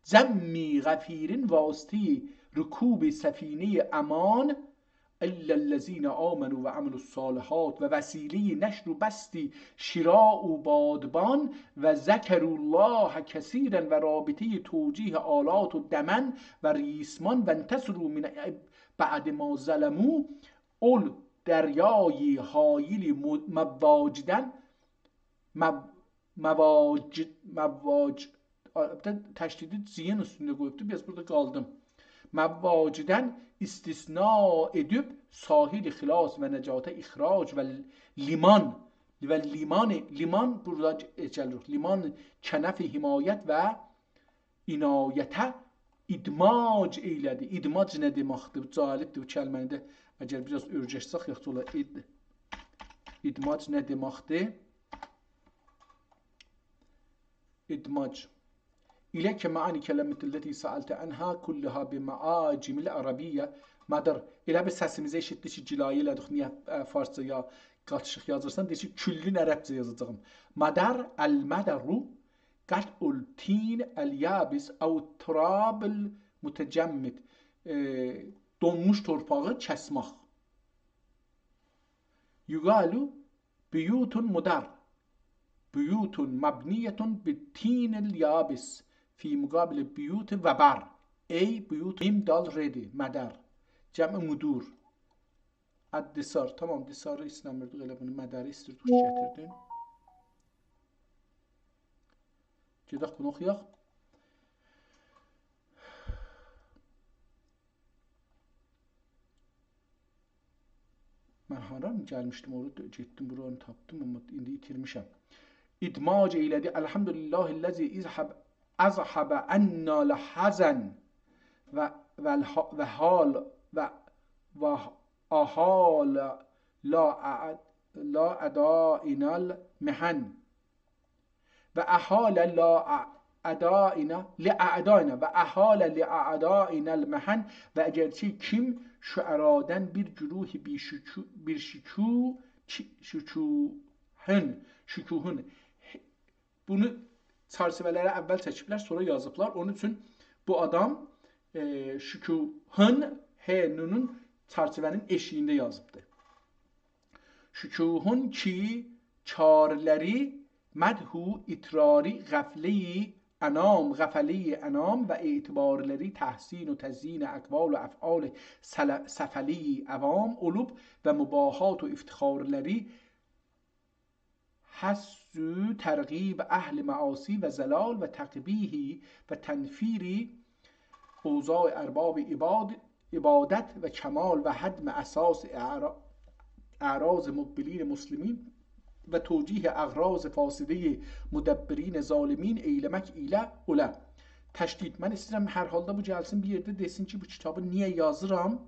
جمع غفیرین واسطه‌ی رکوب سفینه‌ی امان، الا الذین آمنوا و عملوا الصالحات، و وسیله‌ی نشر و بسط شراع و بادبان، و ذکروا الله کثیرا، و رابطه‌ی توجیه آلات و دمن و ریسمان، و انتصروا من بعد ما ظلموا، اول دریای هایل م-، مواجدن، مو-، مواج، مواج، البته تشدیدی جی‌ین اوستونده قویوبدو، بیر آز بورادا قالدیم. مواجدن استثنا ائدیب ساحل خلاص و نجاته اخراج و لیمان، و لیمان، لیمان بورادا گلیر. لیمان کنف حمایت و عنایته ادماج ائیله‌دی. ادماج نه دئمکدیر؟ بو جالبدیر، بو کلمه‌نی ده اگر بیر آز اؤیرشسک، یاخشی اولار. اد-، ادماج نه دئمکدیر؟ ادماج. إليك معاني الكلمات التي سألت عنها كلها بمعاجم العربية. مدار. ائله بیل سسیمیزی ائشیتدی کی، گلایه ائله‌دیک، نییه، ائ، فارسجا یا قاتیشیق یازیرسان؟ دئییر کی، کلّین عربجه یازاجاغام. مدار، المدر، قطع الطين اليابس أو التراب المتجمد. ائ، دونموش تورپاغی کسمک. يقال بيوت مدر، بيوت مبنية بالطين اليابس في مقابل بيوت وبر. أي بيوت، میم دال ر دیر، مدر. جمع مدور. الدثار. تامام، دثاری ایسته‌میردیک، ائله بونو مدری ایستیردیک، گتیردین. گئدک بونو اوخویاق. من هارا گلمیشدیم، اورا دؤ-، گئتدیم، بورانی تاپدیم، آمما ایندی ایتیرمیشم. ادماج ائیله‌دی. الحمد لله الذي اذهب، اذهب عنا الحزن و، و الح-، و حال، و، و أحال لا أع-، لا أدائنا المحن. و أحال لا أ-، أدائنا، لأعدائنا، و أحال لأعدائنا المحن، و اگرچه کیم شعرادان بیر گروه بیر شکو-، بیر شکو-، کی-، شکوهن، شکوهن، بونو چرچیوه‌لره اول چکیبلر، سونرا یازیبلار. اونون اوچون بو آدام، ائ، شکوهن، ه نونون چرچیوه‌نین ائشیگینده یازیبدی. شکوهن کی کارلاری مدح و اطراری غفله‌ی انام، غفله‌ی انام و اعتبارلاری تحسین و تزیین اقوال و افعال سل-، سفله‌ی عوام اولوب و مباهات و افتخارلاری حث و ترغیب اهل معاصی و ضلال و تقبیح و تنفیر اوضاع ارباب عباد-، عبادت و کمال و هدم اساس اعرا-، اعراض مقبلین مسلمین و توجیه اغراض فاسده‌ی مدبرین ظالمین ائیله‌مک ایله اولا. تشدید. من ایسته‌ییرم هر حالدا بو گلسین بیر یئرده دئسین کی، بو کیتابی نییه یازیرام؟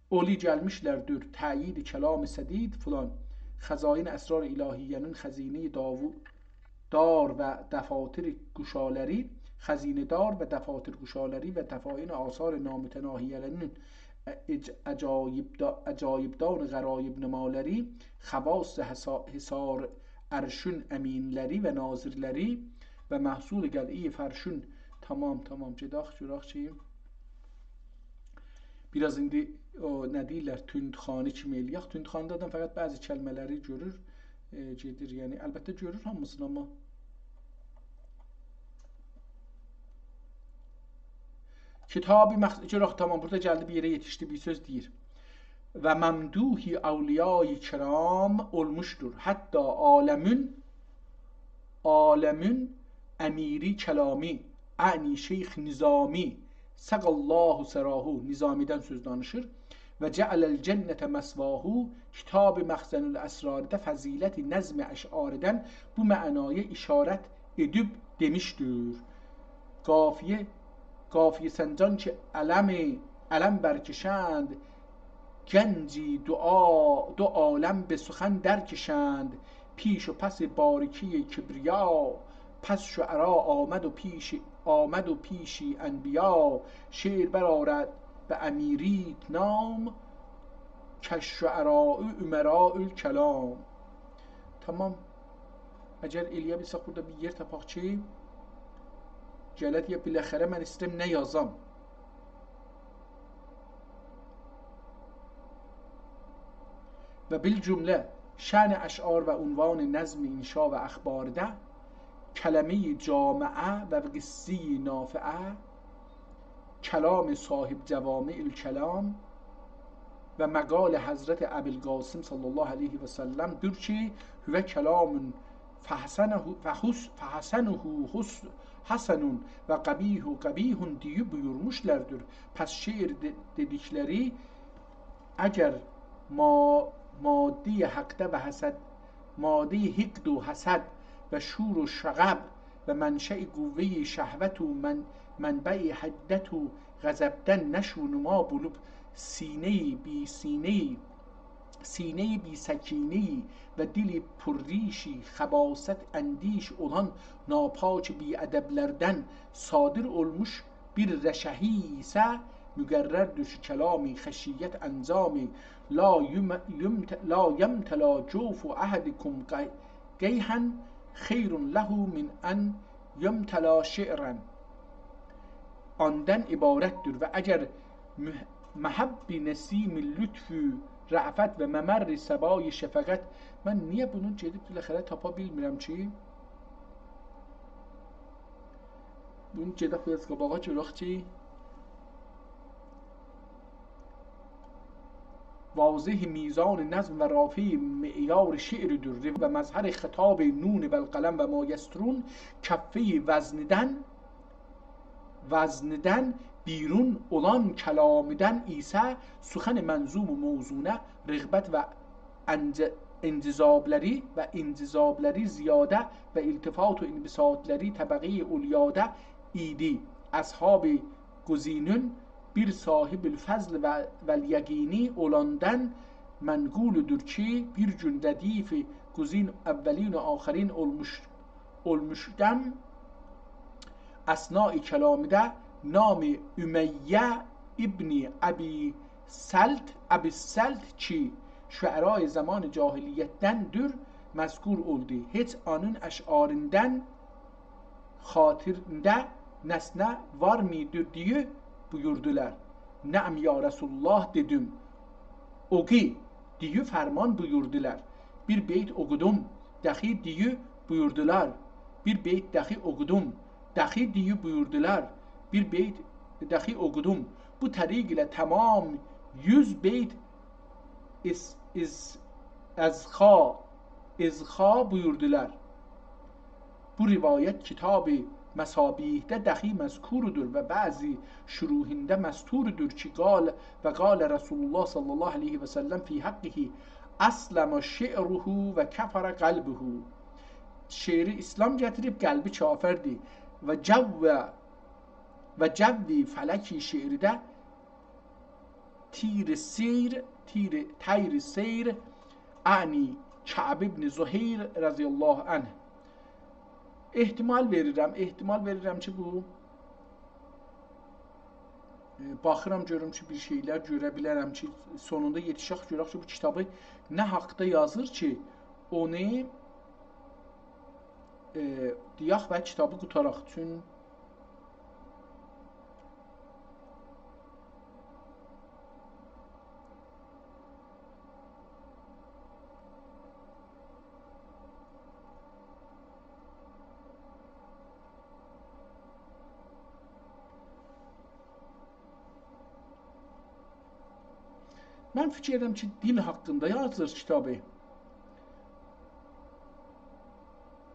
اولی گلمیشلر دور، تأیید کلام سدید فلان. خزاین اسرار الهیه‌نین خزینه‌ی داوو-، دار و دفاتر گشالری، خزینه‌دار و دفاترگشالری و دفاین آثار نامتناهیه‌نین اج-، عجایب دا-، عجایبدان غرایب‌نمالری، خواص حسا-، حصار عرشین امینلری و ناظرلری و محصول قلعه‌ی فرشین. تامام، تامام، گئدک، گؤرک کی، بیر آز ایندی او، نه دئییرلر، توندخوانی کیمی ائله‌یک. توندخوانی‌دا آدام فقط بعضی کلمه‌لری گؤرور، ائ، گئدیر، یعنی، البته گؤرور هامیسینی، آمما کتاب مخ-، گؤرک، تامام، بورادا گلدی بیر یئره یئتیشدی، بیر سؤز دئییر. «و ممدوح اولیای کرام اولموشدور. حتی عالمون، عالمون امیری کلامی، اعنی شیخ نظامی، سقی الله ثراه»، نظامی‌دن سؤز دانیشیر، «و جعل الجنة مثواه»، کتاب مخزن الاسرارده فضیلت نظم اشعاری‌دن بو معنایا اشارت ائدیب دئمیشدیر: «قافیه، قافیه سنجان که علم، علم برکشند، گنجی دو عا-، دو عالم به سخن درکشند، پیش و پس باریکهٔ کبریا، پس شعرا آمد و پیش، آمد و پیشی انبیا، شعر برآرد به امیریت نام، کالشعراء امراء الکلام.» تامام. اگر ائلیه بیلسک، بورادا بیر یئر تاپاق کی، گله دئیه، بالاخره من ایسته‌ییرم نه یازام. «و بالجمله شأن اشعار و عنوان نظم انشا و اخبارده، کلمهٔ جامعه و قصهٔ نافعه، کلام صاحب جوامع الکلام و مقال حضرت ابوالقاسم صلی الله علیه و سلم‌دیر کی، هو کلام فحسنه، فحس-، فحسنه حس-، حسن و قبیح قبیح دئییب بویورموشلاردیر. پس شعر دئ-، دئدیکلری اگر ما-، مادهٔ حقده و حسد، مادهٔ حقد و حسد و شور و شغب و منشأ قوهٔ شهوت و من-، منبع حدت و غضبدن نشو و نما بولوب، سینهٔ بی سینهٔ، سینهٔ بی سکینه‌ای و دل پرریشی خباثت اندیش اولان ناپاک بی‌ادبلردن صادر اولموش بیر رشحی ایسه، مقرردیر کی، کلام خشیت انجام لا یم-، یمت-، لا یمتلا جوف احدکم قی-، قیحا خیر له من ان یمتلا شعرا، آندن عبارت‌دیر. و اگر مح-، محب نسیم لطف و رأفت و ممر صبای شفقت، من نییه بونو گئدیب بالاخره تاپا بیلمیرم کی؟ بونو گئدک بیر آز قاباغا گؤرک کی، واضح میزان نظم و رافع معیار شعرودور و مظهر خطاب نون و القلم و ما یسطرون، کفهٔ وزندن، وزندن بیرون اولان کلامیدن ایسه سخن منظوم و موزونه رغبت و انج-، انجذابلری و انجذابلری زیاده و التفات و انبساطلری طبقهٔ علیاده ایدی. اصحاب گزینون بیر صاحب الفضل و، و الیقینی اولاندان منقولدور کی، بیر گون ردیف گزین اولین و آخرین اولموش، اولموشدان اثنای کلامیده نام امیه ابن ابی سلط، ابی سلط کی، شعرای زمان جاهلیتدندیر، مذکور اولدو. هئچ اونون اشعاریندان خاطرینده نسنه وارمیدی دئیه بویوردولار. «نعم یا رسول الله» دئدیم. «اوقو» دئیه فرمان بویوردولار. بیر بیت اوقودوم، داخی دئیه بویوردولار. بیر بیت داخی اوقودوم، داخی دئیه بویوردولار. بیر بیت داخی اوقودوم. بو طریق ایله تمام یوز بیت از، از، ازخا، ازخا بویوردولار. بو روایت کتاب مصابیحده داخی مذکوردور و بعضی شروحینده مستوردور کی، قال، و قال رسول الله صلی الله علیه و سلم فی حقه: «اسلم شعره و کفر قلبه.» شعری اسلام گتیریب، قلبی کافردیر. و جو، و جوی فلکی شعریده تیر سیر، تیر، طیر سیر، اعنی کعب ابن زهیر رضی الله عنه. احتمال وئریرم، احتمال وئریرم کی، بو، ائ، باخیرام، گؤروم کی، بیر شئیلر گؤره بیلرم کی، سونوندا یئتیشک، گؤرک کی، بو کیتابی نه حاقدا یازیر کی، اونو، ائ، دئیک و کیتابی قوتاراق. چون من فیکیر ائدیرم کی، دیل حاقیندا یازیر کیتابی.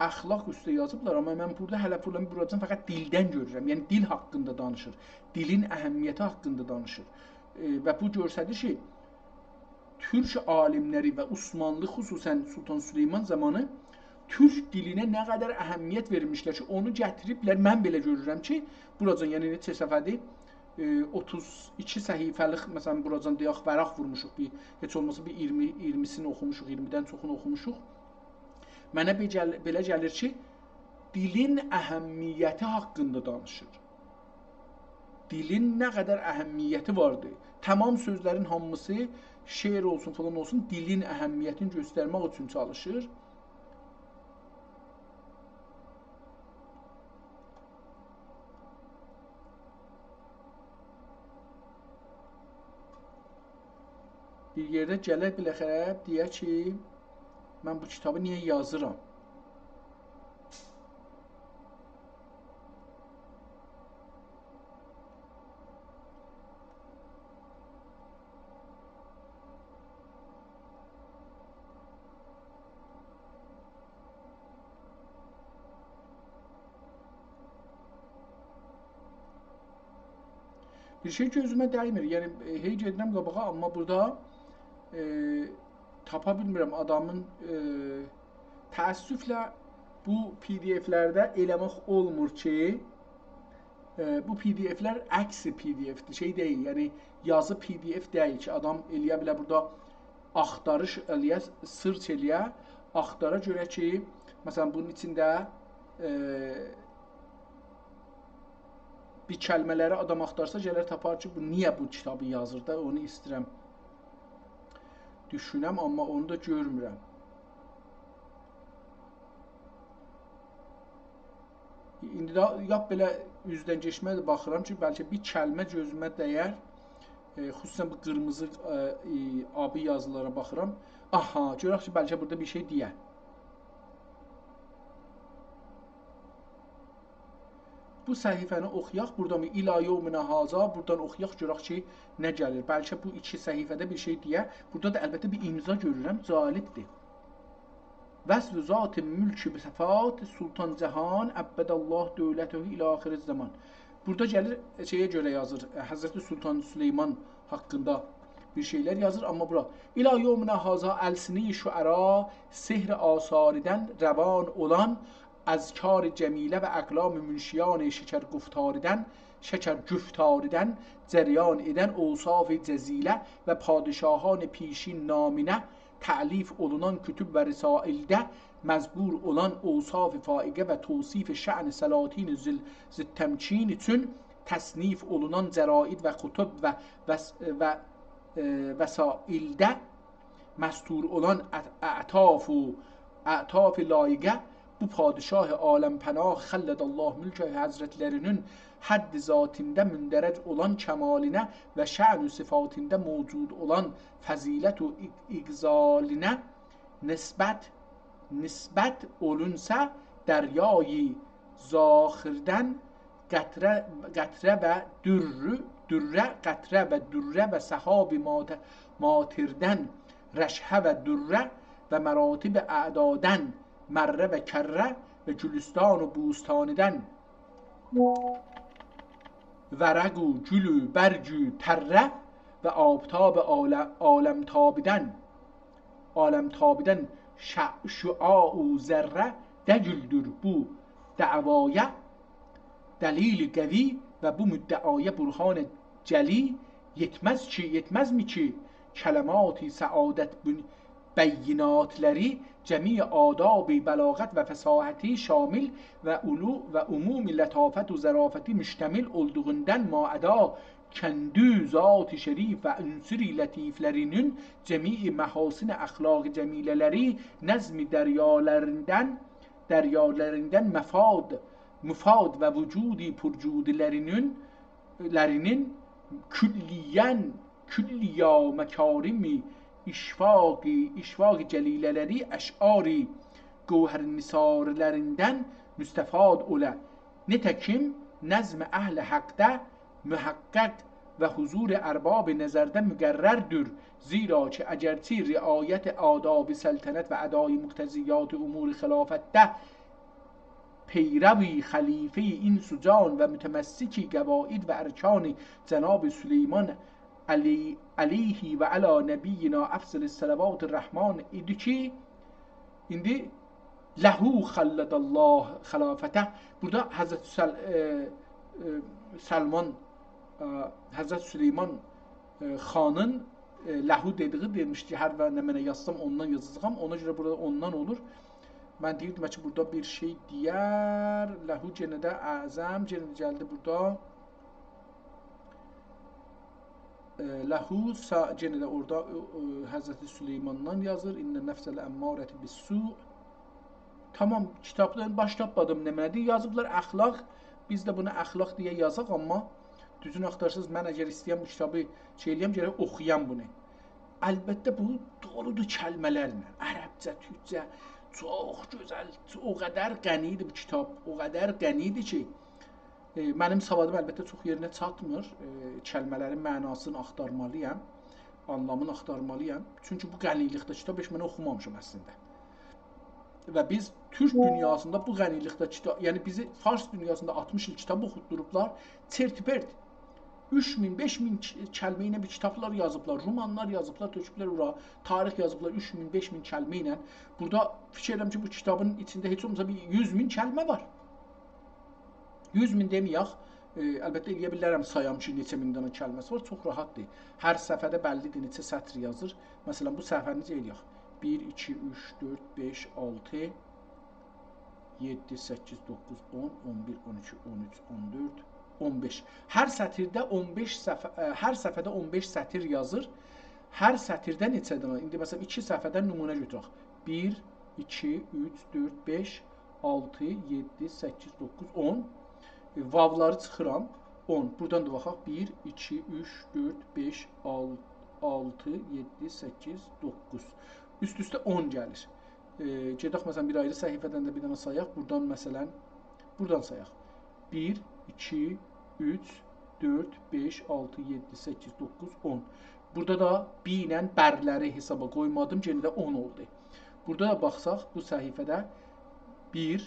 اخلاق اوسته یازیبلار، آمما من بورادا هله بورادان، بورادان فقط دیلدن گؤرورم. یعنی دیل حاقیندا دانیشیر. دیلین اهمیتی حاقیندا دانیشیر. ائ، و بو گؤستریر کی، تورک عالیملری و عثمانلی، خصوصاً سلطان سلیمان زامانی تورک دیلینه نه قدر اهمیت وئرمیشلر کی، اونو گتیریبلر. من بئله گؤرورم کی، بوراجان، یعنی نئچه صفحه‌دیر؟ ائ، اوتوز ایکی صفحه‌لیک، مثلاً، بوراجان دئیک، ورق وورموشوق، بیر، هئچ اولماسا بیر اییرمی، اییرمیسینی اوخوموشوق، اییرمیدن چوخونو اوخوموشوق. منه بئ-، گل-، بئله گلیر کی، دیلین اهمیتی حاقیندا دانیشیر. دیلین نه قدر اهمیتی واردی. تمام سؤزلرین هامیسی، شعر اولسون، فلان اولسون، دیلین اهمیتینی گؤسترمک اوچون چالیشیر. بیر یئرده گله بالاخره دئیه کی، من بو کیتابی نییه یازیرام؟ بیر شئی گؤزومه دیمیر. یعنی، ائ، هئی گئدیرم قاباغا، آمما بورادا، ائ، تاپا بیلمیرم آدامین، ائ، تأسفله بو پی دی اف‌لرده ائله‌مک اولمور کی، ائ، بو پی دی اف‌لر عکس پی دی اف‌دیر، شئی دئییل، یعنی یازی پی دی اف دئییل کی، آدام ائلیه بیله بورادا آختاریش ائلیه، سئرچ ائلیه، آختارا گؤره کی، مثلاً، بونون ایچینده، ائ، بیر کلمه‌لری آدام آختارسا، گلر تاپار کی، بو نییه بو کیتابی یازیر دا، اونو ایسته‌ییرم دوشونم، آمما اونو دا گؤرمورم. ایندی ده لاپ بئله اوزدن کئچمه ده باخیرام کی، بلکه بیر کلمه گؤزومه دیر. ائ، خصوصاً بو قیرمیزی، ائ، ائ، آبی یازیلارا باخیرام. آها، گؤرک کی، بلکه بورادا بیر شئی دئیه. بو صفحه‌نی اوخویاق، بورادان «الی یومنا هذا»، بورادان اوخویاق، گؤرک کی، نه گلیر. بلکه بو ایکی صفحه‌ده بیر شئی دئیه. بورادا دا البته بیر امضا گؤرورم، جالبدیر. «وصف ذات ملک به صفات سلطان جهان، ابد الله دولته الی آخر الزمان». بورادا گلیر، شئیه گؤره یازیر، حضرت سلطان سلیمان حاقیندا بیر شئیلر یازیر، آمما بورا «الی یومنا هذا السنهٔ شعرا سحر آثاریدن روان اولان، از کار جمیله و اقلام منشیان شکر گفتاریدن، شکر گفتاریدن جریان ائدن اوصاف جزیله و پادشاهان پیشین نامینه تألیف اولونان کتب و رسائلده مذکور اولان اوصاف فائقه و توصیف شأن سلاطین ذی ال-، ذی التمکین اوچون تصنیف اولونان جراید و کتب و وس-، و، ائ، وسائلده مستور اولان ا-، اعطاف و اعطاف لایقه بو پادشاه عالم‌پناه خلد الله ملکه حضرتلری‌نین حد ذاتیندا مندرج اولان کمالینه و شأن و صفاتیندا موجود اولان فضیلت و ایق-، ایقبالینه نسبت، نسبت اولونسا، دریای ذخیردن قطره، قطره و دره، دره، قطره و دره و سحاب مات-، ماتردن رشحه و دره و مراتب اعدادن مره و کره و گلستان و بوستانیدن ورق و گل و برگ و تره و آفتاب عالم، عالم‌تابیدن، عالم‌تابیدن شع-، شعاع و ذره دلیلدیر بو دعوایا دلیل قوی و بو مدعایا برهان جلی. یئتمز کی، یئتمزمی کی، کلمات سعادت بین-، بیناتلاری، جمیع آداب بلاغت و فصاحتی شامل و علو و عموم لطافت و ظرافتی مشتمل اولدوغوندان ماعدا کندی ذات شریف و عنصر لطیفلری‌نین جمیع محاسن اخلاق جمیله‌لری نظم دریالاریندان، دریالاریندان مفاد، مفاد و وجود پرجودلری‌نین، لری‌نین کلیاً، کلیاً مکارم اشواق، اشواق جلیله‌لری اشعار گوهرنثارلریندان مستفاد اولا. نتکیم نظم اهل حقده محقق و حضور ارباب نظرده مقرردور. زیرا که اگرچه رعایت آداب سلطنت و ادای مقتضیات امور خلافتده پیرو خلیفهٔ انس و جان و متمسک قواعد و ارکان جناب سلیمان علی-، علیه و علی نبینا افضل صلوات الرحمن ایدی کی، ایندی له خلد الله خلافته. بورادا حضرت سل-، ائ، ائ، سلمان، ائ، حضرت سلیمان، ائ، خانین، ائ، له دئدیگی دئمیشدی، هر و نمنه یازسام اوندان یازاجاغام. اونا گؤره بورادا اوندان اولور. من دئییردیم کی، بورادا بیر شئی دئیر. له یئنه ده اعظم، یئنه ده گلدی بورادا. ائ، له سا-، یئنه ده اورادا، ائ، ائ، حضرت سلیماندان یازیر. «ان النفس لامارة بالسوء». تامام، کیتابدان باش تاپمادیم نمنه‌دیر. یازیبلار اخلاق. بیز ده بونو اخلاق دئیه یازاق، آمما دوزون آختارسیز، من اگر ایسته‌یم بو کیتابی شئی ائله‌یم، گرک اوخویام بونو. البته، بو دولودور کلمه‌لرله. عربجه، تورکجه، چوخ گؤزل، او قدر غنی‌دیر بو کیتاب، او قدر غنی‌دیر کی، ائ، منیم سوادیم البته چوخ یئرینه چاتمیر. ائ، کلمه‌لرین معناسینی آختارمالی‌یام، آنلامینی آختارمالی‌یام. چونکی بو غنی‌لیکده کیتاب هئچ من اوخومامیشام اصلینده. و بیز تورک دونیاسیندا بو غنی‌لیکده کیتاب، یعنی بیزی فارس دونیاسیندا آلتمیش ایل کیتاب اوخوتدوروبلار، چرت و پرت. اوچ مین، بئش مین ک-، کلمه ایله بیر کیتابلار یازیبلار، رومانلار یازیبلار، تؤکوبلر اورا، تاریخ یازیبلار اوچ مین، بئش مین کلمه ایله. بورادا فیکیر ائدیرم کی، بو کیتابین ایچینده هئچ اولماسا بیر یوز مین کلمه وار. یوز مین دئمه‌یک، ائ، البته ائلیه بیلرم سایام کی، نئچه مین دنه کلمه‌سی وار، چوخ راحتدیر. هر صفحه‌ده بللی‌دیر، نئچه سطر یازیر. مثلا، بو صفحه‌نی نئجه ائلیک؟ بیر، ایکی، اوچ، دؤرد، بئش، آلتی، یئددی، سککیز، دوققوز، اون، اون بیر، اون ایکی، اون اوچ، اون دؤرد، اون بئش. هر سطرده اون بئش صفحه، ائ، هر صفحه‌ده اون بئش سطر یازیر. هر سطرده نئچه دنه؟ ایندی، مثلا، ایکی صفحه‌دن نمونه گؤتورک. بیر، ایکی، اوچ، دؤرد، بئش، آلتی، یئددی، سککیز، دوققوز، اون. ائ، واولاری چیخیرام. اون. بورادان دا باخاق. بیر، ایکی، اوچ، دؤرد، بئش، آل-، آلتی، یئددی، سککیز، دوققوز. اوست-اوسته اون گلیر. ائ، گئدک، مثلا، بیر آیری صفحه‌دن ده بیر دنه سایاق. بورادان، مثلا، بورادان سایاق. بیر، ایکی، اوچ، دؤرد، بئش، آلتی، یئددی، سککیز، دوققوز، اون. بورادا دا «ب» ایله «بر»لری حسابا قویمادیم، یئنه ده اون اولدو. بورادا دا باخساق، بو صفحه‌ده بیر،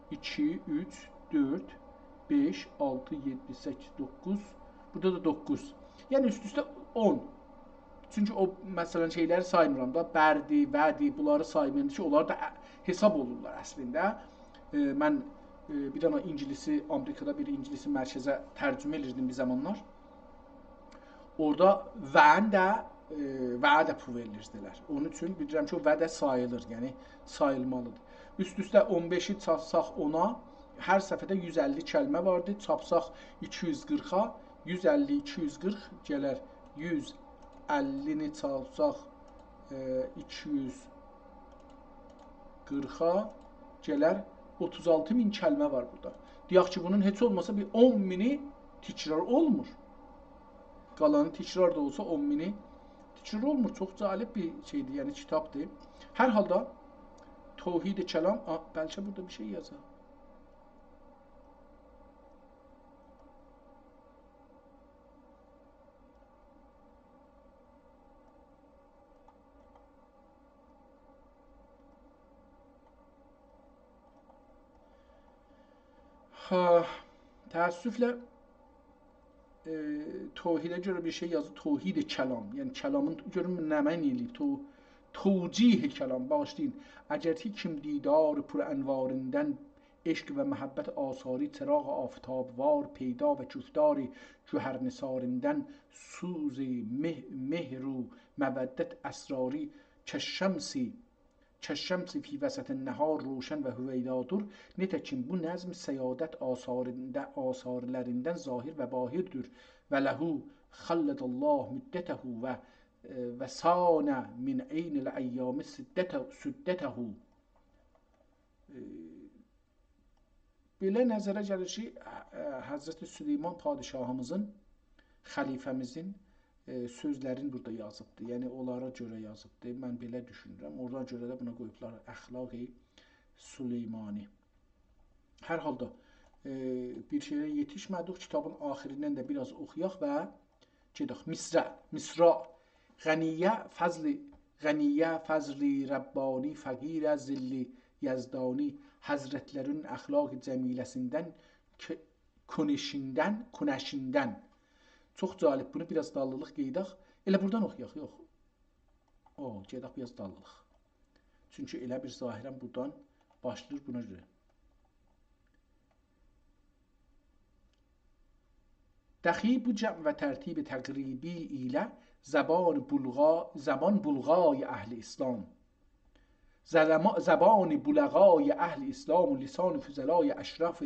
ایکی، اوچ، دؤرد، بئش، آلتی، یئددی، سککیز، دوققوز. بورادا دا دوققوز. یعنی اوست-اوسته اون. چونکی او، مثلا، شئیلری سایمیرام دا، «بر»دی، «و»دی، بونلاری سایمیرام کی، اونلار دا ا-، حساب اولورلار اصلینده. ائ، من، ائ، بیر دنه اینگیلیسی، آمریکادا بیر اینگیلیسی مرکزه ترجمه ائدیردیم بیر زامانلار. اورادا «و»نی ده، ائ، «و»یه ده پول وئریردیلر. اونون اوچون بیلیرم کی، او «و» ده ساییلیر، یعنی ساییلمالیدیر. اوست-اوسته اون بئشی چارپساق اونا، هر صفحه‌ده یوز اللی کلمه واردی. چارپساق ایکی یوز قیرخا، یوز اللی، ایکی یوز قیرخ گلر. یوز اللی نی چارپساق، ائ، ایکی یوز قیرخا گلر، اوتوز آلتی مین کلمه وار بورادا. دئیک کی، بونون هئچ اولماسا بیر اون مینی تکرار اولمور. قالانی تکرار دا اولسا، اون مینی تکرار اولمور. چوخ جالب بیر شئیدیر، یعنی کیتابدیر. هر حالدا توحید کلام، آ، بلکه بورادا بیر شئی یازار. ها، تأسفله، ائ، توحیده گؤره بیر شئی یازیر، توحید کلام. یعنی کلامین، گؤرون نمنه ائله‌ییب، تو-، توجیه کلام، باغیشلایین. اگرچه کیم دیدار پر انواریندن، عشق و محبت آثاری، چراغ آفتاب‌وار پیدا و کفتار گوهرنثاریندن، سوز مه-، مهر و مودت اسراری، کالشمس، کالشمس فی وسط النهار روشن و هویدادور. نتکین بو نظم سیادت آثارینده-، آثارلریندن ظاهر و باهردیر. و له خلد الله مدته و، و صان من عین الایام سدته، سدته. ائ، بئله نظره گلیر کی، ح-، ائ، حضرت سلیمان پادشاهیمیزین، خلیفه‌میزین، ائ، سؤزلرینی بورادا یازیبدیر. یعنی، اونلارا گؤره یازیبدیر. من بئله دوشونورم. اونا گؤره ده بونا قویوبلار اخلاق سلیمانی. هر حالدا، ائ، بیر شئیه یئتیشمه‌دیک. کیتابین آخیریندن ده بیر آز اوخویاق و گئدک، مصرع، مصرع. غنیه فضل، غنیه فضل ربانی، فقیره ظل یزدانی. حضرتلرین اخلاق جمیله‌سیندن، ک-، کنشیندن، کنشیندن. چوخ جالب، بونو بیر آز داللیلیق قئییداق. ائله بورادان اوخویاق، یوخ. او، گئدک بیر آز داللیلیق. چونکی ائله بیر ظاهراً بورادان باشلاییر بونا گؤره. دخی بو جمع و ترتیب تقریبی ایله زبان بلغا-، زبان بلغای اهل اسلام. زلما-، زبان بلغای اهل اسلام و لسان فضلای اشرف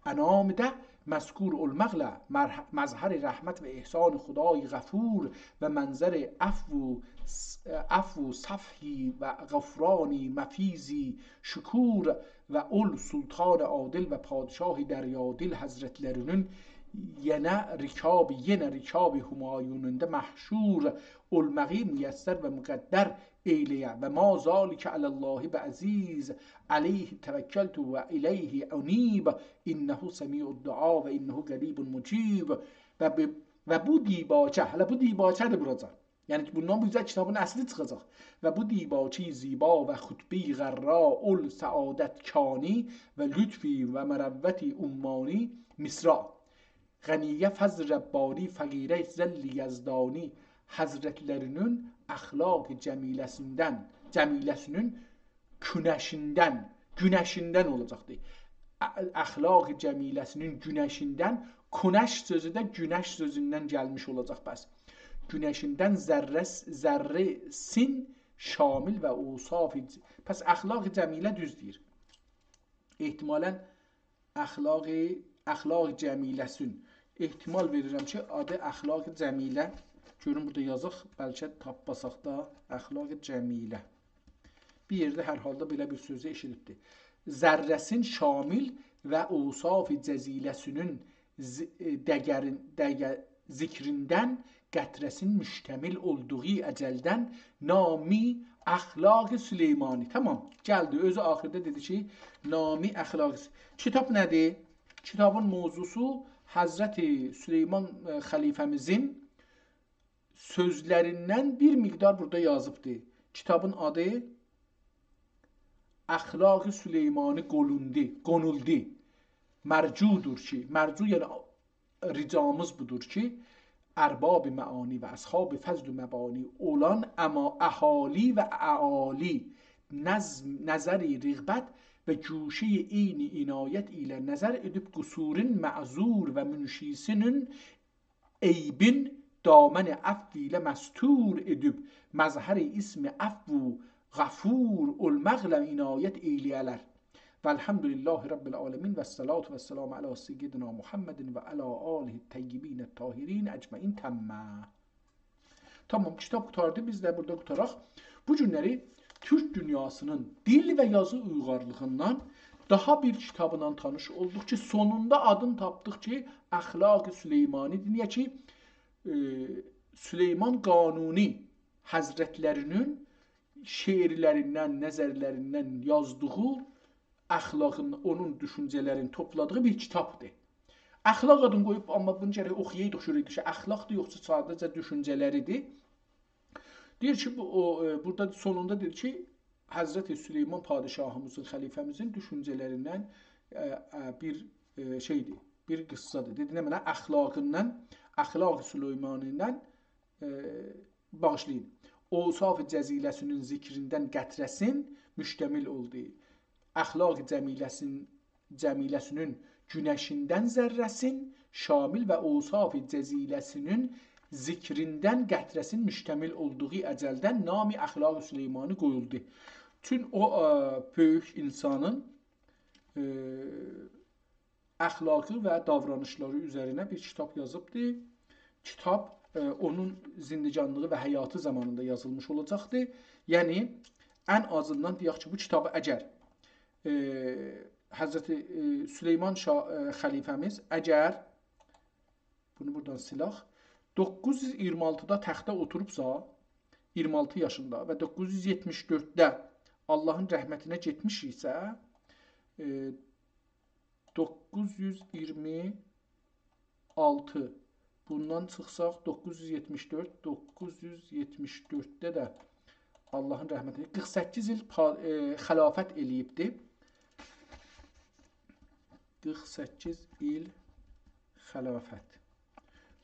انام ده مذکور المغلا، مرح-، مظهر رحمت و احسان خدای غفور و منظر عفو، عفو صفحی و غفرانی مفیضی شکور و اول سلطان عادل و پادشاه دریادل حضرتلرینین یئنه رکاب، یئنه رکاب همایونوندا محشور اولماغی میسر و مقدر ائیله‌یه. و ما ذلک علی الله بعزیز، علیه توکلت و الیه انیب، انه سمیع الدعا و انه قریب مجیب. و ب-، و بو دیباچه، هله بو دیباچه‌دیر بوراجان. یعنی کی، بوندان بو اوزه کیتابین اصلی چیخاجاق. و بو دیباچه زیبا و خطبه غرا، اول سعادت کانی و لطفی و مروت عمانی مصرع. غنیه فضل ربانی، فقیره ظل یزدانی حضرتلرینین اخلاق جمیله‌سیندن، جمیله‌سینین گونشیندن، گونشیندن اولاجاقدیر. ا-، اخلاق جمیله‌سینین گونشیندن، کنش سؤزو ده گونش سؤزوندن گلمیش اولاجاق پس. گونشیندن ذره-، ذره‌سین شامل و اوصاف ج-، پس اخلاق جمیله دوز دئییر. احتمالاً اخلاق، اخلاق جمیله‌سین. احتمال وئریرم کی، آدی اخلاق جمیله. گؤروم بورادا یازاق، بلکه تاپماساق دا، اخلاق جمیله. بیر یئرده هر حالدا بئله بیر سؤزو ائشیدیبدی. ذره‌سین شامل و اوصاف جزیله‌سینین ذ-، ائ، دگرین-، دگه-، ذکریندن قطره‌سین مشتمل اولدوغو اجلدن نامی اخلاق سلیمانی. تمام، گلدی. اؤزو آخیردا دئدی کی، نامی اخلاق س-، کیتاب نه‌دیر؟ کیتابین موضوعسو حضرت سلیمان، ائ، خلیفه‌میزین سؤزلریندن بیر مقدار بورادا یازیبدی. کیتابین آدی اخلاق سلیمانی قونولدو، قونولدو. مرجودور کی، مرجو، یعنی رجامیز بودور کی، ارباب معانی و اصحاب فضل و مبانی اولان اما اهالی و اعالی نظم، نظری رغبت و گوشه‌ی عین عنایت ایله نظر ائدیب قصورون معذور و منشی‌سینین عیبین دامن عفو ایله مستور ائدیب، مظهر اسم عفو غفور اولماقلا عنایت ائیله‌یه‌لر. و الحمد لله رب العالمین و الصلاة و السلام علی سیدنا محمد و علی آله الطیبین الطاهرین اجمعین. تمّ. تمام، کیتاب قوتاردی، بیز ده بورادا قوتاراق. بو گونلری تورک دونیاسینین دیل و یازی اویغارلیغیندان داها بیر کیتابلا تانیش اولدوق کی، سونوندا آدینی تاپدیق کی، اخلاق سلیمانی‌دیر. نییه کی، ائ، سلیمان قانونی حضرتلرینین شعرلریندن، نظرلریندن یازدیغی اخلاقین، اونون دوشونجه‌لرینی توپلادیغی بیر کیتابدیر. اخلاق آدینی قویوب، آمما بونو گرک اوخویایدیق، گؤرک کی، اخلاقدیر، یوخسا ساده‌جه دوشونجه‌لریدیر. دئییر کی، بو، او، ائ، بورادا سونوندا دئییر کی، حضرت سلیمان پادشاهیمیزین، خلیفه‌میزین دوشونجه‌لریندن، ائ، ائ، بیر، ائ، شئیدیر، بیر قیسسادیر. دئدی، نمنه، اخلاقیندان، اخلاق سلیمانیندان، ائ، باغیشلایین. اوصاف جزیله‌سینین ذکریندن قطره‌سین مشتمل اولدو. اخلاق جمیله‌سین-، جمیله‌سینین گونشیندن ذره‌سین شامل و اوصاف جزیله‌سینین ذکریندن قطره‌سین مشتمل اولدوغو اجلدن نامی اخلاق سلیمانی قویولدو. چون او، ائ، بؤیوک انسانین، ائ، اخلاقی و داورانیشلاری اوزرینه بیر کیتاب یازیبدی. کیتاب، ائ، اونون زندگانلیغی و حیاتی زامانیندا یازیلمیش اولاجاقدی. یعنی، ان آزیندان دئیک کی، بو کیتابی اگر، ائ، حضرت، ائ، سلیمان شاه، ائ، خلیفه‌میز اگر، بونو بورادان سیلاق، دوققوز یوز اییرمی آلتیدا تخته اوتوروبسا، اییرمی آلتی یاشیندا و دوققوز یوز یئتمیش دؤردده آللاهین رحمتینه گئتمیش ایسه، ائ، دوققوز یوز اییرمی آلتی، بوندان چیخساق، دوققوز یوز یئتمیش دؤرد، دوققوز یوز یئتمیش دؤردده ده آللاهین رحمتی، قیرخ سککیز ایل پا-، ائ، خلافت ائله‌ییبدی. قیرخ سککیز ایل خلافت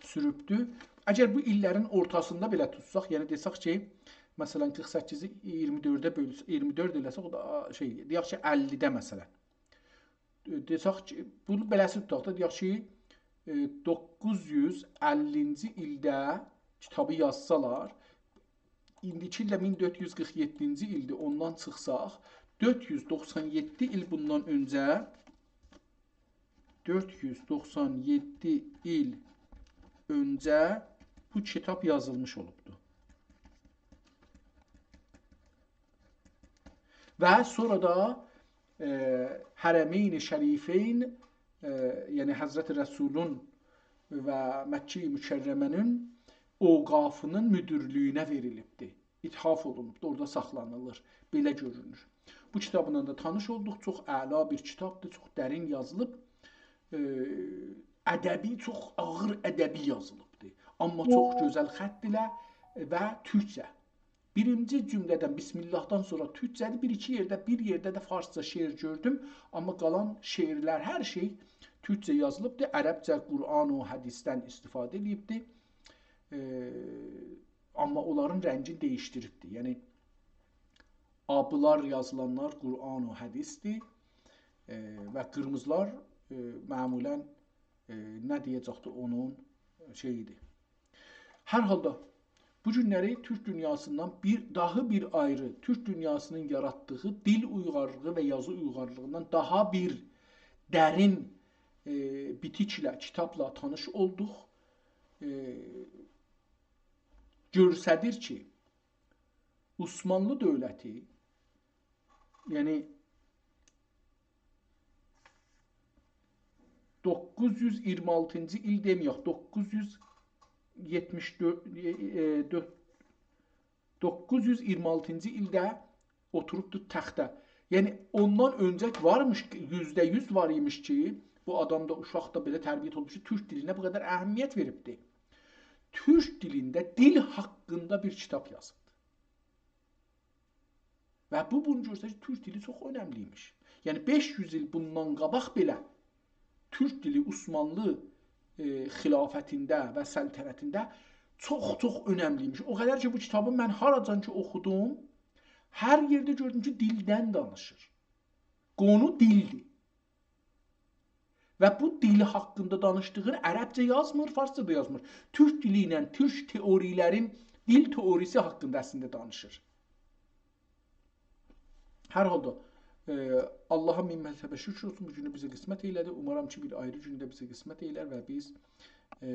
سوروبدو. اگر بو ایللرین اورتاسیندا بئله توتساق، یعنی دئسک کی، مثلا، قیرخ سککیزی اییرمی دؤرده بؤلسک، اییرمی دؤرد ائله‌سک، او دا، آ، شئی، دئیک کی، اللی‌ده مثلا. ائ، دئسک کی، بونو بئله‌سی توتاق دا، دئیک کی، ائ، دوققوز یوز اللینجی ایلده کیتابی یازسالار، ایندیکی ایل ده مین دؤرد یوز قیرخ یئددینجی ایلدیر، اوندان چیخساق، دؤرد یوز دوخسان یئددی ایل بوندان اؤنجه، دؤرد یوز دوخسان یئددی ایل اؤنجه بو کیتاب یازیلمیش اولوبدو. و سونرا دا، ائ، حرمین شریفین، ائ، یعنی حضرت رسولون و مکه مکرمه‌نین اوقافینین مدیرلیگینه وئریلیبدی. اتحاف اولونوبدو، اورادا ساخلانیلیر. بئله گؤرونور. بو کیتابلا دا تانیش اولدوق. چوخ اعلا بیر کیتابدیر، چوخ درین یازیلیب. ائ، ادبی، چوخ آغیر ادبی یازیلیبدی. آمما چوخ گؤزل خط ایله و تورکجه. بیرینجی جمله‌دن، بسم اللهدان سونرا تورکجه‌دیر. بیر-ایکی یئرده، بیر یئرده ده فارسجا شعر گؤردوم. آمما قالان شعرلر، هر شئی تورکجه یازیلیبدیر. عربجه قرآن و حدیثدن استفاده ائله‌ییبدیر. ائ، آمما اونلارین رنگینی دییشدیریبدیر. یعنی، آبلار یازیلانلار قرآن و حدیثدیر. ائ، و قیرمیزیلار، ائ، معمولا، ائ، نه دئیه‌جکدیر، اونون شئییدیر. هر حالدا، بو گونلری تورک دونیاسیندان بیر، داها بیر آیری، تورک دونیاسینین یاراتدیغی دیل اویغارلیغی و یازی اویغارلیغیندان داها بیر درین، ائ، بیتیکله، کیتابلا تانیش اولدوق. ائ، گؤستریر کی، عثمانلی دؤولتی، یعنی دوققوز یوز اییرمی آلتینجی ایل دئمه‌یک، دوققوز یوز یئتمیش دؤرد، ائ، ائ، دؤرد، دوققوز یوز اییرمی آلتینجی ایلده اوتوروبدو تخته. یعنی، اوندان اؤنجه وارمیش کی، یوزده یوز وار ایمیش کی، بو آدام دا، اوشاق دا بئله تربیت اولموش کی، تورک دیلینه بو قدر اهمیت وئریبدی. تورک دیلینده دیل حاقیندا بیر کیتاب یازیبدی. و بو، بونو گؤستریر کی، تورک دیلی چوخ اؤنملی ایمیش. یعنی، بئش یوز ایل بوندان قاباق بئله تورک دیلی عثمانلی، ائ، خلافتینده و سلطنتینده چوخ، چوخ اؤنملی ایمیش. او قدر کی، بو کیتابی من هاراجان کی اوخودوم، هر یئرده گؤردوم کی، دیلدن دانیشیر. قونو دیلدیر. و بو دیل حاقیندا دانیشدیغین عربجه یازمیر، فارسجا دا یازمیر. تورک دیلی ایله تورک تئوری‌لرین دیل تئوری‌سی حاقیندا اصلینده دانیشیر. هر حالدا، ائ، آللاها مین مرتبه شکر اولسون، بو گونو بیزه قسمت ائله‌دی. اومارام کی، بیر آیری گونو ده بیزه قسمت ائلر و بیز، ائ،